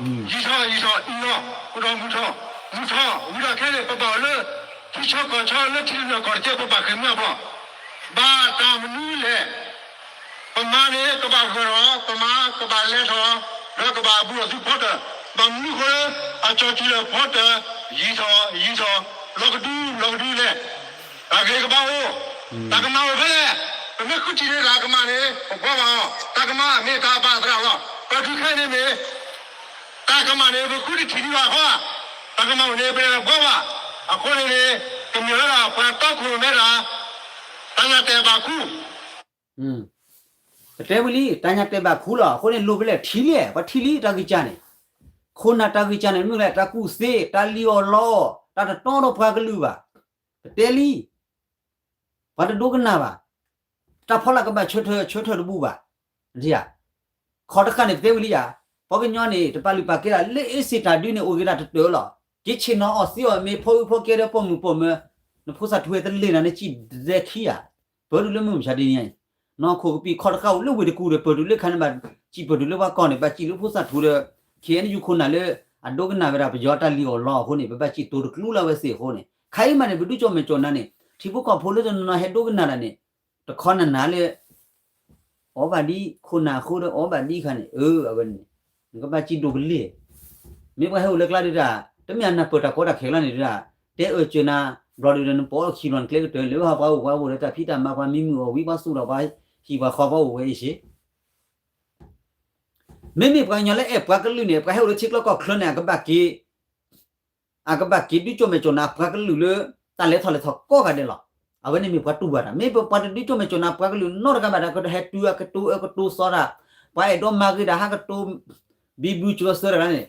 လီၤ အိၣ်ဒီးမုၢ်ထီၣ် မုၢ်ထီၣ် ဝံၤဒီးခဲန့ၣ် ပဘၣ်အိၣ်လၢ ထံဆၢကီၢ်ဆၢလၢထံတနီၤကီၢ်တကဲ ပဘၣ်ဃ့ၢ်မှံဟးဖျိး ဘၣ်တၢ်မနုၤလဲၣ် ပမၤန့ၣ် ကဘၣ်ဂၢၢ်ထီၣ် ပမၤကဘၣ်လဲၤထီၣ် ဒီးကဘၣ်ဘူးထီၣ်သုဖီတၢၢ် ဘၣ်မနုၤဃိလၢ အကၠီၣ်ကၠံၣ်လၢဖီတၢၢ် ယံာ်ထီၣ်ယံာ်ထီၣ် လီၤကဒုလီၤကဒုလဲၣ် တၢ်ဂ့ၤကဘၣ်အိၣ် တၢ်ကမၣ်အိၣ်ဖဲလဲၣ် ပမ့ၢ်ဃုထံၣ်န့ၣ်တၢ်ကမၣ်န့ၣ် ပဘှီဘၣ်အီၤ, တၢ်ကမၣ်မ့ၢ်တၢ်ဘၣ်သရၣ်လီၤ. ပဒုးခဲအံၤန့ၣ်မ့ၢ် တၢ်ကမၣ်န့ၣ် ပဃုတထံၣ်ဒံးဘၣ်အဃိ, တၢ်ကမၣ်န့ၣ် ပဘှီဘၣ်. အဃိန့ၣ်န့ၣ် ကမ့ၢ်ဝဲဒၣ်ပှၤတီခိၣ်ရိၣ်မဲတၢ် တၢ်ညၣ်တဲာ်ဘၣ်ခူ ပတဲဝံၤလံ တၢ်ညၣ်တဲာ်ဘၣ်ခူလီၤ. အဃိန့ၣ် လိၣ်ဖဲလဲၣ်ထံလံ, ပှၤထံလံတၢ်ဂံၢ်စၢ်န့ၣ်, ခိၣ်နၢ်တၢ်ဂံၢ်စၢ်န့ၣ် မ့ၢ်လဲၣ် တၢ်ကူၣ်သ့, တၢ်လံၣ်အီၣ်လီအီၣ်, တၢ်တတီဒီးပှၤကလုာ်ဘၣ်. ပတဲလံ ပှၤတဒိကနၣ်ဘၣ်. တၢ်ဖီလာ်ကဘၣ်ဆၢထၢၣ် ဆၢထၢၣ်တဘူၣ်ဘၣ်. ခီတဃၣ်န့ၣ် ပတဲဝံၤလံယၤ, ပှၤကညီန့ၣ် တပာ်လုၢ်ပာ်ကဲဒၣ်လၢအ့စ့ၣ်တၢ်ဒုန့ၣ် အိၣ်ဂ့ၤဒၣ်တတၢၢ်လီၤ. က့ဆ့ၣ်နီၤအီၣ်သံအီၣ်မ့ၢ်ဖီအုၣ်ဖီကဲဒီးပိာ်မုၣ်ပိာ်မၢၤ, နဖိသၣ်ထူဝဲတလ့ၢ်နၤ နစံၣ်ဒဲခံဧါ. ပၢၤတုၤလၢမုၢ်မဆါတနံၤညါအံၤ, နီၢ်ခိၣ်ကပံာ်ခီတဃၣ်အိၣ်လၢဝ့ၢ်တကူၣ်ဒီး ပၢၤတုၤလၢခါန့ၣ်ဘၣ်စံၣ် ပၢၤတုၤလၢပှၤကီၢ်န့ၣ် ဘၣ်စံၣ်လၢဖိသၣ်ထူဒီး ခ့ၣ်အဲၣ်ယူၣ်ခိၣ်နၢ်လၢ အဒိကနၣ်ဝဲဒၣ်ပယီၤတၢ်လံၣ်အီၣ်လီအီၣ်အဃိန့ၣ် ပဘၣ်စံၣ်တိၤတကျူလၢဝဲသ့ၣ်အဃိန့ၣ် ခါအံၤမးန့ၣ် ပဒုးကၠီၣ်မဲာ်ကၠီၣ်နါန့ၣ် ထံဖိကီၢ်ဖိလၢတနီၤနီၤဟဲဒိကနၣ်တၢ်န့ၣ် တခီနၤနၤလၢ အီၣ်ဘၣ်ဒ်ခိၣ်နၢ်အဃိဒီး အီၣ်ဘၣ်ဒ်ခါန့ၣ် အဝဲန့ၣ် နကဘၣ်စံၣ်ဒိၣ်ကလ့ၢ်. မ့ၢ်ပှၤဟဲအိၣ်လၢကျါဒုးဒၣ် တမ့ၢ်အနၢ်ပၢၢ်တၢ်ကီတၢ်ခဲကျါန့ၣ်ဒုးဒၣ် တဲအၢၣ်စၢၤနၤ ဘျီဒုးဒီး နပီၢ်ခံဘျီနကျဲကတၢၢ် လၢဟီပှၤအိၣ်ပှၤအိၣ်ဒီးတၢ်ဖံးတၢ်မၤ ပှၤမံမုာ်အီၣ်ဝံၤ ပှၤသူၣ်ဒီးပှၤဟံၣ်ပှၤဃီ ပှၤအိၣ်ဝဲအံၤစ့ၢ် မ့မ့ၢ်ပှၤကညီလၢအဲၣ်ပှၤကလုာ်န့ၣ် ပှၤဟဲအိၣ်လၢထံကျိကီၢ်ချၢန့ၣ် အကဘၣ်က့ၤ အကဘၣ်က့ၤဒုးကၠီၣ်မဲာ်ကၠီၣ်နါပှၤကလုာ်လၢ တၢ်လဲၤထီၣ်လဲၤထီၣ်ကိးဂၤဒဲးလီၤ. အဝဲန့ၣ်မ့ၢ်ပှၤတူၢ်ဘၣ်တၢ် မ့ၢ်ပှၤတဒုးကၠီၣ်မဲာ်ကၠီၣ်နါပှၤကလုာ်နီတဂၤဘၣ်ဒီး ကဟဲတုၤအကတိၤအၢကတိၤသီတၢ် ပှၤအဲၣ်ဒိးမၤဂ့ၤတၢ်ဟးကတိၤ ဘံဘူကၠိသၢတဂၤန့ၣ်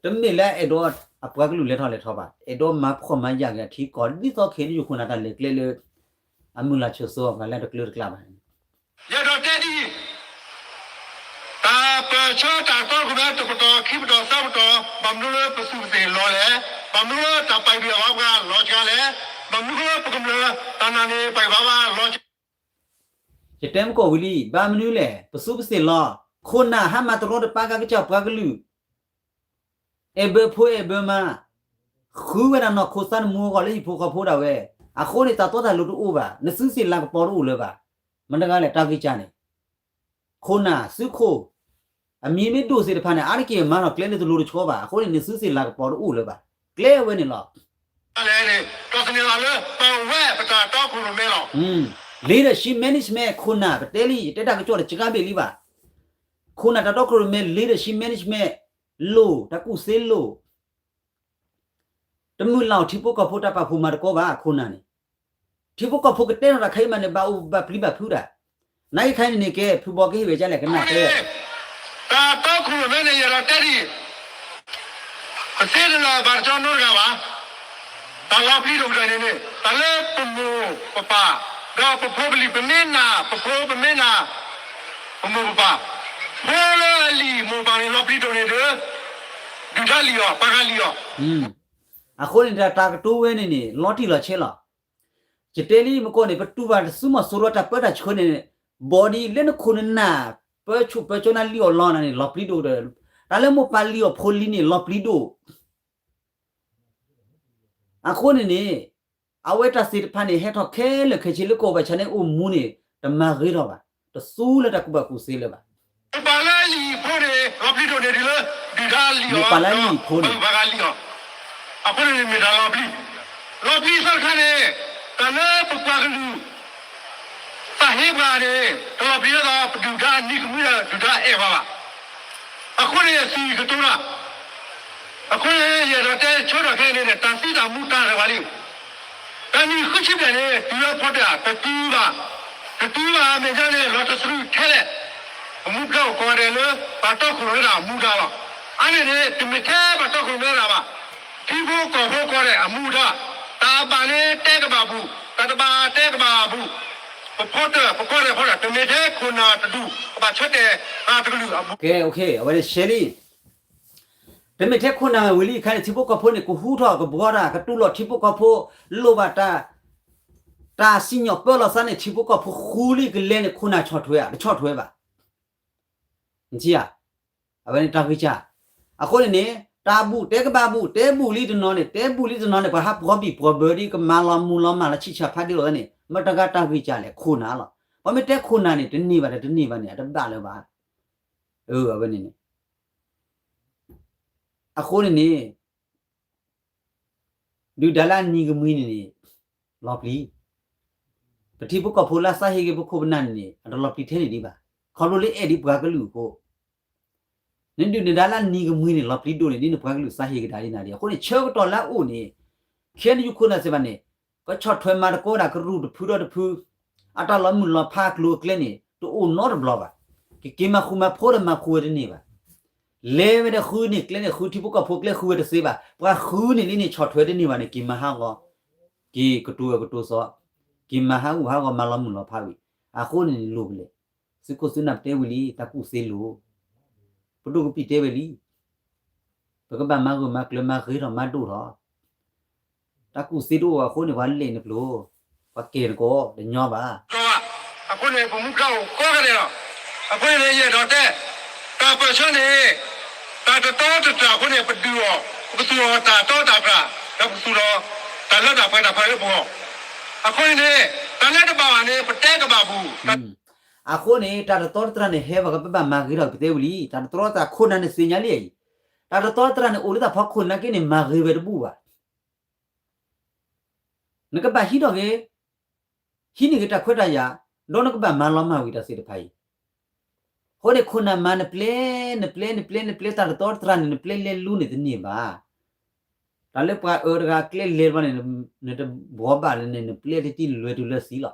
တမ့ၢ်လၢအဲၣ်ဒိးအပှၤကလုာ်လဲၤထီၣ်လဲၤထီၣ်ဘၣ် အဲၣ်ဒိးမၤဖှီၣ်မၤယာ်က့ၤအထံကီၢ် ဒ်သိးခဲအံၤနယူၣ်ခိၣ်နၢ်တၢ်လဲၤကျဲလၢ အမုၢ်လၢ်ဆိၣ်ဂ့ၤအဂၤလၢတကျၢတကျါဘၣ် ယအဲၣ်ဒိးတဲဒ်အံၤ, တၢ်ပၢၢ်ဆၢတၢ်တီခိၣ်ရိၣ်မဲတပတီၢ်ခံပတီၢ်သၢပတီၢ် ဘၣ်မနုၤလၢပသူၣ်ပသ့ၣ်လီၤလဲၣ်, ဘၣ်မနုၤလၢတၢ်ပာ်ဂံၢ်အီၤပှၤလီၤစှၤလဲၣ်, ဘၣ်မနုၤလၢပကမျၢၢ်တၢ်နာ်န့ၣ်ပာ်ဂံၢ်ဘၣ်ပှၤလီၤစှၤ ယတဲမ့ၢ်ကီၢ်ဝံၤလံ ဘၣ်မနုၤလဲၣ် ပသူပသ့ၣ်လီၤ, ခိၣ်နၢ်ဟါမၢ်တရီတပါကကစၢ်ပှၤကလုာ် အဲၣ်ဘၢဖိအဲၣ်ဘၢမါ, ဃုဝဲဒၣ်နီၢ်ခိသးနမူအဂီၢ်လၢဟံၣ်ဖိဃီဖိဒၣ်ဝဲ, အဃိန့ၣ် တၢ်တီတၢ်လိၤတအိၣ်ဘၣ်, နသုသ့ၣ်လၤကပီၤတအိၣ်လၢၤဘၣ်, မတၤတဂၤလဲၣ် တၢ်ဂံၢ်စၢ်န့ၣ်, ခိၣ်နၢ်သုးခိၣ်, အမံၤမ့ၢ်ဒိၣ်သ့ၣ်တဖၣ်န့ၣ် အါတက့ၢ်မၤထီၣ်ကျဲလၢတလိၤတဆီဘၣ်, အဃိန့ၣ် နသုသ့ၣ်လၤကပီၤတအိၣ်လၢၤဘၣ်, ကျဲဝဲန့ၣ်လီၤ. ဒီးသန့ၤသးလၢပဝဲပတၢ်တီခိၣ်ရိၣ်မဲလီၤ. Leadership management ခိၣ်နၢ် ပတဲလံ ယတဲတၢ်ကစီၣ်တစှၤဘ့ၣ်လံဘၣ်. ခိၣ်နၢ်တၢ်တီခိၣ်ရိၣ်မဲ leadership management လိၣ် တၢ်ကူၣ်သ့လိၣ် တမုၢ်လၢ်အီၤထံဖိကီၢ်ဖိတၢ်ပာ်ဖှိၣ်မၤသကိးဘၣ် ခိၣ်နၢ်န့ၣ်, ထံဖိကီၢ်ဖိကတဲထီၣ်တၢ်ခဲအံၤမးန့ၣ် ဘၣ်အိၣ်ဘၣ်ပျံၤဘၣ်ဖုးတၢ်, နာ်က့ခါအံၤန့ၣ်န့ၣ်ကဲ ဖုဘီကဟ့ၣ်ဝဲဒ်လဲၣ်ကနၣ်တဲ တၢ်တီခိၣ်ရိၣ်မဲန့ၣ် ယအဲၣ်ဒိးတဲဒ်အံၤ, ပသ့တလၢၤဘၣ်တကီနီတဂၤဘၣ်. တၢ်လီၤပျံၤဒိၣ်ကတၢၢ်န့ၣ်န့ၣ် တၢ်လၢပမိၢ်ပပၢ် ဒီးပဖိပလံၤ ပမ့ၢ်နာ်ပဖိ ပမ့ၢ်နာ်ပမိၢ်ပပၢ်, ဖိလၢအလံၣ်မိၢ်ပၢ်န့ၣ် လီၤပျံၤဒိၣ်န့ၣ်ဒီး ဒုၣ်ဒါလံၣ်အီၤ ပှၤဂၤလံၣ်အီၤ. အဃိန့ၣ် တၢ်ကတိၤဝဲန့ၣ်န့ၣ် လီၤတံၢ်လီၤဆဲးလီၤ. ယတဲလံမ့ၢ်ကီၢ်န့ၣ် ပတူၢ်ဘၣ်တသုးမီၤစိရိၤတၢ်ပၢတၢ်ဆှၢန့ၣ် body လၢနခိၣ်နနၢ် ပၢဆူၣ်ပၢစိနၢ်လံၣ်အီၣ်လီနၤန့ၣ် လီၤပျံၤဒိၣ်ဒီး တၢ်လၢမိၢ်ပၢ်လံၣ်အီၣ်ဖိလံၤန့ၣ် လီၤပျံၤဒိၣ် အဃိန့ၣ်န့ၣ် အဝဲတၢ်သ့ၣ်တဖၣ်န့ၣ် ဟဲထီၣ်ခဲလၢာ်ခဲဆ့လၢကီၢ်ပှၤဆါန့ၣ်အိၣ်မူန့ၣ် တမၤဂ့ၤထီၣ်ဘၣ်, တသူလၢတၢ်ကူၣ်ဘၣ်ကူၣ်သ့လၢၤဘၣ်. ပပၢ်လၢအလံၣ်ဖိန့ၣ် လီၤပျံၤဒိၣ်န့ၣ်ဒ်လၢ ဒုၣ်ဒါလံၣ်အီၤ ပပၢ်ဂၤလံၣ်အီၤ, အဃိန့ၣ်မ့ၢ်တၢ်လီၤပျံၤ, လီၤပျံၤသီတခါန့ၣ် တၢ်လၢပပှၤကလုာ် တၢ်ဟ့ပှၤန့ၣ် တလီၤပျံၤဒ်သိး ပဒုၣ်ဒါနံၤကမှံဒီးဒုၣ်ဒါအဲၣ်ပှၤဘၣ်. အဃိန့ၣ် စံးကတိၤတၢ်, အဃိန့ၣ် ယအဲၣ်ဒိးတဲဆၢထၢၣ်ခဲအံၤန့ၣ် တၢ်သံတၢ်မူတၢ်ရဲၣ်ပှၤလံ. တၢ်နံၣ်ဃုဆံဘျဲၣ်န့ၣ် တုၤလၢဖီတၢၣ် တတုၤဘၣ်, တတုၤဘၣ်အမဲာ်ညါန့ၣ် လီၤတသရူးထဲလဲၣ်. ပမူပဒါအိၣ်ကိးဂၤဒဲးလၢ ပှၤတီခိၣ်ရိၣ်မဲတၢ်အမူအဒါလီၤ. အါန့ၢ်န့ၣ် တမ့ၢ်ထဲပှၤတီခိၣ်ရိၣ်မဲတၢ်ဘၣ်, ထံဖိကီၢ်ဖိကိးဂၤဒဲးအမူအဒါ, တၢ်ဘၣ်န့ၣ်တဲကဘၣ်ဘူၣ်, တၢ်တဘၣ်တဲကဘၣ်ဘူၣ်, ပဖီတၢၣ် ပကီၢ်ဒဲးဖီတၢၣ် တမ့ၢ်ထဲခိၣ်နၢ်တဒူၣ် ကဘၣ်ဆၢတဲာ်ပှၤတကလုာ်အမူ. ကဲ အဝဲန့ၣ်ရှဲလံ တမ့ၢ်ထဲခိၣ်နၢ်ဝံၤလံခါန့ၣ် ထံဖိကီၢ်ဖိန့ၣ် ကဟူထီၣ်ကဘှီတၢ် ကတူၢ်လိာ်ထံဖိကီၢ်ဖိ လိၣ်ဘၣ်တၢ် တၢ်စံၣ်ညီၣ်ပၢလီၤသးန့ၣ် ထံဖိကီၢ်ဖိဃူလံကလဲန့ၣ် ခိၣ်နၢ်ဆီၣ်ထွဲဧါ တဆီၣ်ထွဲဘၣ်. နထံၣ်ဧါ, အဝဲန့ၣ်တၢ်ဂံၢ်စၢ်. အဃိန့ၣ်န့ၣ် တၢ်ဘူၣ်တဲကဘၣ်ဘူၣ် တဲဘူၣ်လံတနီၤန့ၣ် တဲဘူၣ်လံတနီၤန့ၣ် ပှၤဟးပှီၤဘံၣ်ပှီၤဘၢဒ်ကမၤလီၤမူၤလီၤမၢ်လီၤဆံၣ်ဆၣ်ဖးဒ့ၣ်လီၤန့ၣ် မ့ၢ်တဂၤတၢ်ဂံၢ်စၢ်လဲၣ် ခိၣ်နၢ်လီၤ. ပှၤမ့ၢ်တဲခိၣ်နၢ်န့ၣ် တန့ၢ်ဘၣ်ဒီးတန့ၢ်ဘၣ်န့ၣ် အတဘၣ်လၢၤဘၣ်. အဝဲန့ၣ်န့ၣ် အဃိန့ၣ်န့ၣ် ဒုၣ်ဒါလၢအနံၤကမှံန့ၣ်န့ၣ် လီၤပျံၤ, ပထံဖိကီၢ်ဖိလၢအစးဟ့က့ၤပခိၣ်ပနၢ်န့ၣ်န့ၣ် အတလီၤပျံၤထဲန့ၣ်ဒံးဘၣ်. ခီဖျိလၢအဲၣ်ဒံးပှၤကလုာ်အဃိ, နဒုၣ်နဒါလၢအနံၤကမှံန့ၣ် လီၤပျံၤဒိၣ်န့ၢ်ဒ်နပှၤကလုာ်စးဟ့ကဒါဒ်နၤဒံး. အဃိန့ၣ် ဆၢကတီၢ်လၢအအိၣ်န့ၣ် ခဲအံၤနယူခိၣ်နၢ်စံးဘၣ်န့ၣ် ကဆီၣ်ထွဲမၤသကိးဒၣ်ကရူၢ်တဖုဒီးတဖု, အတၢ်လီၤမုၢ်လီၤဖးအကျိၤအကျဲန့ၣ် တအိၣ်နီတဘျီဘၣ်. ကက့ၤမၤဃူမၤဖိးဒီးမၤဃူဝဲတန့ၢ်ဘၣ်. လဲၤဝဲဒီးဃုန့ၢ်ကျဲန့ၣ် ဃုထံဖိကီၢ်ဖိကျဲဃုဝဲတသ့ဘၣ်. ပှၤဃုန့ၢ်လံန့ၣ် ဆီၣ်ထွဲတန့ၢ်ဘၣ်န့ၣ် က့ၤမၤဟးဂီၤ, က့ၤကတိၤဝဲကတိၤစီ, က့ၤမၤဟးဂူာ်ဟးဂီၤမၤလီၤမုၢ်လီၤဖးဝံၤ, အဃိန့ၣ်န့ၣ်လိၣ်ဖဲလဲၣ်. သုးခိၣ်သုးနၢ်ပတဲဝံၤလံ တၢ်ကူၣ်သ့လိၤ, ပဒိၣ်ကပံာ်တဲဝဲလံ ပကဘၣ်မၤဂၢၢ်မၤကျၢၤမၤဂ့ၤထီၣ်မၤဒိၣ်ထီၣ်, တၢ်ကူၣ်သ့တအိၣ်အဃိန့ၣ် ပှၤလဲၤနကျိၤ, ပှၤကဲၤနကိး တညီဘၣ်. အဃိန့ၣ် ပမူဒါအိၣ်ကိးဂၤဒဲးလီၤ. အဃိန့ၣ် ယအဲၣ်ဒိးတဲ တၢ်ပၢၢ်ဆၢန့ၣ် တၢ်တတီတတြၢ်အဃိန့ၣ် ပဒုးအီၤ, ပကသူၣ်ထီၣ်တၢ်တီတၢ်တြၢ်, ဒီးပကသူၣ်ထီၣ်တၢ်လၢတၢ်ပှဲၤတၢ်ပှဲၤလၢပဂီၢ်. အဃိန့ၣ်န့ၣ် တၢ်လၢတဘၣ်ဘၣ်န့ၣ် ပတဲကဘၣ်ပူၤ အဃိန့ၣ် တၢ်တတီတတြၢ်န့ၣ် ဟဲဘၣ်ကဘၣ်မၤဂ့ၤထီၣ်ကတဲဝံၤလံ. တၢ်တတီတတြၢ်ခိၣ်နၢ်န့ၣ်သ့ၣ်ညါလံအံၤ, တၢ်တတီတတြၢ်န့ၣ် အိၣ်လၢတၢ်ဖီခိၣ်နာ်က့န့ၣ် မၤဂ့ၤဝဲတဘူၣ်ဘၣ်. နကဘၣ်ဟံးထီၣ်ဂ့ၤ, ဟံးန့ၢ်ဂ့ၤတၢ်ခွဲးတၢ်ယာ်, ဒီးနကဘၣ်မၤလီၤမၢ်ဝံၤတၢ်သ့ၣ်တဖၣ်အံၤ. အဃိန့ၣ်ခိၣ်နၢ်မၤနပျဲ, နပျဲ, နပျဲ, နပျဲတၢ်တတီတတြၢ်န့ၣ် နပျဲလဲၤလူန့ၣ်တန့ၢ်ဘၣ်. တၢ်လၢပှၤအၢတဂၤကျဲလဲၤဘၣ်န့ၣ် နတဘှီဘၣ်လၢန့ၣ် နပျဲတတံၢ်လွဲၤတုၤလၢသံလီၤ.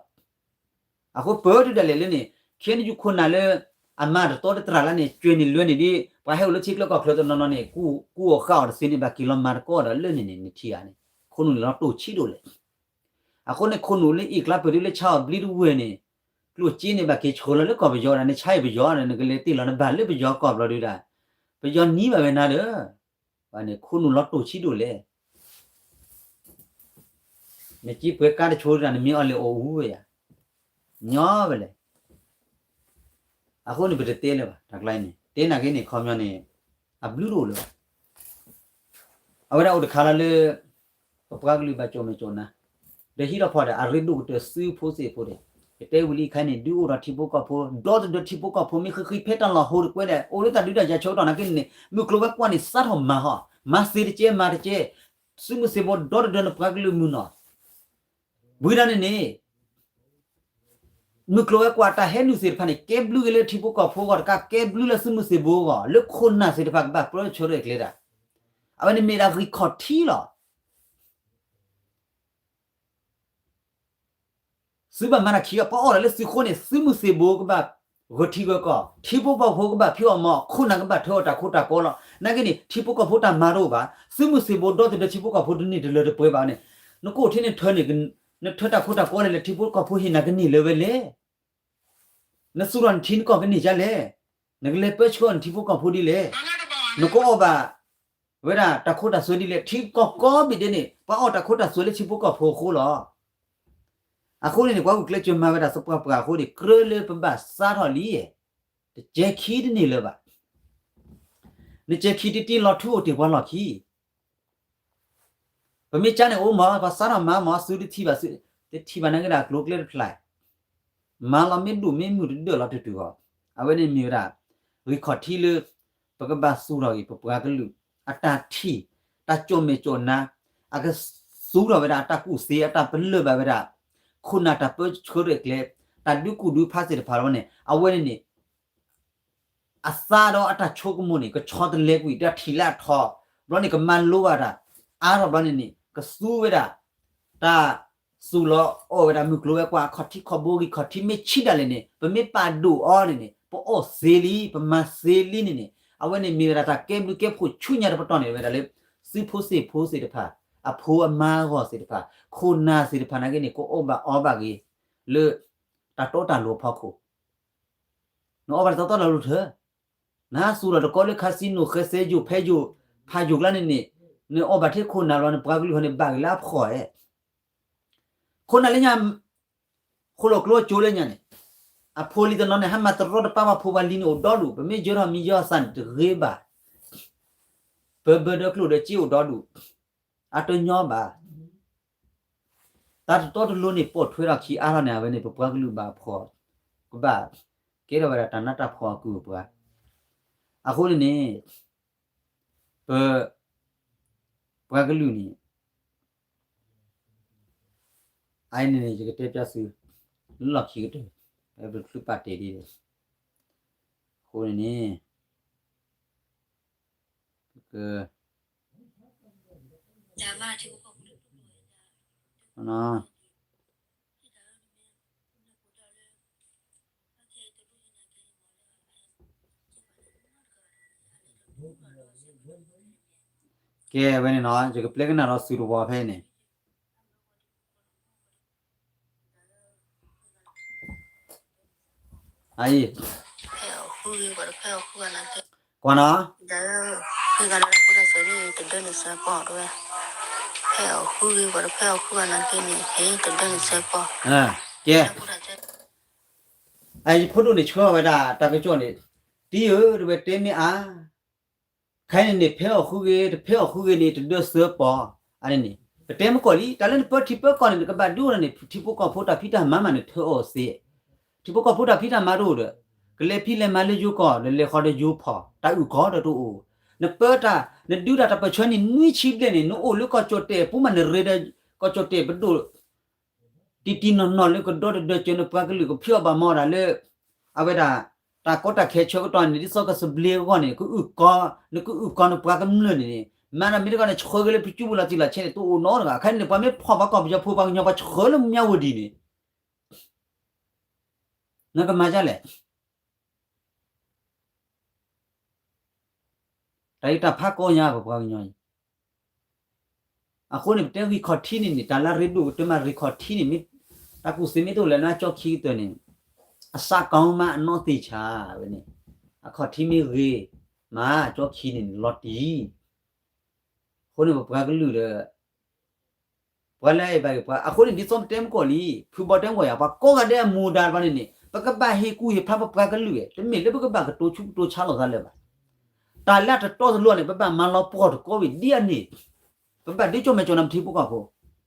အဃိပၢတုၤဒၣ်လဲာ်လၢန့ၣ် ခဲနယူခိၣ်နၢ်လၢ အမၤတတီတတြၢ်လၢန့ၣ် ကွဲၤန့ၣ်လွဲၤန့ၣ်ဒ် ပှၤဟဲအိၣ်လၢထံချၢကီၢ်ချၢတနီၤနီၤန့ၣ် ကူၣ်အီၣ်ဃၣ်အီၣ်တသ့န့ၣ် ဘၣ်က့ၤလီၤမၤသကိးဒီးလၢန့ၣ်န့ၣ် နထံၣ်ဧါန့ၣ် ခိၣ်နူာ်န့ၣ်လီၤတိၢ်ဆံးဒိၣ်လဲၣ်. အဃိန့ၣ်ခိၣ်နူာ်လၢအ့ၣ်ကျါပၢၢ်တုၤလၢဆါအီၣ်ဘျံတဝဲၢ်န့ၣ် ကျိၣ်စ့န့ၣ်ဘၣ်က့ၤဆှၢလီၤလၢကီၢ်ပယီၤဒၣ် နဆါအံၤပယီၤဒီး နကလဲၤတ့ၢ်လီၤ နဘၣ်လၢပယီၤကီၢ်ဘျီဒုဒၣ် ပယီၤနံၤဘၣ်ဝဲနၤဒီး ဘၣ်န့ၣ် ခိၣ်နူာ်လီၤတိၢ်ဆံးဒိၣ်လဲၣ်. နက့ပှဲၤကါတဆိဒၣ် နမ့ၢ်အီၣ်လဲၤအီၣ်အူဝဲယၤ ညီဝဲလဲၣ်. အဃိန့ၣ် ပတတဲလၢၤဘၣ် တၢ်ကျါအံၤန့ၣ် တဲနာ်က့န့ၣ် ခီပညီန့ၣ် အဘျုးတအိၣ်လၢၤဘၣ်. အဝဲဒၣ်အိၣ်တခါလီၤလၢ ပပှၤကလုာ်ဘၣ်ကၠိၣ်မဲာ်ကၠိၣ်နါ ဒီးဟံးထီၣ်ဖီၣ်ဒီး အရ့ဒိၣ်ကတၢၢ်စုဖိသ့ၣ်ဖိဒီး ကတဲဝံၤလံခဲအံၤန့ၣ် ဒုးအိၣ်ထီၣ်ထံဖိကီၢ်ဖိ ဒီတဒၢထံဖိကီၢ်ဖိ မ့ၢ်ဃ့ဃ့ဖဲတၢ်လီၢ်ဟိတကွဲဒီး အိၣ်လၢတၢ်ဒုးတၢ်ယၤဆၢကတီၢ်နာ်က့န့ၣ် မုၢ်ကျိၤဝဲၤကွာ်န့ၣ် စးထီၣ်မၤဟီၣ် မၤသ့တကဲ မၤတကဲ စုမုၢ်သ့ၣ်ဘိဒီတဒၢနပှၤကလုာ်မုၢ်နီၢ် ဝံၤဒၣ်န့ၣ်န့ၣ် မုၢ်ကျိၤဝဲၤကွာ်တၢ်ဟဲနုာ်သ့ၣ်တဖၣ်န့ၣ် ကဲဘျုးက့ၤလၢထံဖိကီၢ်ဖိအဂီၢ်တကး ကဲဘျုးလၢစုမုၢ်သ့ၣ်ဘိအဂီၢ် လၢခိၣ်နၢ်သ့ၣ်တဖၣ်ကဘၣ်ပၢဆှၢရဲၣ်ကျဲၤတၢ် အဝဲန့ၣ်မ့ၢ်ဒၣ်ဂံၢ်ခီၣ်ထံးလီၤ. သုဘၣ်မၤတၢ်ခံးအီၤ ပှၤအီၣ်တၢ်လၢသုးခိၣ်န့ၣ် စုမုၢ်သ့ၣ်ဘိကဘၣ်ဂၢၢ်ထံဂၢၢ်ကီၢ် ထံဖိကီၢ်ဖိကဘၣ်ဖံးအီၣ်မၤအီၣ် ခိၣ်နၢ်ကဘၣ်ထၢအီၣ်တၢ်ခိတၢ်ကီလီၤ. နာ်က့န့ၣ် ထံဖိကီၢ်ဖိတၢ်မၤတအိၣ်ဘၣ် စုမုၢ်သ့ၣ်ဘိဒီတဒၢထံဖိကီၢ်ဖိတန့ၢ်တလၢတပှဲၤဘၣ်န့ၣ် နကအိၣ်ထဲန့ၣ်ထၢန့ၣ် နထၢတၢ်ခိတၢ်ကီလဲၣ် ထံဖိကီၢ်ဖိဟ့ၣ်နၤကန့ၢ်လၢၤဝဲလဲၣ်. နသူၣ်ထီၣ်နထံနကီၢ်ကန့ၢ်ဒ်လဲၣ်. နကလဲၤပၢဆှၢနထံဖိကီၢ်ဖိဒ်လဲၣ်. နကအီၣ်ဘၣ်ဝဲဒၣ်တၢ်ခိတၢ်သွဲဒ်လဲၣ်. ထံကီၢ်ကိးဘ့ၣ်ဒဲးန့ၣ် ပှၤအီၣ်တၢ်ခိတၢ်သွဲလၢထံဖိကီၢ်ဖိအဃိလီၤ. အဃိန့ၣ်န့ၣ် ပှၤဂုာ်ကျဲးစၢးမၤဝဲဒၣ်သပှၢ်ပှၢ်အဃိန့ၣ် ကြၢးလၢပဘၣ်စးထီၣ်လံ. တကဲခံတန့ၢ်လၢၤဘၣ်. နကဲခံတတ့လီၤထူအိၣ်တ့ၢ်ပှၤလီၢ်ခံ ပမ့ၢ်ကါန့ၣ်အိၣ်မး ပှၤစးထီၣ်မၤမး သုတထံၣ်ဘၣ် သုတထံၣ်ဘၣ်နာ်က့ဒၣ် အကျိၤကျဲတဖျါ မၤလီၤမ့ၢ်ဒိၣ်မ့ၢ်မုၢ်တဒၢၣ်လီၤတုၤတုၤအီၤ အဝဲန့ၣ်မ့ၢ်ဝဲဒၣ် ဂံၢ်ခီၣ်ထံးလၢ ပကဘၣ်သူၣ်ထီၣ်ဂ့ၤ ပပှၤကလုာ် အတၢ်ထံၣ် တၢ်ကၠိၣ်မဲာ်ကၠိၣ်နါ အကသူၣ်ထီၣ်ဝဲဒၣ်အတၢ်ကူၣ်သ့ အတၢ်ပလၢၢ်ဘၣ်ဝဲဒၣ် ခိၣ်နၢ်တၢ်ပၢဆှၢရဲၣ်ကျဲၤ တၢ်ဒုးကူၣ်ဒုးဖးသ့ၣ်တဖၣ်လီၤန့ၣ် အဝဲန့ၣ်န့ၣ် အသးဒီးအတၢ်ဆိကမိၣ်န့ၣ် ကဆီတလဲကွံာ် တၢ်ထံၣ်လၢအထီ ဘျီန့ၣ် ကမၤလိဘၣ်တၢ် အါထီၣ်ဘျီန့ၣ်န့ၣ် ကသူဝဲဒၣ် တၢ် သူၣ်လီၤအီၣ်ဝဲဒၣ်မုၢ်ကျိၤဝဲၤကွာ်အခီၣ်ထံးခီၣ်ဘိဂံၢ်ခီၣ်ထံးမ့ၢ်ဆံးဒၣ်လဲာ်န့ၣ် ပမ့ၢ်ပာ်ဒိၣ်အီၤန့ၣ်န့ၣ် ပအီၣ်သ့လံ ပမၤသ့လံန့ၣ်န့ၣ် အဝဲန့ၣ်မ့ၢ်ဝဲဒၣ်တၢ်ကဲဘျုးကဲဖှိၣ်ဆူညါတပတီၢ်န့ၣ်ဝဲဒၣ်လၢ သုးဖိသ့ၣ်ဖိသ့ၣ်တဖၣ် အဖိအမါအဂီၢ်သ့ၣ်တဖၣ် ခိၣ်နၢ်သ့ၣ်တဖၣ်နာ်က့န့ၣ် ကအီၣ်ဘၣ်အီဘၣ်ဂ့ၤ လၢ တၢ်တီတၢ်လိၤအဖီခိၣ် နအီၣ်ဘၣ်တၢ်တီတၢ်လိၤထၢ နဟးသူၣ်လီၤတကီလၢ casino ဃဲသဲယိာ်ဖဲယိာ် ဖးယိာ်ကျါန့ၣ်န့ၣ် နအီၣ်ဘၣ်ထဲခိၣ်နၢ်ဘျီ နပှၤကလုာ်ဟီန့ၣ် ဘၣ်ဂ့ၤလၢအဖှီၣ်ဧါ. ခိၣ်နၢ်လၢညါ ဃိၣ်လီၤကျိအကၠိလၢညါန့ၣ် အဖိလံၤတနီၤန့ၣ် ဟဲမၤတရီတပါပှၤဖိပှၤလံၤန့ၣ်အိၣ်ဒီဒူၣ် ပမ့ၢ်ယၢၤထီၣ်မံယၢၤအသးန့ၣ်တဂ့ၤဘၣ် ပၢဘၢဒီးကျိၣ်ဒီးစ့အိၣ်ဒီဒူၣ် အတညီဘၣ်. တၢ်တတီတလိၤန့ၣ် ပိာ်ထွဲထီၣ်ခံအါထီၣ်န့ၣ် အဝဲန့ၣ် ပပှၤကလုာ်ဘၣ်ဖှီၣ် ကဘၣ်ကဲထီၣ်ဝဲဒၣ်တၢ်နးတၢ်ဖှီၣ်အကုၢ်အပှၤ အဃိန့ၣ်န့ၣ် ပ ပှၤကလုာ်န့ၣ် အအံၤန့ၣ်န့ၣ် ယကတဲပျါသု လၢလီၢ်ခံကတၢၢ် ပတချုးပာ်တ့ၢ်ဒ်န့ၣ် အဃိန့ၣ်န့ၣ် ပက ကဲဝဲန့ၣ်နီၤ ယကပျဲကနၣ်ဒီးစုတဝီဖဲန့ၣ် အံၤ ကွၢ်နီၤ ကဲ ယဖိဒိၣ်န့ၣ်ဆှၢဝဲဒၣ်တၢ်ကစီၣ်န့ၣ် တံၤဧၢ တဝဲတဲမ့ၢ်အါ ခဲအံၤန့ၣ်န့ၣ် ဖဲအီၣ်ဃုဂ့ၤ တဖဲအီၣ်ဃုဂ့ၤန့ၣ် တဒၢစၢပီၤ အန့ၣ်န့ၣ် ပတဲမ့ၢ်ကီၢ်လံ တၢ်လၢနပၢထံပၢကီၢ်န့ၣ် နကဘၣ်ဒုးအိၣ်န့ၣ် ထံဖိကီၢ်ဖိတၢ်ဖံးတၢ်မၤမးန့ၣ် ထၢအီၣ်စ့ ထံဖိကီၢ်ဖိတၢ်ဖံးတၢ်မၤတအိၣ်ဒီး ကလဲၤဖံးလဲၤမၤလၢယိၤကီၢ် ဒီးလဲၤဃီၤဒီးယိၤဖီၣ် တၢ်အုၣ်ကီၤဒီးတအိၣ် နပၢတၢ် နဒုးတၢ်တပၢၢ်ဆၢန့ၣ် နွံဆံဘျဲၣ်န့ၣ် နအိၣ်လၢကီၢ်ကၠီၣ်တဲၣ်ပူၤမး နရ့ဒီး ကီၢ်ကၠီၣ်တဲၣ်ပဒိၣ် တံၢ်တံၢ်နီၢ်နီၢ်လၢကဒီတဒၢစၢၤနပှၤကလုာ် ကဖံးအီၣ်ဘၣ်မီၢ်ဒၣ်လၢ အဝဲဒၣ် တၢ်ကီတၢ်ခဲဆၢကတီၢ်န့ၣ် ဒ်သိးကစဘျ့အဂီၢ်န့ၣ် ကအုၣ်ကီၤ နကအုၣ်ကီၤနပှၤကမျၢၢ်န့ၣ်န့ၣ် မၤတၢ်မ့ၢ်တခီန့ၣ် ဆှၢက့ၤလၢပစုပူၤလီၤတံၢ်လီၤဆဲးန့ၣ် တအိၣ်နီတဂၤ ခဲအံၤန့ၣ် ပှၤမ့ၢ်ဖီၣ်ဘၣ်ကီၢ်ပယီၤဖိ ပှၤကညီပှၤဆှၢလၢမၠးဝတံၤန့ၣ် နကမၤဒ်လဲၣ် တၢ်အံၤတၢ်ဖးကီညါပပှၤကညီအံၤ အဃိန့ၣ် ပတဲဂံၢ်ခီၣ်ထံးန့ၣ်န့ၣ် တၢ်လၢအရ့ဒိၣ်ကတၢၢ်မး ဂံၢ်ခီၣ်ထံးန့ၣ် မ့ၢ်တၢ်ကူၣ်သ့မ့ၢ်တအိၣ်လၢၤန့ၣ် ကၠီခံကတၢၢ်န့ၣ် အစးကီမးအနီၢ်သ့ၣ်ဆါဝဲန့ၣ် အခီၣ်ထံးမ့ၢ်ဂ့ၤမး ကၠီခံန့ၣ်န့ၣ် လီၤတံၢ် အဃိန့ၣ် ပပှၤကလုာ်ဒီး ပှၤလၢအဘၣ်ဂ့ၤပှၤ အဃိန့ၣ် ဒ်သိးပတဲမ့ၢ်ကီၢ်လံ ဖုဘီတဲမ့ၢ်ကီၢ်ယၤ ပှၤကိးဂၤဒဲးအမူဒါတဖၣ်န့ၣ်န့ၣ် ပကဘၣ်ဟ့ၣ်ကူၣ်ဟ့ၣ်ဖးပပှၤကလုာ် တမ့ၢ်လၢပကဘၣ်ကတိၤဆူကတိၤဆါလိာ်သးလၢၤဘၣ်. တၢ်လၢအတတီတလိၤန့ၣ် ပဘၣ်မၤလီၤပှီၢ်တကိးဝံၤဒ်အန့ၣ် ပဘၣ်ဒုးကၠီၣ်မဲာ်ကၠီၣ်နၤပထံဖိကီၢ်ဖိ ခါဟဲ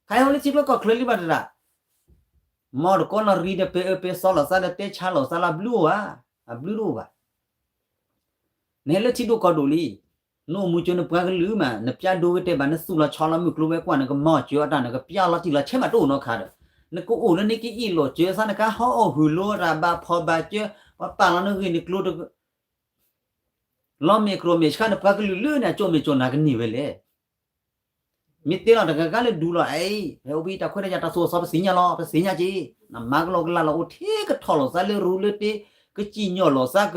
အိၣ်လၢထံချၢကီၢ်ချၢလံဘၣ်တဒၣ် မ်တကိးလီၤရံဒီးပဲအၢပဲစီလိာ်သးဒီးတဲဆါလိာ်သးလၢအဘျုးအိၣ်ဧါ, အဘျုးတအိၣ်ဘၣ်. နဟဲလၢထံဒိၣ်ကီၢ်ဒိၣ်လံ, နအိၣ်မူကၠိနပှၤကလုာ်မး, နပျၢ်ဒိဂ့ၤတဲဘၣ် နသူၣ်လီၤဆီလီၤမုၢ်ကျိၤဝဲၤကွာ် နကမၤအီၣ်စၢၤအတၢ် နကပျၢ်လီၤတံၢ်လီၤဆဲးမးတအိၣ်နီတခါဒီး နကအိၣ်လၢနကအ့ၣ်လိာ်စၢၤသး နကဟးအီၣ်ဟုၣ်လိာ်တၢ်ဘၣ်ဖှီၣ်ဘၣ်စၢၤ ပှၤပာ်လီၤနဂ့ၢ်နကျိၤ လီၤမဲာ်ကြိၤမဲာ်ဆှး နပှၤကလုာ်လၢန့ၣ် အကၠီၣ်မဲာ်ကၠီၣ်နၤကန့ၢ်ဝဲလဲၣ်. မ့ၢ်တဲလီၤတဂၤဂၤလၢဒူလီၤ အံၤ ဟဲအိၣ်ဖဲတၢ်ခွဲးတၢ်ယာ်တၢ်သူၣ်အိၣ်သး ပသ့ၣ်ညါလီၤ ပသ့ၣ်ညါက့ၤ နမၤကလီကလီလီၤ အိၣ်ထဲကထီၣ်လိာ်သးလၢရူလၢတ့ ကစံၣ်ညီၣ်လိာ်သးက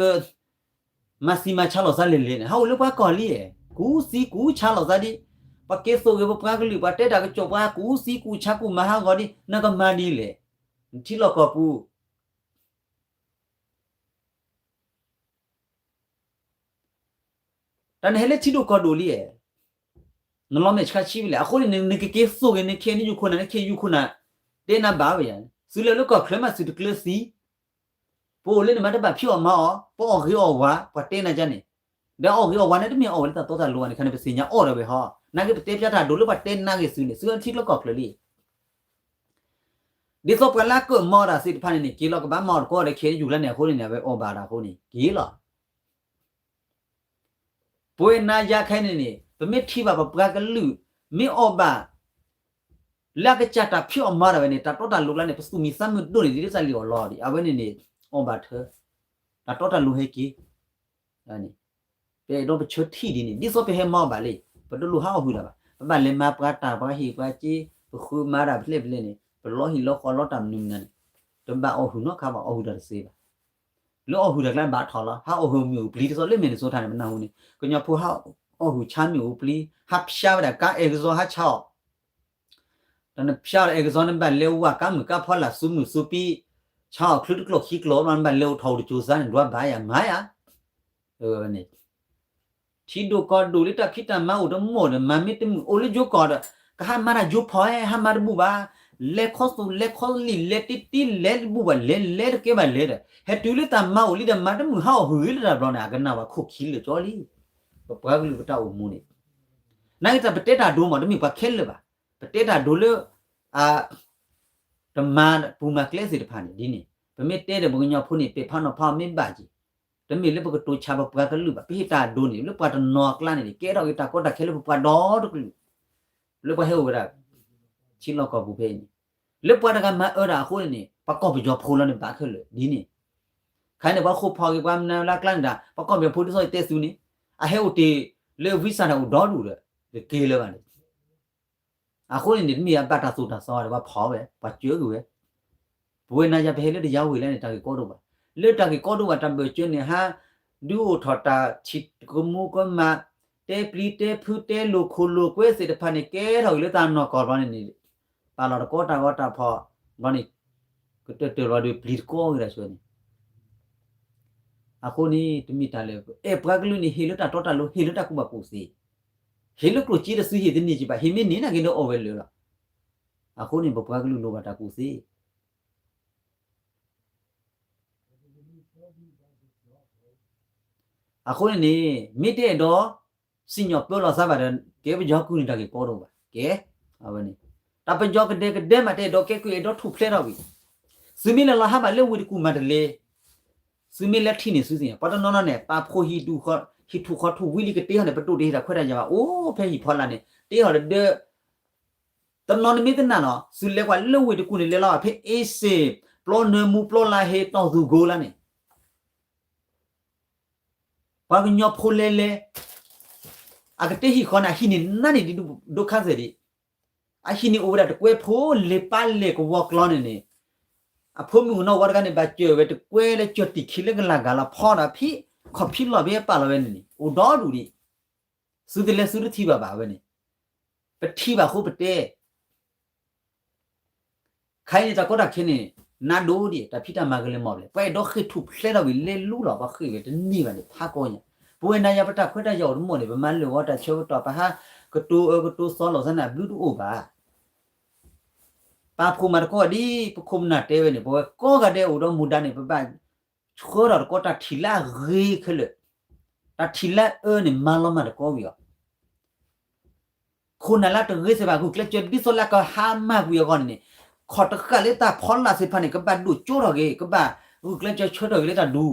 မၤသံမၤဆါလိာ်သးလဲၤလဲၤန့ၣ် ဟးအိၣ်လၢပှၤကီၢ်လံ, ကူၣ်သံကူၣ်ဆါလိာ်သးဒ် ပှၤကဲသိးဂ့ၤပပှၤကလုာ် ပှၤတဲတၢ်ကစီၣ် ပှၤကူၣ်သံကူၣ်ဆါကူၣ်မၤဟးဂီၤဒ် နကမၤဒ်လဲၣ်. နထံလီၢ်ကီၢ်ပူၤ တၢ်နဟဲလၢထံဒိၣ်ကီၢ်ဒိၣ်လံ, နလီၤမဲာ်ဆှးဆံးဝဲလဲၣ်. အဃိန့ၣ် နကက့ၤသိးဂ့ၤ နခဲနယူၢ်ခိၣ်နၢ် နခဲယူၢ်ခိၣ်နၢ် တဲနၤဘၣ်ဝဲယၤ, သုလၢလၢကီၢ်ချၢမး သုတကျၢၤသံ, ပအိၣ်လၢနမၤတဘၣ်ဖံးအီၣ်မၤအီၣ် ပအီၣ်ဂ့ၤအီၣ်ဝါ ပှၤတဲနၤဒ်န့ၣ်, ဒီးအီၣ်ဂ့ၤအီၣ်ဝါန့ၣ် တမ့ၢ်အီၣ်ဝဲလၢတၢ်တီတၢ်လိၤဘၣ်န့ၣ် ခါန့ၣ် ပသ့ၣ်ညါအီၣ်ဒီးဝဲဟီ, နာ်က့ပတဲဖျါတၢ်ဒိၣ်လၢပှၤတဲနၤဂ့ၤသုန့ၣ် သုလၢထံချၢကီၢ်ချၢလံ ဒ်သိးပှၤလၢအကမၤအီၣ်တၢ်သ့ၣ်တဖၣ်န့ၣ်န့ၣ် က့ၤလီၤကဘၣ်မၤအီၣ်တကိးဒီးခဲယူၢ်လၢန့ၣ်အဃိန့ၣ်န့ၣ် အဝဲအီၣ်ဘၣ်တၢ်အဃိန့ၣ် က့ၤလီၤ. ပဝဲနၤယၤခဲအံၤန့ၣ်န့ၣ် ပမ့ၢ်ထံၣ်ဘၣ်ပပှၤကလုာ် မ့ၢ်အီၣ်ဘၣ် လၢအကစၢ်တၢ်ဖံးအီၣ်မၤအီၣ်ဝဲန့ၣ် တၢ်တီတၢ်လိၤကျါန့ၣ် ပသူၣ်မံသးမုာ်ဒိၣ်န့ၣ် ဒ်လၢတၢ်လံၣ်အီၣ်လီအီၣ်ဒံး အဝဲန့ၣ်န့ၣ် အီၣ်ဘၣ်ထၢ တၢ်တီတၢ်လိၤဟဲက့ၤ ပအဲၣ်ဒိးပဆၢထံၣ်ဒ်န့ၣ် ဒ်သိးပဟဲမၤအီၣ်ဘၣ်လံ ပတလိၣ်ဟးအီၣ်ဟုၣ်တၢ်ဘၣ် ပဘၣ်လဲၤမၤပှၤတၢ် ပှၤဟ့ၣ်ပှၤစ့ ပဃုမၤတၢ်ဖျဲၣ်ဖျဲၣ်န့ၣ် ပလီၤဟံၣ်လီၤဃီလီၤတၢ်မနုၤမနုၤန့ၣ် တဘၣ်အီၣ်ဟုၣ်နီတခါဘၣ် အီၣ်ဟုၣ်တၢ်တသ့ဘၣ်. လၢအီၣ်ဟုၣ်တၢ်ကျါဘၣ်ထီၣ်လီၤ ဟးအီၣ်ဟုၣ်မ့ၣ်အူပျံၤ ဒ်သိးလၢ Minnesota န့ၣ် ပနၢ်ဟူန့ၣ် ကညီဖိဟးအီၣ်ဟုၣ်ဆါမ့ၣ်အူပျံၤ ဟးဖျါဝဲဒၣ်ကါအဲၣ်ကစီ ဟးဆါအီၣ် တၢ်နဖျါအီၣ်အဲၣ်ကစီ နဘၣ်လဲၤဝဲကါမုၢ်ကါဖီလာ် သူမုၢ်သူပံ ဆါအီၣ်ချုးတကျိာ်ခံကျိာ် နဘၣ်လဲၤအိၣ်ထီၣ်အိၣ်တစိၤစါန့ၣ် ဒွးဘၣ်ယၤမၤယၤ ထံဒိၣ်ကီၢ်ဒိၣ်လၢတၢ်ဖံးတၢ်မၤအိၣ်တမီၢ်ဒီး မၤမ့ၢ်တမုာ်အိၣ်လၢယိၤကီၢ်ဒီး ကဟးမၤတၢ်ယိၤဖီၣ် ဟဲဟးမၤတဘူၣ်ဘၣ် လဲၤခီသူၣ်လဲၤခီလံၣ် လဲၤတ့တ့ လဲၤတဘူၣ်ဘၣ် လဲၤလဲၤတကဲဘၣ်လဲၤဒီး ဟဲတုၤလၢတၢ်မၤအိၣ်လံဒီး မၤတမုာ်ဟးအီၣ်ဟုၣ်ဂ့ၤလၢတၢ်ဘျီန့ၣ် အကနၣ်ဝဲခိၣ်ခံလၢာ်ကၠီလံ. ပပှၤကလုာ်ပတၢ်အိၣ်မူန့ၣ် နာ်က့တၢ်ပတဲတၢ်ဒိမး တမ့ၢ်ပှၤခဲလၢာ်ဘၣ်. ပတဲတၢ်ဒိလၢ တမၤပူၤမၤကျဲသ့ၣ်တဖၣ်န့ၣ် ဒ်န့ၣ် ပမ့ၢ်တဲဒီးပကညီဖိန့ၣ် ပဲာ်ဖးနီၤဖးမ့ၢ်ဘၣ်က့ၤ တမ့ၢ်လၢပကတိၤဆါပပှၤကလုာ်ဘၣ်. ပဟ့ၣ်တၢ်ဒိန့ၣ် လၢပှၤတနီၤအကျါန့ၣ် ကဲထီၣ်က့ၤတၢ်ကီတၢ်ခဲလၢပပှၤဒီတကလုာ် လၢပှၤဟဲအိၣ်ဝဲဒၣ် ထံလီၢ်ကီၢ်ပူၤဖဲအံၤန့ၣ် လၢပှၤတဂၤမၤအၢတၢ်အဃိန့ၣ်န့ၣ် ပှၤကီၢ်ပယီၤဖိလီၤန့ၣ် ဘၣ်ခဲလၢာ်ဒ်န့ၣ်, ခဲအံၤန့ၣ် ပှၤဃိာ်ဖီၣ်က့ၤပှၤမနုၤလၢအကျါန့ၣ်တၢ် ပှၤကီၢ်ပယီၤဖိဒ်သိးယတဲသုန့ၣ်, အဟဲအိၣ်တ့ၢ်လၢ visa န့ၣ်အိၣ်ဒီဒူၣ်ဒီး တက့ၤလၢၤဘၣ်န့ၣ် အဃိန့ၣ်န့ၣ် တမ့ၢ်အဘၣ်တၢ်သိၣ်တၢ်သီဘၣ်ဒီး ပှၤဖီၣ်ဝဲ ပှၤစၢၤကွံာ်ဝဲ, ပဝဲနၤယၤပဟဲလၢတယါဝ့ၤလဲၣ်န့ၣ် တၢ်ဂ့ၢ်ကီဒိၣ်ဘၣ်, လၢတၢ်ဂ့ၢ်ကီဒိၣ်ဘၣ်တၢ်ဘၢၣ်စၢၤန့ၣ် ဟါ ဒုးအိၣ်ထီၣ်တၢ်ထံၣ်ကမူကမၣ်, တဲပျံၤတဲဖုးတဲလိာ်ခိၣ်လိာ်ကွဲသ့ၣ်တဖၣ်န့ၣ် ကဲထီၣ်က့ၤလၢတၢ်နီၢ်ကီၢ်ဘျီန့ၣ်န့ၣ်, ပာ်လီၤတကီတၢ်ဂီၤတၢ်ဖီၣ်ဘျီန့ၣ်, ကတၢၢ်တၢၢ်ဘျီဒီးပျံၤတကီဂ့ၤဒၣ်ဆိန့ၣ် အဃိန့ၣ် တမ့ၢ်တၢ်လၢ အဲၣ်ပှၤကလုာ်န့ၣ် ဟ့ၣ်လၢတၢ်တီတၢ်လိၤ ဟ့ၣ်လၢတၢ်ကူၣ်ဘၣ်ကူၣ်သ့, ဟ့ၣ်လၢကျိၣ်စ့တစုဟ့ၣ်တန့ၢ်က့ဘၣ် ဟ့ၣ်မ့ၢ်န့ၢ်နာ်က့ဒီးအီၣ်ဝဲလၢာ်လီၤ. အဃိန့ၣ် ပပှၤကလုာ်လိၣ်ဘၣ်တၢ်ကူၣ်သ့ အဃိန့ၣ်န့ၣ် မ့ၢ်တအဲၣ်ဒိး စံၣ်ညီၣ်ပၢလီၤသးဘၣ်ဒီး ကဲပယီၤကုၢ်န့ၣ်တၢ်ဂ့ၢ်ကီဒိၣ်ဘၣ် ကဲ, အဝဲန့ၣ် တၢ်ပယီၤကဒဲကဒဲမးတအဲၣ်ဒိးကဲကုၢ်အဲၣ်ဒိးထူၣ်ဖျဲးထီၣ်ဝံၤ, သုမ့ၢ်လဲၤလီၤဟးဘၣ်လၢဝ့ၢ်တကူၣ်မၤတလ့, သုမ့ၢ်လဲၤထံၣ်န့ၣ်သုသ့ၣ်ညါ ပှၤတနီၤနီၤန့ၣ် ပာ်ဖှိၣ်ဟံၣ်ထူၣ်ဃီထူၣ်ဝံၤလံကတ့ဟီန့ၣ် ပဒိၣ်တဟ့ၣ်တၢ်ခွဲးတၢ်ယာ်ဘၣ် အိၣ်ဖဲဟံၣ်ဖီလာ်န့ၣ် တ့ဟီၣ်လၢဒၢ တနီၤနမ့ၢ်တနာ်နီၤ သုလဲၤကွၢ်လၢဝ့ၢ်တကူၣ်န့ၣ် လဲၤလီၤဘၣ်ဖဲအ့စ့ၣ် ပျီနၢမူပျီလါဟ့တီၢ်သူၣ်ကိလါန့ၣ် ပှၤကညီဖိလဲၤလဲၤ အကတ့ဟံၣ်ဃီန့ၣ် အဟံၣ်န့ၣ်နါန့ၣ်ဒ်ဒိခါသဲးဒံး, အဟံၣ်န့ၣ်အိၣ်ဝဲဒၣ်တကွဲးဖိလ့ၤပၢ်လဲၤကဝီၤကျီန့ၣ်န့ၣ်, အဖိမုၣ်ကနီၤဝဲတဂၤန့ၣ် ဘၣ်စၢၤဝဲတကွဲးလၢကၠီၣ်တံၢ်ခံလၢကလၤဂၤလီၤ ဖီဒီးဖံးခီၣ်ဖံးလီၢ်ဘ့ပာ်လီၤဝဲန့ၣ်န့ၣ် အိၣ်ဒီဒူၣ်ဒံး, သုတလဲၤသုတထံၣ်ဘၣ်ဘၣ်ဝဲန့ၣ်, ပထံၣ်ဘၣ်အဃိပတဲ ခဲအံၤန့ၣ် တၢ်ကီတၢ်ခဲန့ၣ် နးဒိၣ်ဒံး တၢ်ဖံးတၢ်မၤကလဲၤမီၢ်ဘျဲၣ် ပှၤအဲၣ်ဒိးဃ့ၢ်ထူၣ်ဖျဲးထီၣ်ဝံၤလဲၤလူလီၤ ပှၤဃ့ၢ်ဝဲတန့ၢ်ဘၣ်န့ၣ် ဖးကီညါ, ပဝဲနၤယၤပတၢ်ခွဲးတၢ်ယာ်အိၣ်တမီၢ်န့ၣ် ပမၤလၢာ်ဂီၤတၢ်ဆၢကတီၢ် ပဟးကတိၤအၢကတိၤသီလိာ်သးန့ၣ် အဘျုးတအိၣ်ဘၣ်. ပာ်ဖှိၣ်မၤတကီၢ်ဒ် ပခိၣ်ပနၢ်တဲဝဲန့ၣ် ပဝဲကိးဂၤဒဲးအိၣ်ဒီးမူဒါန့ၣ် ပဘၣ်ဆှၢထီၣ်တကီၢ်တၢ်ထံၣ်လၢအဂ့ၤခဲလၢာ်, တၢ်ထံၣ်လၢအအၢန့ၣ် မၤလီၤမၢ်တကီၢ်ဝံၤအီၤ ခိၣ်နၢ်လၢတဂ့ၤသ့ၣ်တဖၣ် ဂုာ်ကျဲးစၢးဒ်သိးလၢကဟါမၢ်ကွံာ်အဂီၢ်န့ၣ်န့ၣ်, ခီၣ်တဃာ်လၢတၢ်ဖီလာ်သ့ၣ်တဖၣ်န့ၣ် ကဘၣ်ဒိၣ်ကၠိထီၣ်ဂ့ၤ ကဘၣ်ဂုာ်ကျဲးစၢးဆၢထၢၣ်ဂ့ၤလၢတၢ်ဒူ,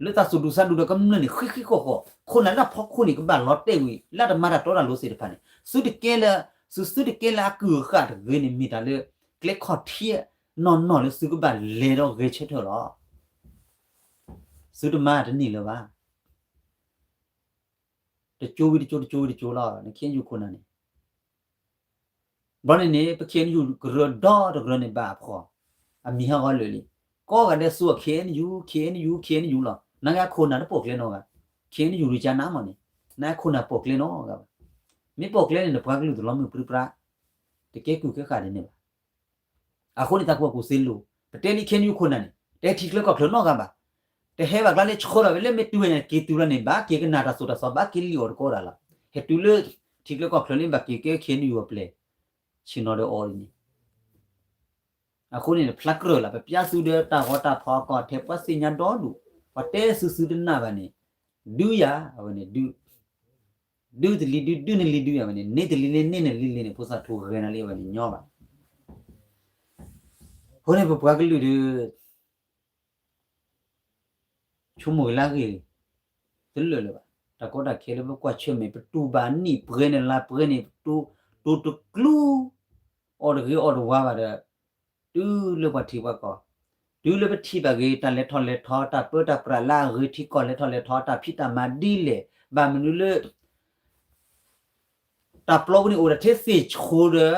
လၢတၢ်သူၣ်ဒူသးဒူဒီးကမျၢၢ်န့ၣ် ဃံဃံဃီၣ်ဃီၣ်, ခိၣ်နၢ်လၢဖီခိၣ်န့ၣ် ကဘၣ်လီၤတဲာ်ဝံၤ လၢတမၤတၢ်တီတၢ်လိၤသ့ၣ်တဖၣ်န့ၣ် သုတကဲလၢ, သုသုတကဲလၢအကုၢ်အဃာ်တဂ့ၤန့ၣ် မ့ၢ်တၢ်လၢကျဲခီၣ်ထံးနီၢ်နီၢ်လၢသုကဘၣ်လဲၤဒီးဂဲၤဆၢထၢၣ်လီၤ. သုတမၤတန့ၢ်လၢၤဘၣ်. တကၠိဝံၤတကၠိ တကၠိဝံၤတကၠိလီၤ နခ့ယုၢ်ခိၣ်နၢ်န့ၣ်. ဘျီန့ၣ်န့ၣ် ပခ့ယုၢ်ကရၢဒီတကရၢန့ၣ်ဘၣ်အဖှီၣ်, အမံၤဟးဂီၤလၢာ်လံ. ကိးဂၤဒဲးသူအီၤ ခ့ယုၢ် ခ့ယုၢ် ခ့ယုၢ်လီၤ. နကခိၣ်နၢ်တပိာ်ကျဲနီတဂၤ, ခ့ယုၢ်ဒုးကနါမးန့ၣ်, နခိၣ်နၢ်ပိာ်ကျဲနီတဂၤဘၣ်. မ့ၢ်ပိာ်ကျဲန့ၣ် နပှၤကလုာ်တလီၤမုၢ်ပြံပြါ, တကဲကုၢ်ကဲဃာ်ဒ်န့ၣ်ဘၣ်. အဃိန့ၣ် တၢ်ကူၣ်ဘၣ်ကူၣ်သ့လိၤ, ပတဲလံ ခ့ယုၢ်ခိၣ်နၢ်န့ၣ် တဟဲထံချၢကီၢ်ချၢနီတဂၤဘၣ်. တဟဲဘၣ်ကျါလၢဆှၢထီၣ်ဝဲလၢမ့ၢ်တုၤဝဲန့ၣ် က့ၤတုၤလီၤန့ၣ် ဘၣ်က့ၤကနၣ်တၢ်သိၣ်တၢ်သီ ဘၣ်က့ၤလံၣ်အီၣ်တကီဒၣ်လီၤ. ဟဲတုၤလၢထံချၢကီၢ်ချၢလၢဘၣ်က့ၤကဲခ့ယုၢ်အပျဲၢ်, ဆ့ၣ်နီၤဒီးအီၤဒ်န့ၣ်. အဃိန့ၣ် ဖျါကြၢးလီၤ ပပျါသုဒီးတၢ်ဂီၤတၢ်ဖီအကီၢ်ထဲ ပှၤသ့ၣ်ညါဒီဒူၣ်, ပှၤတဲသုသုတနၢ်ဘၣ်န့ၣ်, ဒုးယၤ အဝဲန့ၣ်ဒုး, ဒုးတလံၤဒုး ဒုးနလံၤဒုးယၤဝဲန့ၣ်, န့ၢ်တလံၤလံ န့ၢ်နလံၤလံန့ၣ် ဖိသၣ်ထူဂဲၤနၤလံ အဝဲန့ၣ်ညီဘၣ်. အဃိန့ၣ် ပပှၤကလုာ်ဒီး ဆိကမိၣ်ဂ့ၤလၢအဂ့ၢ် တလၢာ်လၢၤဘၣ်. တၢ်ကီတၢ်ခဲလၢပကွၢ်ဆၢၣ်မဲာ် ပတူၢ်ဘၣ်နံၣ်ပှဲၤန့ၣ် လါပှဲၤန့ၣ် ပတူၢ်တကျူ အီၣ်တဂ့ၤအီၣ်တဝါဘၣ်ဒီး တုၤလၢပှၤထံပှၤကီၢ်, တုၤလၢပထံၣ်ဘၣ်ဂ့ၤ တၢ်လဲၤထီၣ်လဲၤထီ တၢ်ပၢတၢ်ပြးလၢအဂ့ၤ ထံကီၢ်လဲၤထီၣ်လဲၤထီ တၢ်ဖံးတၢ်မၤဒ်လဲၣ်, ဘၣ်မနုၤလၢ တၢ်ပျီပူၤန့ၣ်အိၣ်ဒီးထဲသ့ၣ်ဆှိးဒီး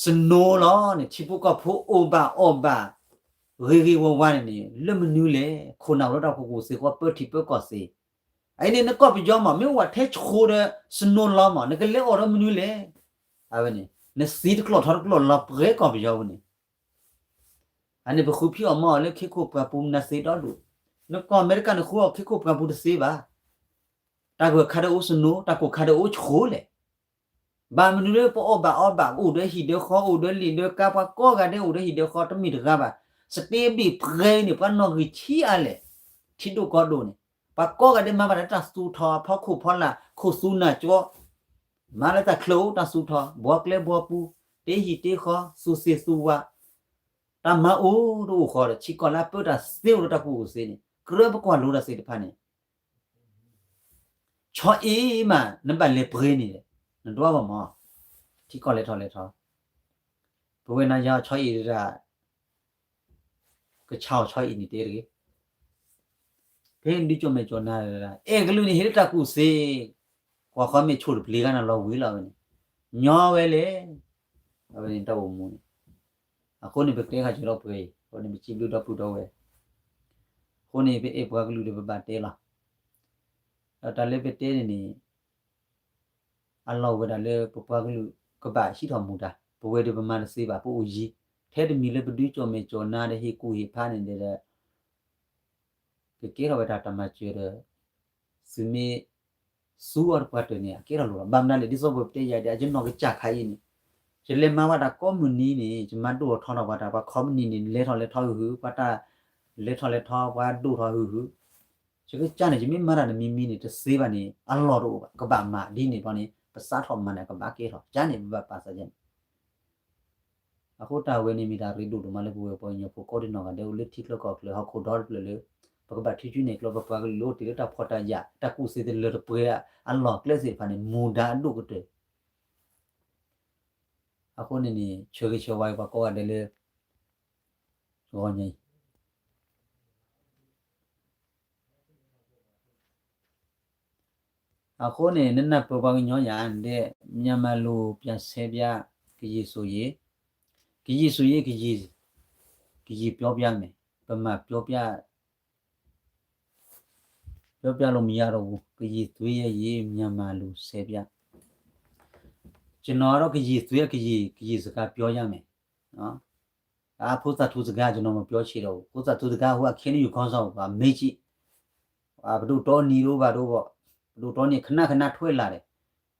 snow လီၤန့ၣ် ထံဖိကီၢ်ဖိအိၣ်ဘၣ်အီၣ်ဘၣ် ဂ့ၤဂ့ၤဝါဝါန့ၣ်န့ၣ် လၢမနုၤလဲၣ်. ခိၣ်နၢ်အိၣ်ဒီးတၢ်ကူၣ်ဘၣ်ကူၣ်သ့ဃီ ပၢထံပၢကီၢ်သ့. အအံၤန့ၣ် နကီၢ်ပယီၤမး မ့ၢ်အိၣ်ထဲဆှိးဒီး snow လီၤမး နကလဲၤအီၣ်ဒီးမနုၤလဲၣ်. အဝဲန့ၣ် နသံတကျိာ်ထီတကျိာ်လီၤပှဲၤကီၢ်ပယီၤပူၤန့ၣ် အန့ၣ်ပဃုဖံးအီၣ်မၤအီၣ်လၢခ့ခိၣ်ပှၢ်ပူၤ မနုၤသ့ဒီဒူၣ်. နကီၢ်အမဲရကၤန့ၣ် ဃုအီၣ်ခ့ခိၣ်ပှၢ်ပူၤတသ့ဘၣ်. တၢ်ဂၢၢ်ခါဒီးအိၣ် snow တၢ်ကိၢ်ခါဒီးအိၣ်ဆှိးလဲၣ်. ဘၣ်မနုၤလၢပအီၣ်ဘၣ်အီဘၣ် အိၣ်ဒီးဟံၣ်ဒီးဃီ အိၣ်ဒီးလံာ်ဒီးကါ ပှၤကိးဂၤဒဲးအိၣ်ဒီးဟံၣ်ဒီးဃီ တမ့ၢ်တဂၤဘၣ်. စတ့ဘ့ၣ်ပှဲၤန့ၣ် ပှၤနီၣ်ဂံၢ်ဆံးအါလဲၣ်. ထံဒိၣ်ကီၢ်ဒိၣ်န့ၣ် ပှၤကိးဂၤဒဲးမၤဘၣ်ဒီးတၢ်သူၣ်ထီၣ် ဖီခိၣ်ဖီလာ် ခိၣ်သူနၢ်ကၠီ မၤလၢတၢ်ချၢအိၣ်တၢ်သူၣ်ထီၣ် ဘှီကျဲဘှီပူၤ တ့ဟံၣ်တ့ဃီ သူၣ်သ့ၣ်သူၣ်ဝါ တၢ်မၤအိၣ်တအိၣ်ဃီဒီး ထံကီၢ်လၢအပၢတၢ်သ့အိၣ်ဒီးတၢ်ကူၣ်ဘၣ်ကူၣ်သ့န့ၣ် ကြၢးပကွၢ်လိတၢ်သ့ၣ်တဖၣ်န့ၣ် ဆီအံၤမး နဘၣ်လဲၤပှ့ၤန့ၣ် နဒွးဘၣ်မး ထံကီၢ်လဲၤထီၣ်လဲၤထီ ပဝဲနၤယၤဆီအံၤတဒၣ် ကဆါအီၤဆီအံၤန့ၣ်တဲတဂ့ၤ. ဖဲဒုးကၠီၣ်မဲာ်ကၠီၣ်နါ အဲၣ်ကလုာ်န့ၣ် ဟ့ၣ်လၢတၢ်ကူၣ်သ့, ကွၢ်ဃီမ့ၢ်ဆိၣ်တပျ့ၤဂၤန့ၣ်လီၤဝံၤလီၤဝဲန့ၣ်, ညီဝဲလဲၣ်. အဝဲန့ၣ်တၢ်အိၣ်မူန့ၣ်, အဃိန့ၣ် ပတဲခါစၢၤဒီးပှဲၤအံၤ, အဃိန့ၣ် ပစံးဘျုးဒီပုၢ်ဒီဝဲၢ်, အဃိန့ၣ် ပအဲၣ်ပှၤကလုာ်ဒီးပဘၣ်တဲလီၤ. တၢ်လၢပတဲန့ၣ်န့ၣ် အလီၢ်ဝဲဒၣ်လၢပပှၤကလုာ်ကဘၣ်ဟံးထီၣ်မူဒါ, ပဝဲဒီးပမၤတသ့ဘၣ် ပအိၣ်ယံၤ, ထဲတမံၤလၢပဒုးကၠီၣ်မဲာ်ကၠီၣ်နါဒီးဟ့ၣ်ကူၣ်ဟ့ၣ်ဖးန့ၣ်ဒီး ကကဲထီၣ်ဝဲဒၣ်တၢ်မၤစၢၤဒီး သုမ့ၢ်သူအီၤတပှၤတၢၢ်န့ၣ် အကဲထီၣ်လိၣ်လီၤ. ဘၣ်မနုၤလဲၣ် ဒ်သိးပတဲယၤဒီး အယနီၢ်ကစၢ်ခါအံၤန့ၣ် ယလဲၤမၤဝဲဒၣ်ကိးမုၢ်နံၤန့ၣ် ယမၤဒိၣ်ထီၣ်ထီထီၣ်ပှၤတၢ် ပှၤ company န့ၣ် လဲၤထီၣ်လဲၤထီၣ်ဟုၣ်ဟုၣ် ပှၤတၢ်လဲၤထီၣ်လဲၤထီၣ် ပှၤဒိၣ်ထီၣ်ဟုၣ်ဟုၣ် ယကစၢ်န့ၣ် ယမ့ၢ်မၤတၢ်တမံၤမံၤန့ၣ် တသ့ဘၣ်န့ၣ် အလီၢ်တအိၣ်ဘၣ်. ကဘၣ်မၤဒ်န့ၣ်ဘီန့ၣ် ပစးထီၣ်မၤန့ၣ် ကဘၣ်ကဲထီၣ် ကန့ၣ် ပဘၣ်ပာ်သးယန့ၣ်. အဃိတၢ်ဝဲန့ၣ်မ့ၢ်တၢ်ရ့ဒိၣ်ဒိၣ်မးလၢပဝဲပှၤကညီဖိကိးဒံနီၢ်ဂၤဒဲး အိၣ်လၢထံချၢကီၢ်ချၢ ဟီၣ်ခိၣ်ဒီတဖျၢၣ်လၢ ပကဘၣ်ထုးစုနဲၣ်ကျဲ ပပှၤကလုာ်လၢအိၣ်တ့ၢ်လၢတၢ်ဖှီၣ်တၢ်ယာ် တၢ်ကူၣ်သ့တလၢတပှဲၤအလီၢ်ကျဲသ့ၣ်တဖၣ်န့ၣ် မူဒါအဒိၣ်ကတၢၢ် အဃိန့ၣ်န့ၣ် ဆၢဂ့ၤဆၢဝါပှၤကိးဂၤဒဲးလၢ ဂီၤညါအံၤ အဃိန့ၣ် နနၢ်ပၢၢ်ပှၤကညီယၤဒဲး မြန်မာလိုပြန်ဆဲပြ ကရင်ဆိုရင် ကရင်ဆိုရင် ကရင် ကရင်ပြောပြမယ် ဗမာပြောပြ ပြောပြလို့မရတော့ဘူး ကရင်သွေးရဲ့ရေ မြန်မာလိုဆဲပြ ကျွန်တော်ကတော့ ကရင်သွေး ကရင် ကရင်စကားပြောရမယ်နော် အဖိသၣ်ထူစကား ကျွန်တော်မပြောချင်တော့ဘူး ဖိသၣ်ထူစကား ဟိုအခဲနယူခေါင်းဆောင်ပါ မေးကြည့် ပဒိၣ်တောနံၤတို့ဘာတို့ပေါ့ ပဒိုတောနံၤ ခဏခဏထွက်လာတယ်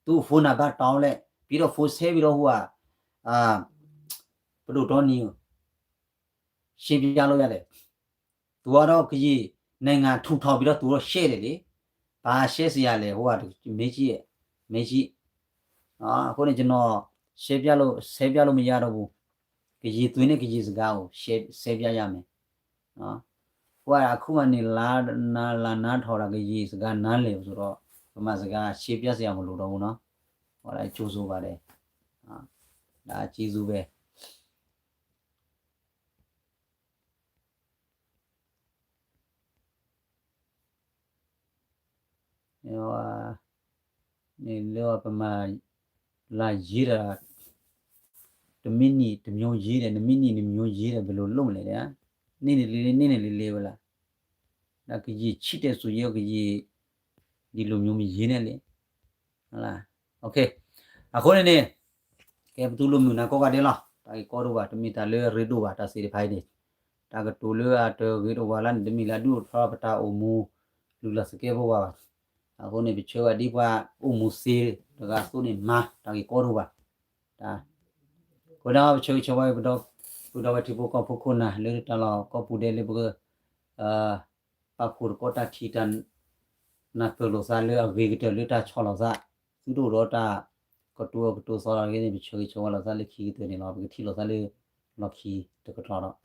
သူ့ဖုန်းနံပါတ်တောင်းလဲ ပြီးတော့ဖုန်းဆက်ပြီးတော့ဟိုဟာ အာ ပဒိုတောနံၤ ရှင်းပြလို့ရတယ် သူကတော့ကရင်နိုင်ငံထူထောင်ပြီးတော့သူတော့ရှဲတယ်လေ ဘာရှဲစရာလဲဟိုဟာမေးကြည့်မေးကြည့် အဃိန့ၣ်ကျွန်တော် ရှင်းပြလို့ ဆဲပြလို့မရတော့ဘူး ကရင်သွေးနဲ့ကရင်စကားကို ရှင်း ဆဲပြရမယ် ဟိုကအခုမှနေလာလာနားထောင်တာကရင်စကားနားလည်ဆိုတော့ဗမာစကားရှင်းပြစရာမလိုတော့ဘူးနော် ဟောတာကြိုးစိုးပါတယ် ဒါကျေးဇူးပဲ န့ၣ်လၢပမၤ လာရေးတာ တစ်မိနစ်တစ်မျိုးရေးတယ် နှစ်မိနစ်နှစ်မျိုးရေးတယ် ဘယ်လိုလုပ်မလဲတဲ့ နေ့နဲ့လေးလေး နေ့နဲ့လေးလေးပဲလား ဒါကရင်ချစ်တယ်ဆိုရင်ကရင် ဒီလိုမျိုးမရေးနဲ့လေ ဟုတ်လား okay အဃိန့ၣ်န့ၣ် ကဲပသူလိာ်မုာ်နၤကိးဂၤဒဲးလီၤ တၢ်ဂ့ၢ်ကီဒိၣ်ဘၣ် တမ့ၢ်တၢ်လၢအရ့ဒိၣ်ဘၣ် တၢ်သ့ၣ်တဖၣ်အံၤန့ၣ် တၢ်ကတိၤလၢအတဂ့ၤတဝါလၢန့ၣ် တမ့ၢ်လၢအဒုးအိၣ်ထီၣ်ပတၢ်အိၣ်မူ လုၢ်လၢ်သကဲးပဝးဘၣ် အဃိန့ၣ် ပဆၢဝဲဒ်ပှၤအိၣ်မူသ့တဂၤအသိးန့ၣ်မၤ တၢ်ဂ့ၢ်ကီဒိၣ်ဘၣ် တၢ် အဃိဒီးပဆၢဂ့ၤဆၢဝါ ပဒီပုၢ်ဒီဝဲၢ်ထံဖိကီၢ်ဖိခိၣ်နၢ် လၢတၢ်လီၢ်ကိးပူၤဒဲးလၢပက ပာ်ဖှိၣ်တကီတၢ်ထံၣ်တၢ် နၢ်ပၢၢ်လိာ်သးလၢအဂ့ၤကတၢၢ်လၢတၢ်ဆီၣ်လီၤသး သုတအိၣ်ဒီးတၢ်ကတိၤအကတိၤသီလီၤဂ့ၤန့ၣ် ပဆၢဂ့ၤဆၢဝါလိာ်သးလၢခံကတၢၢ်န့ၣ်လီၤ ပကထံၣ်လိာ်သးလၢလီၢ်ခံတကတီၢ်ဒီး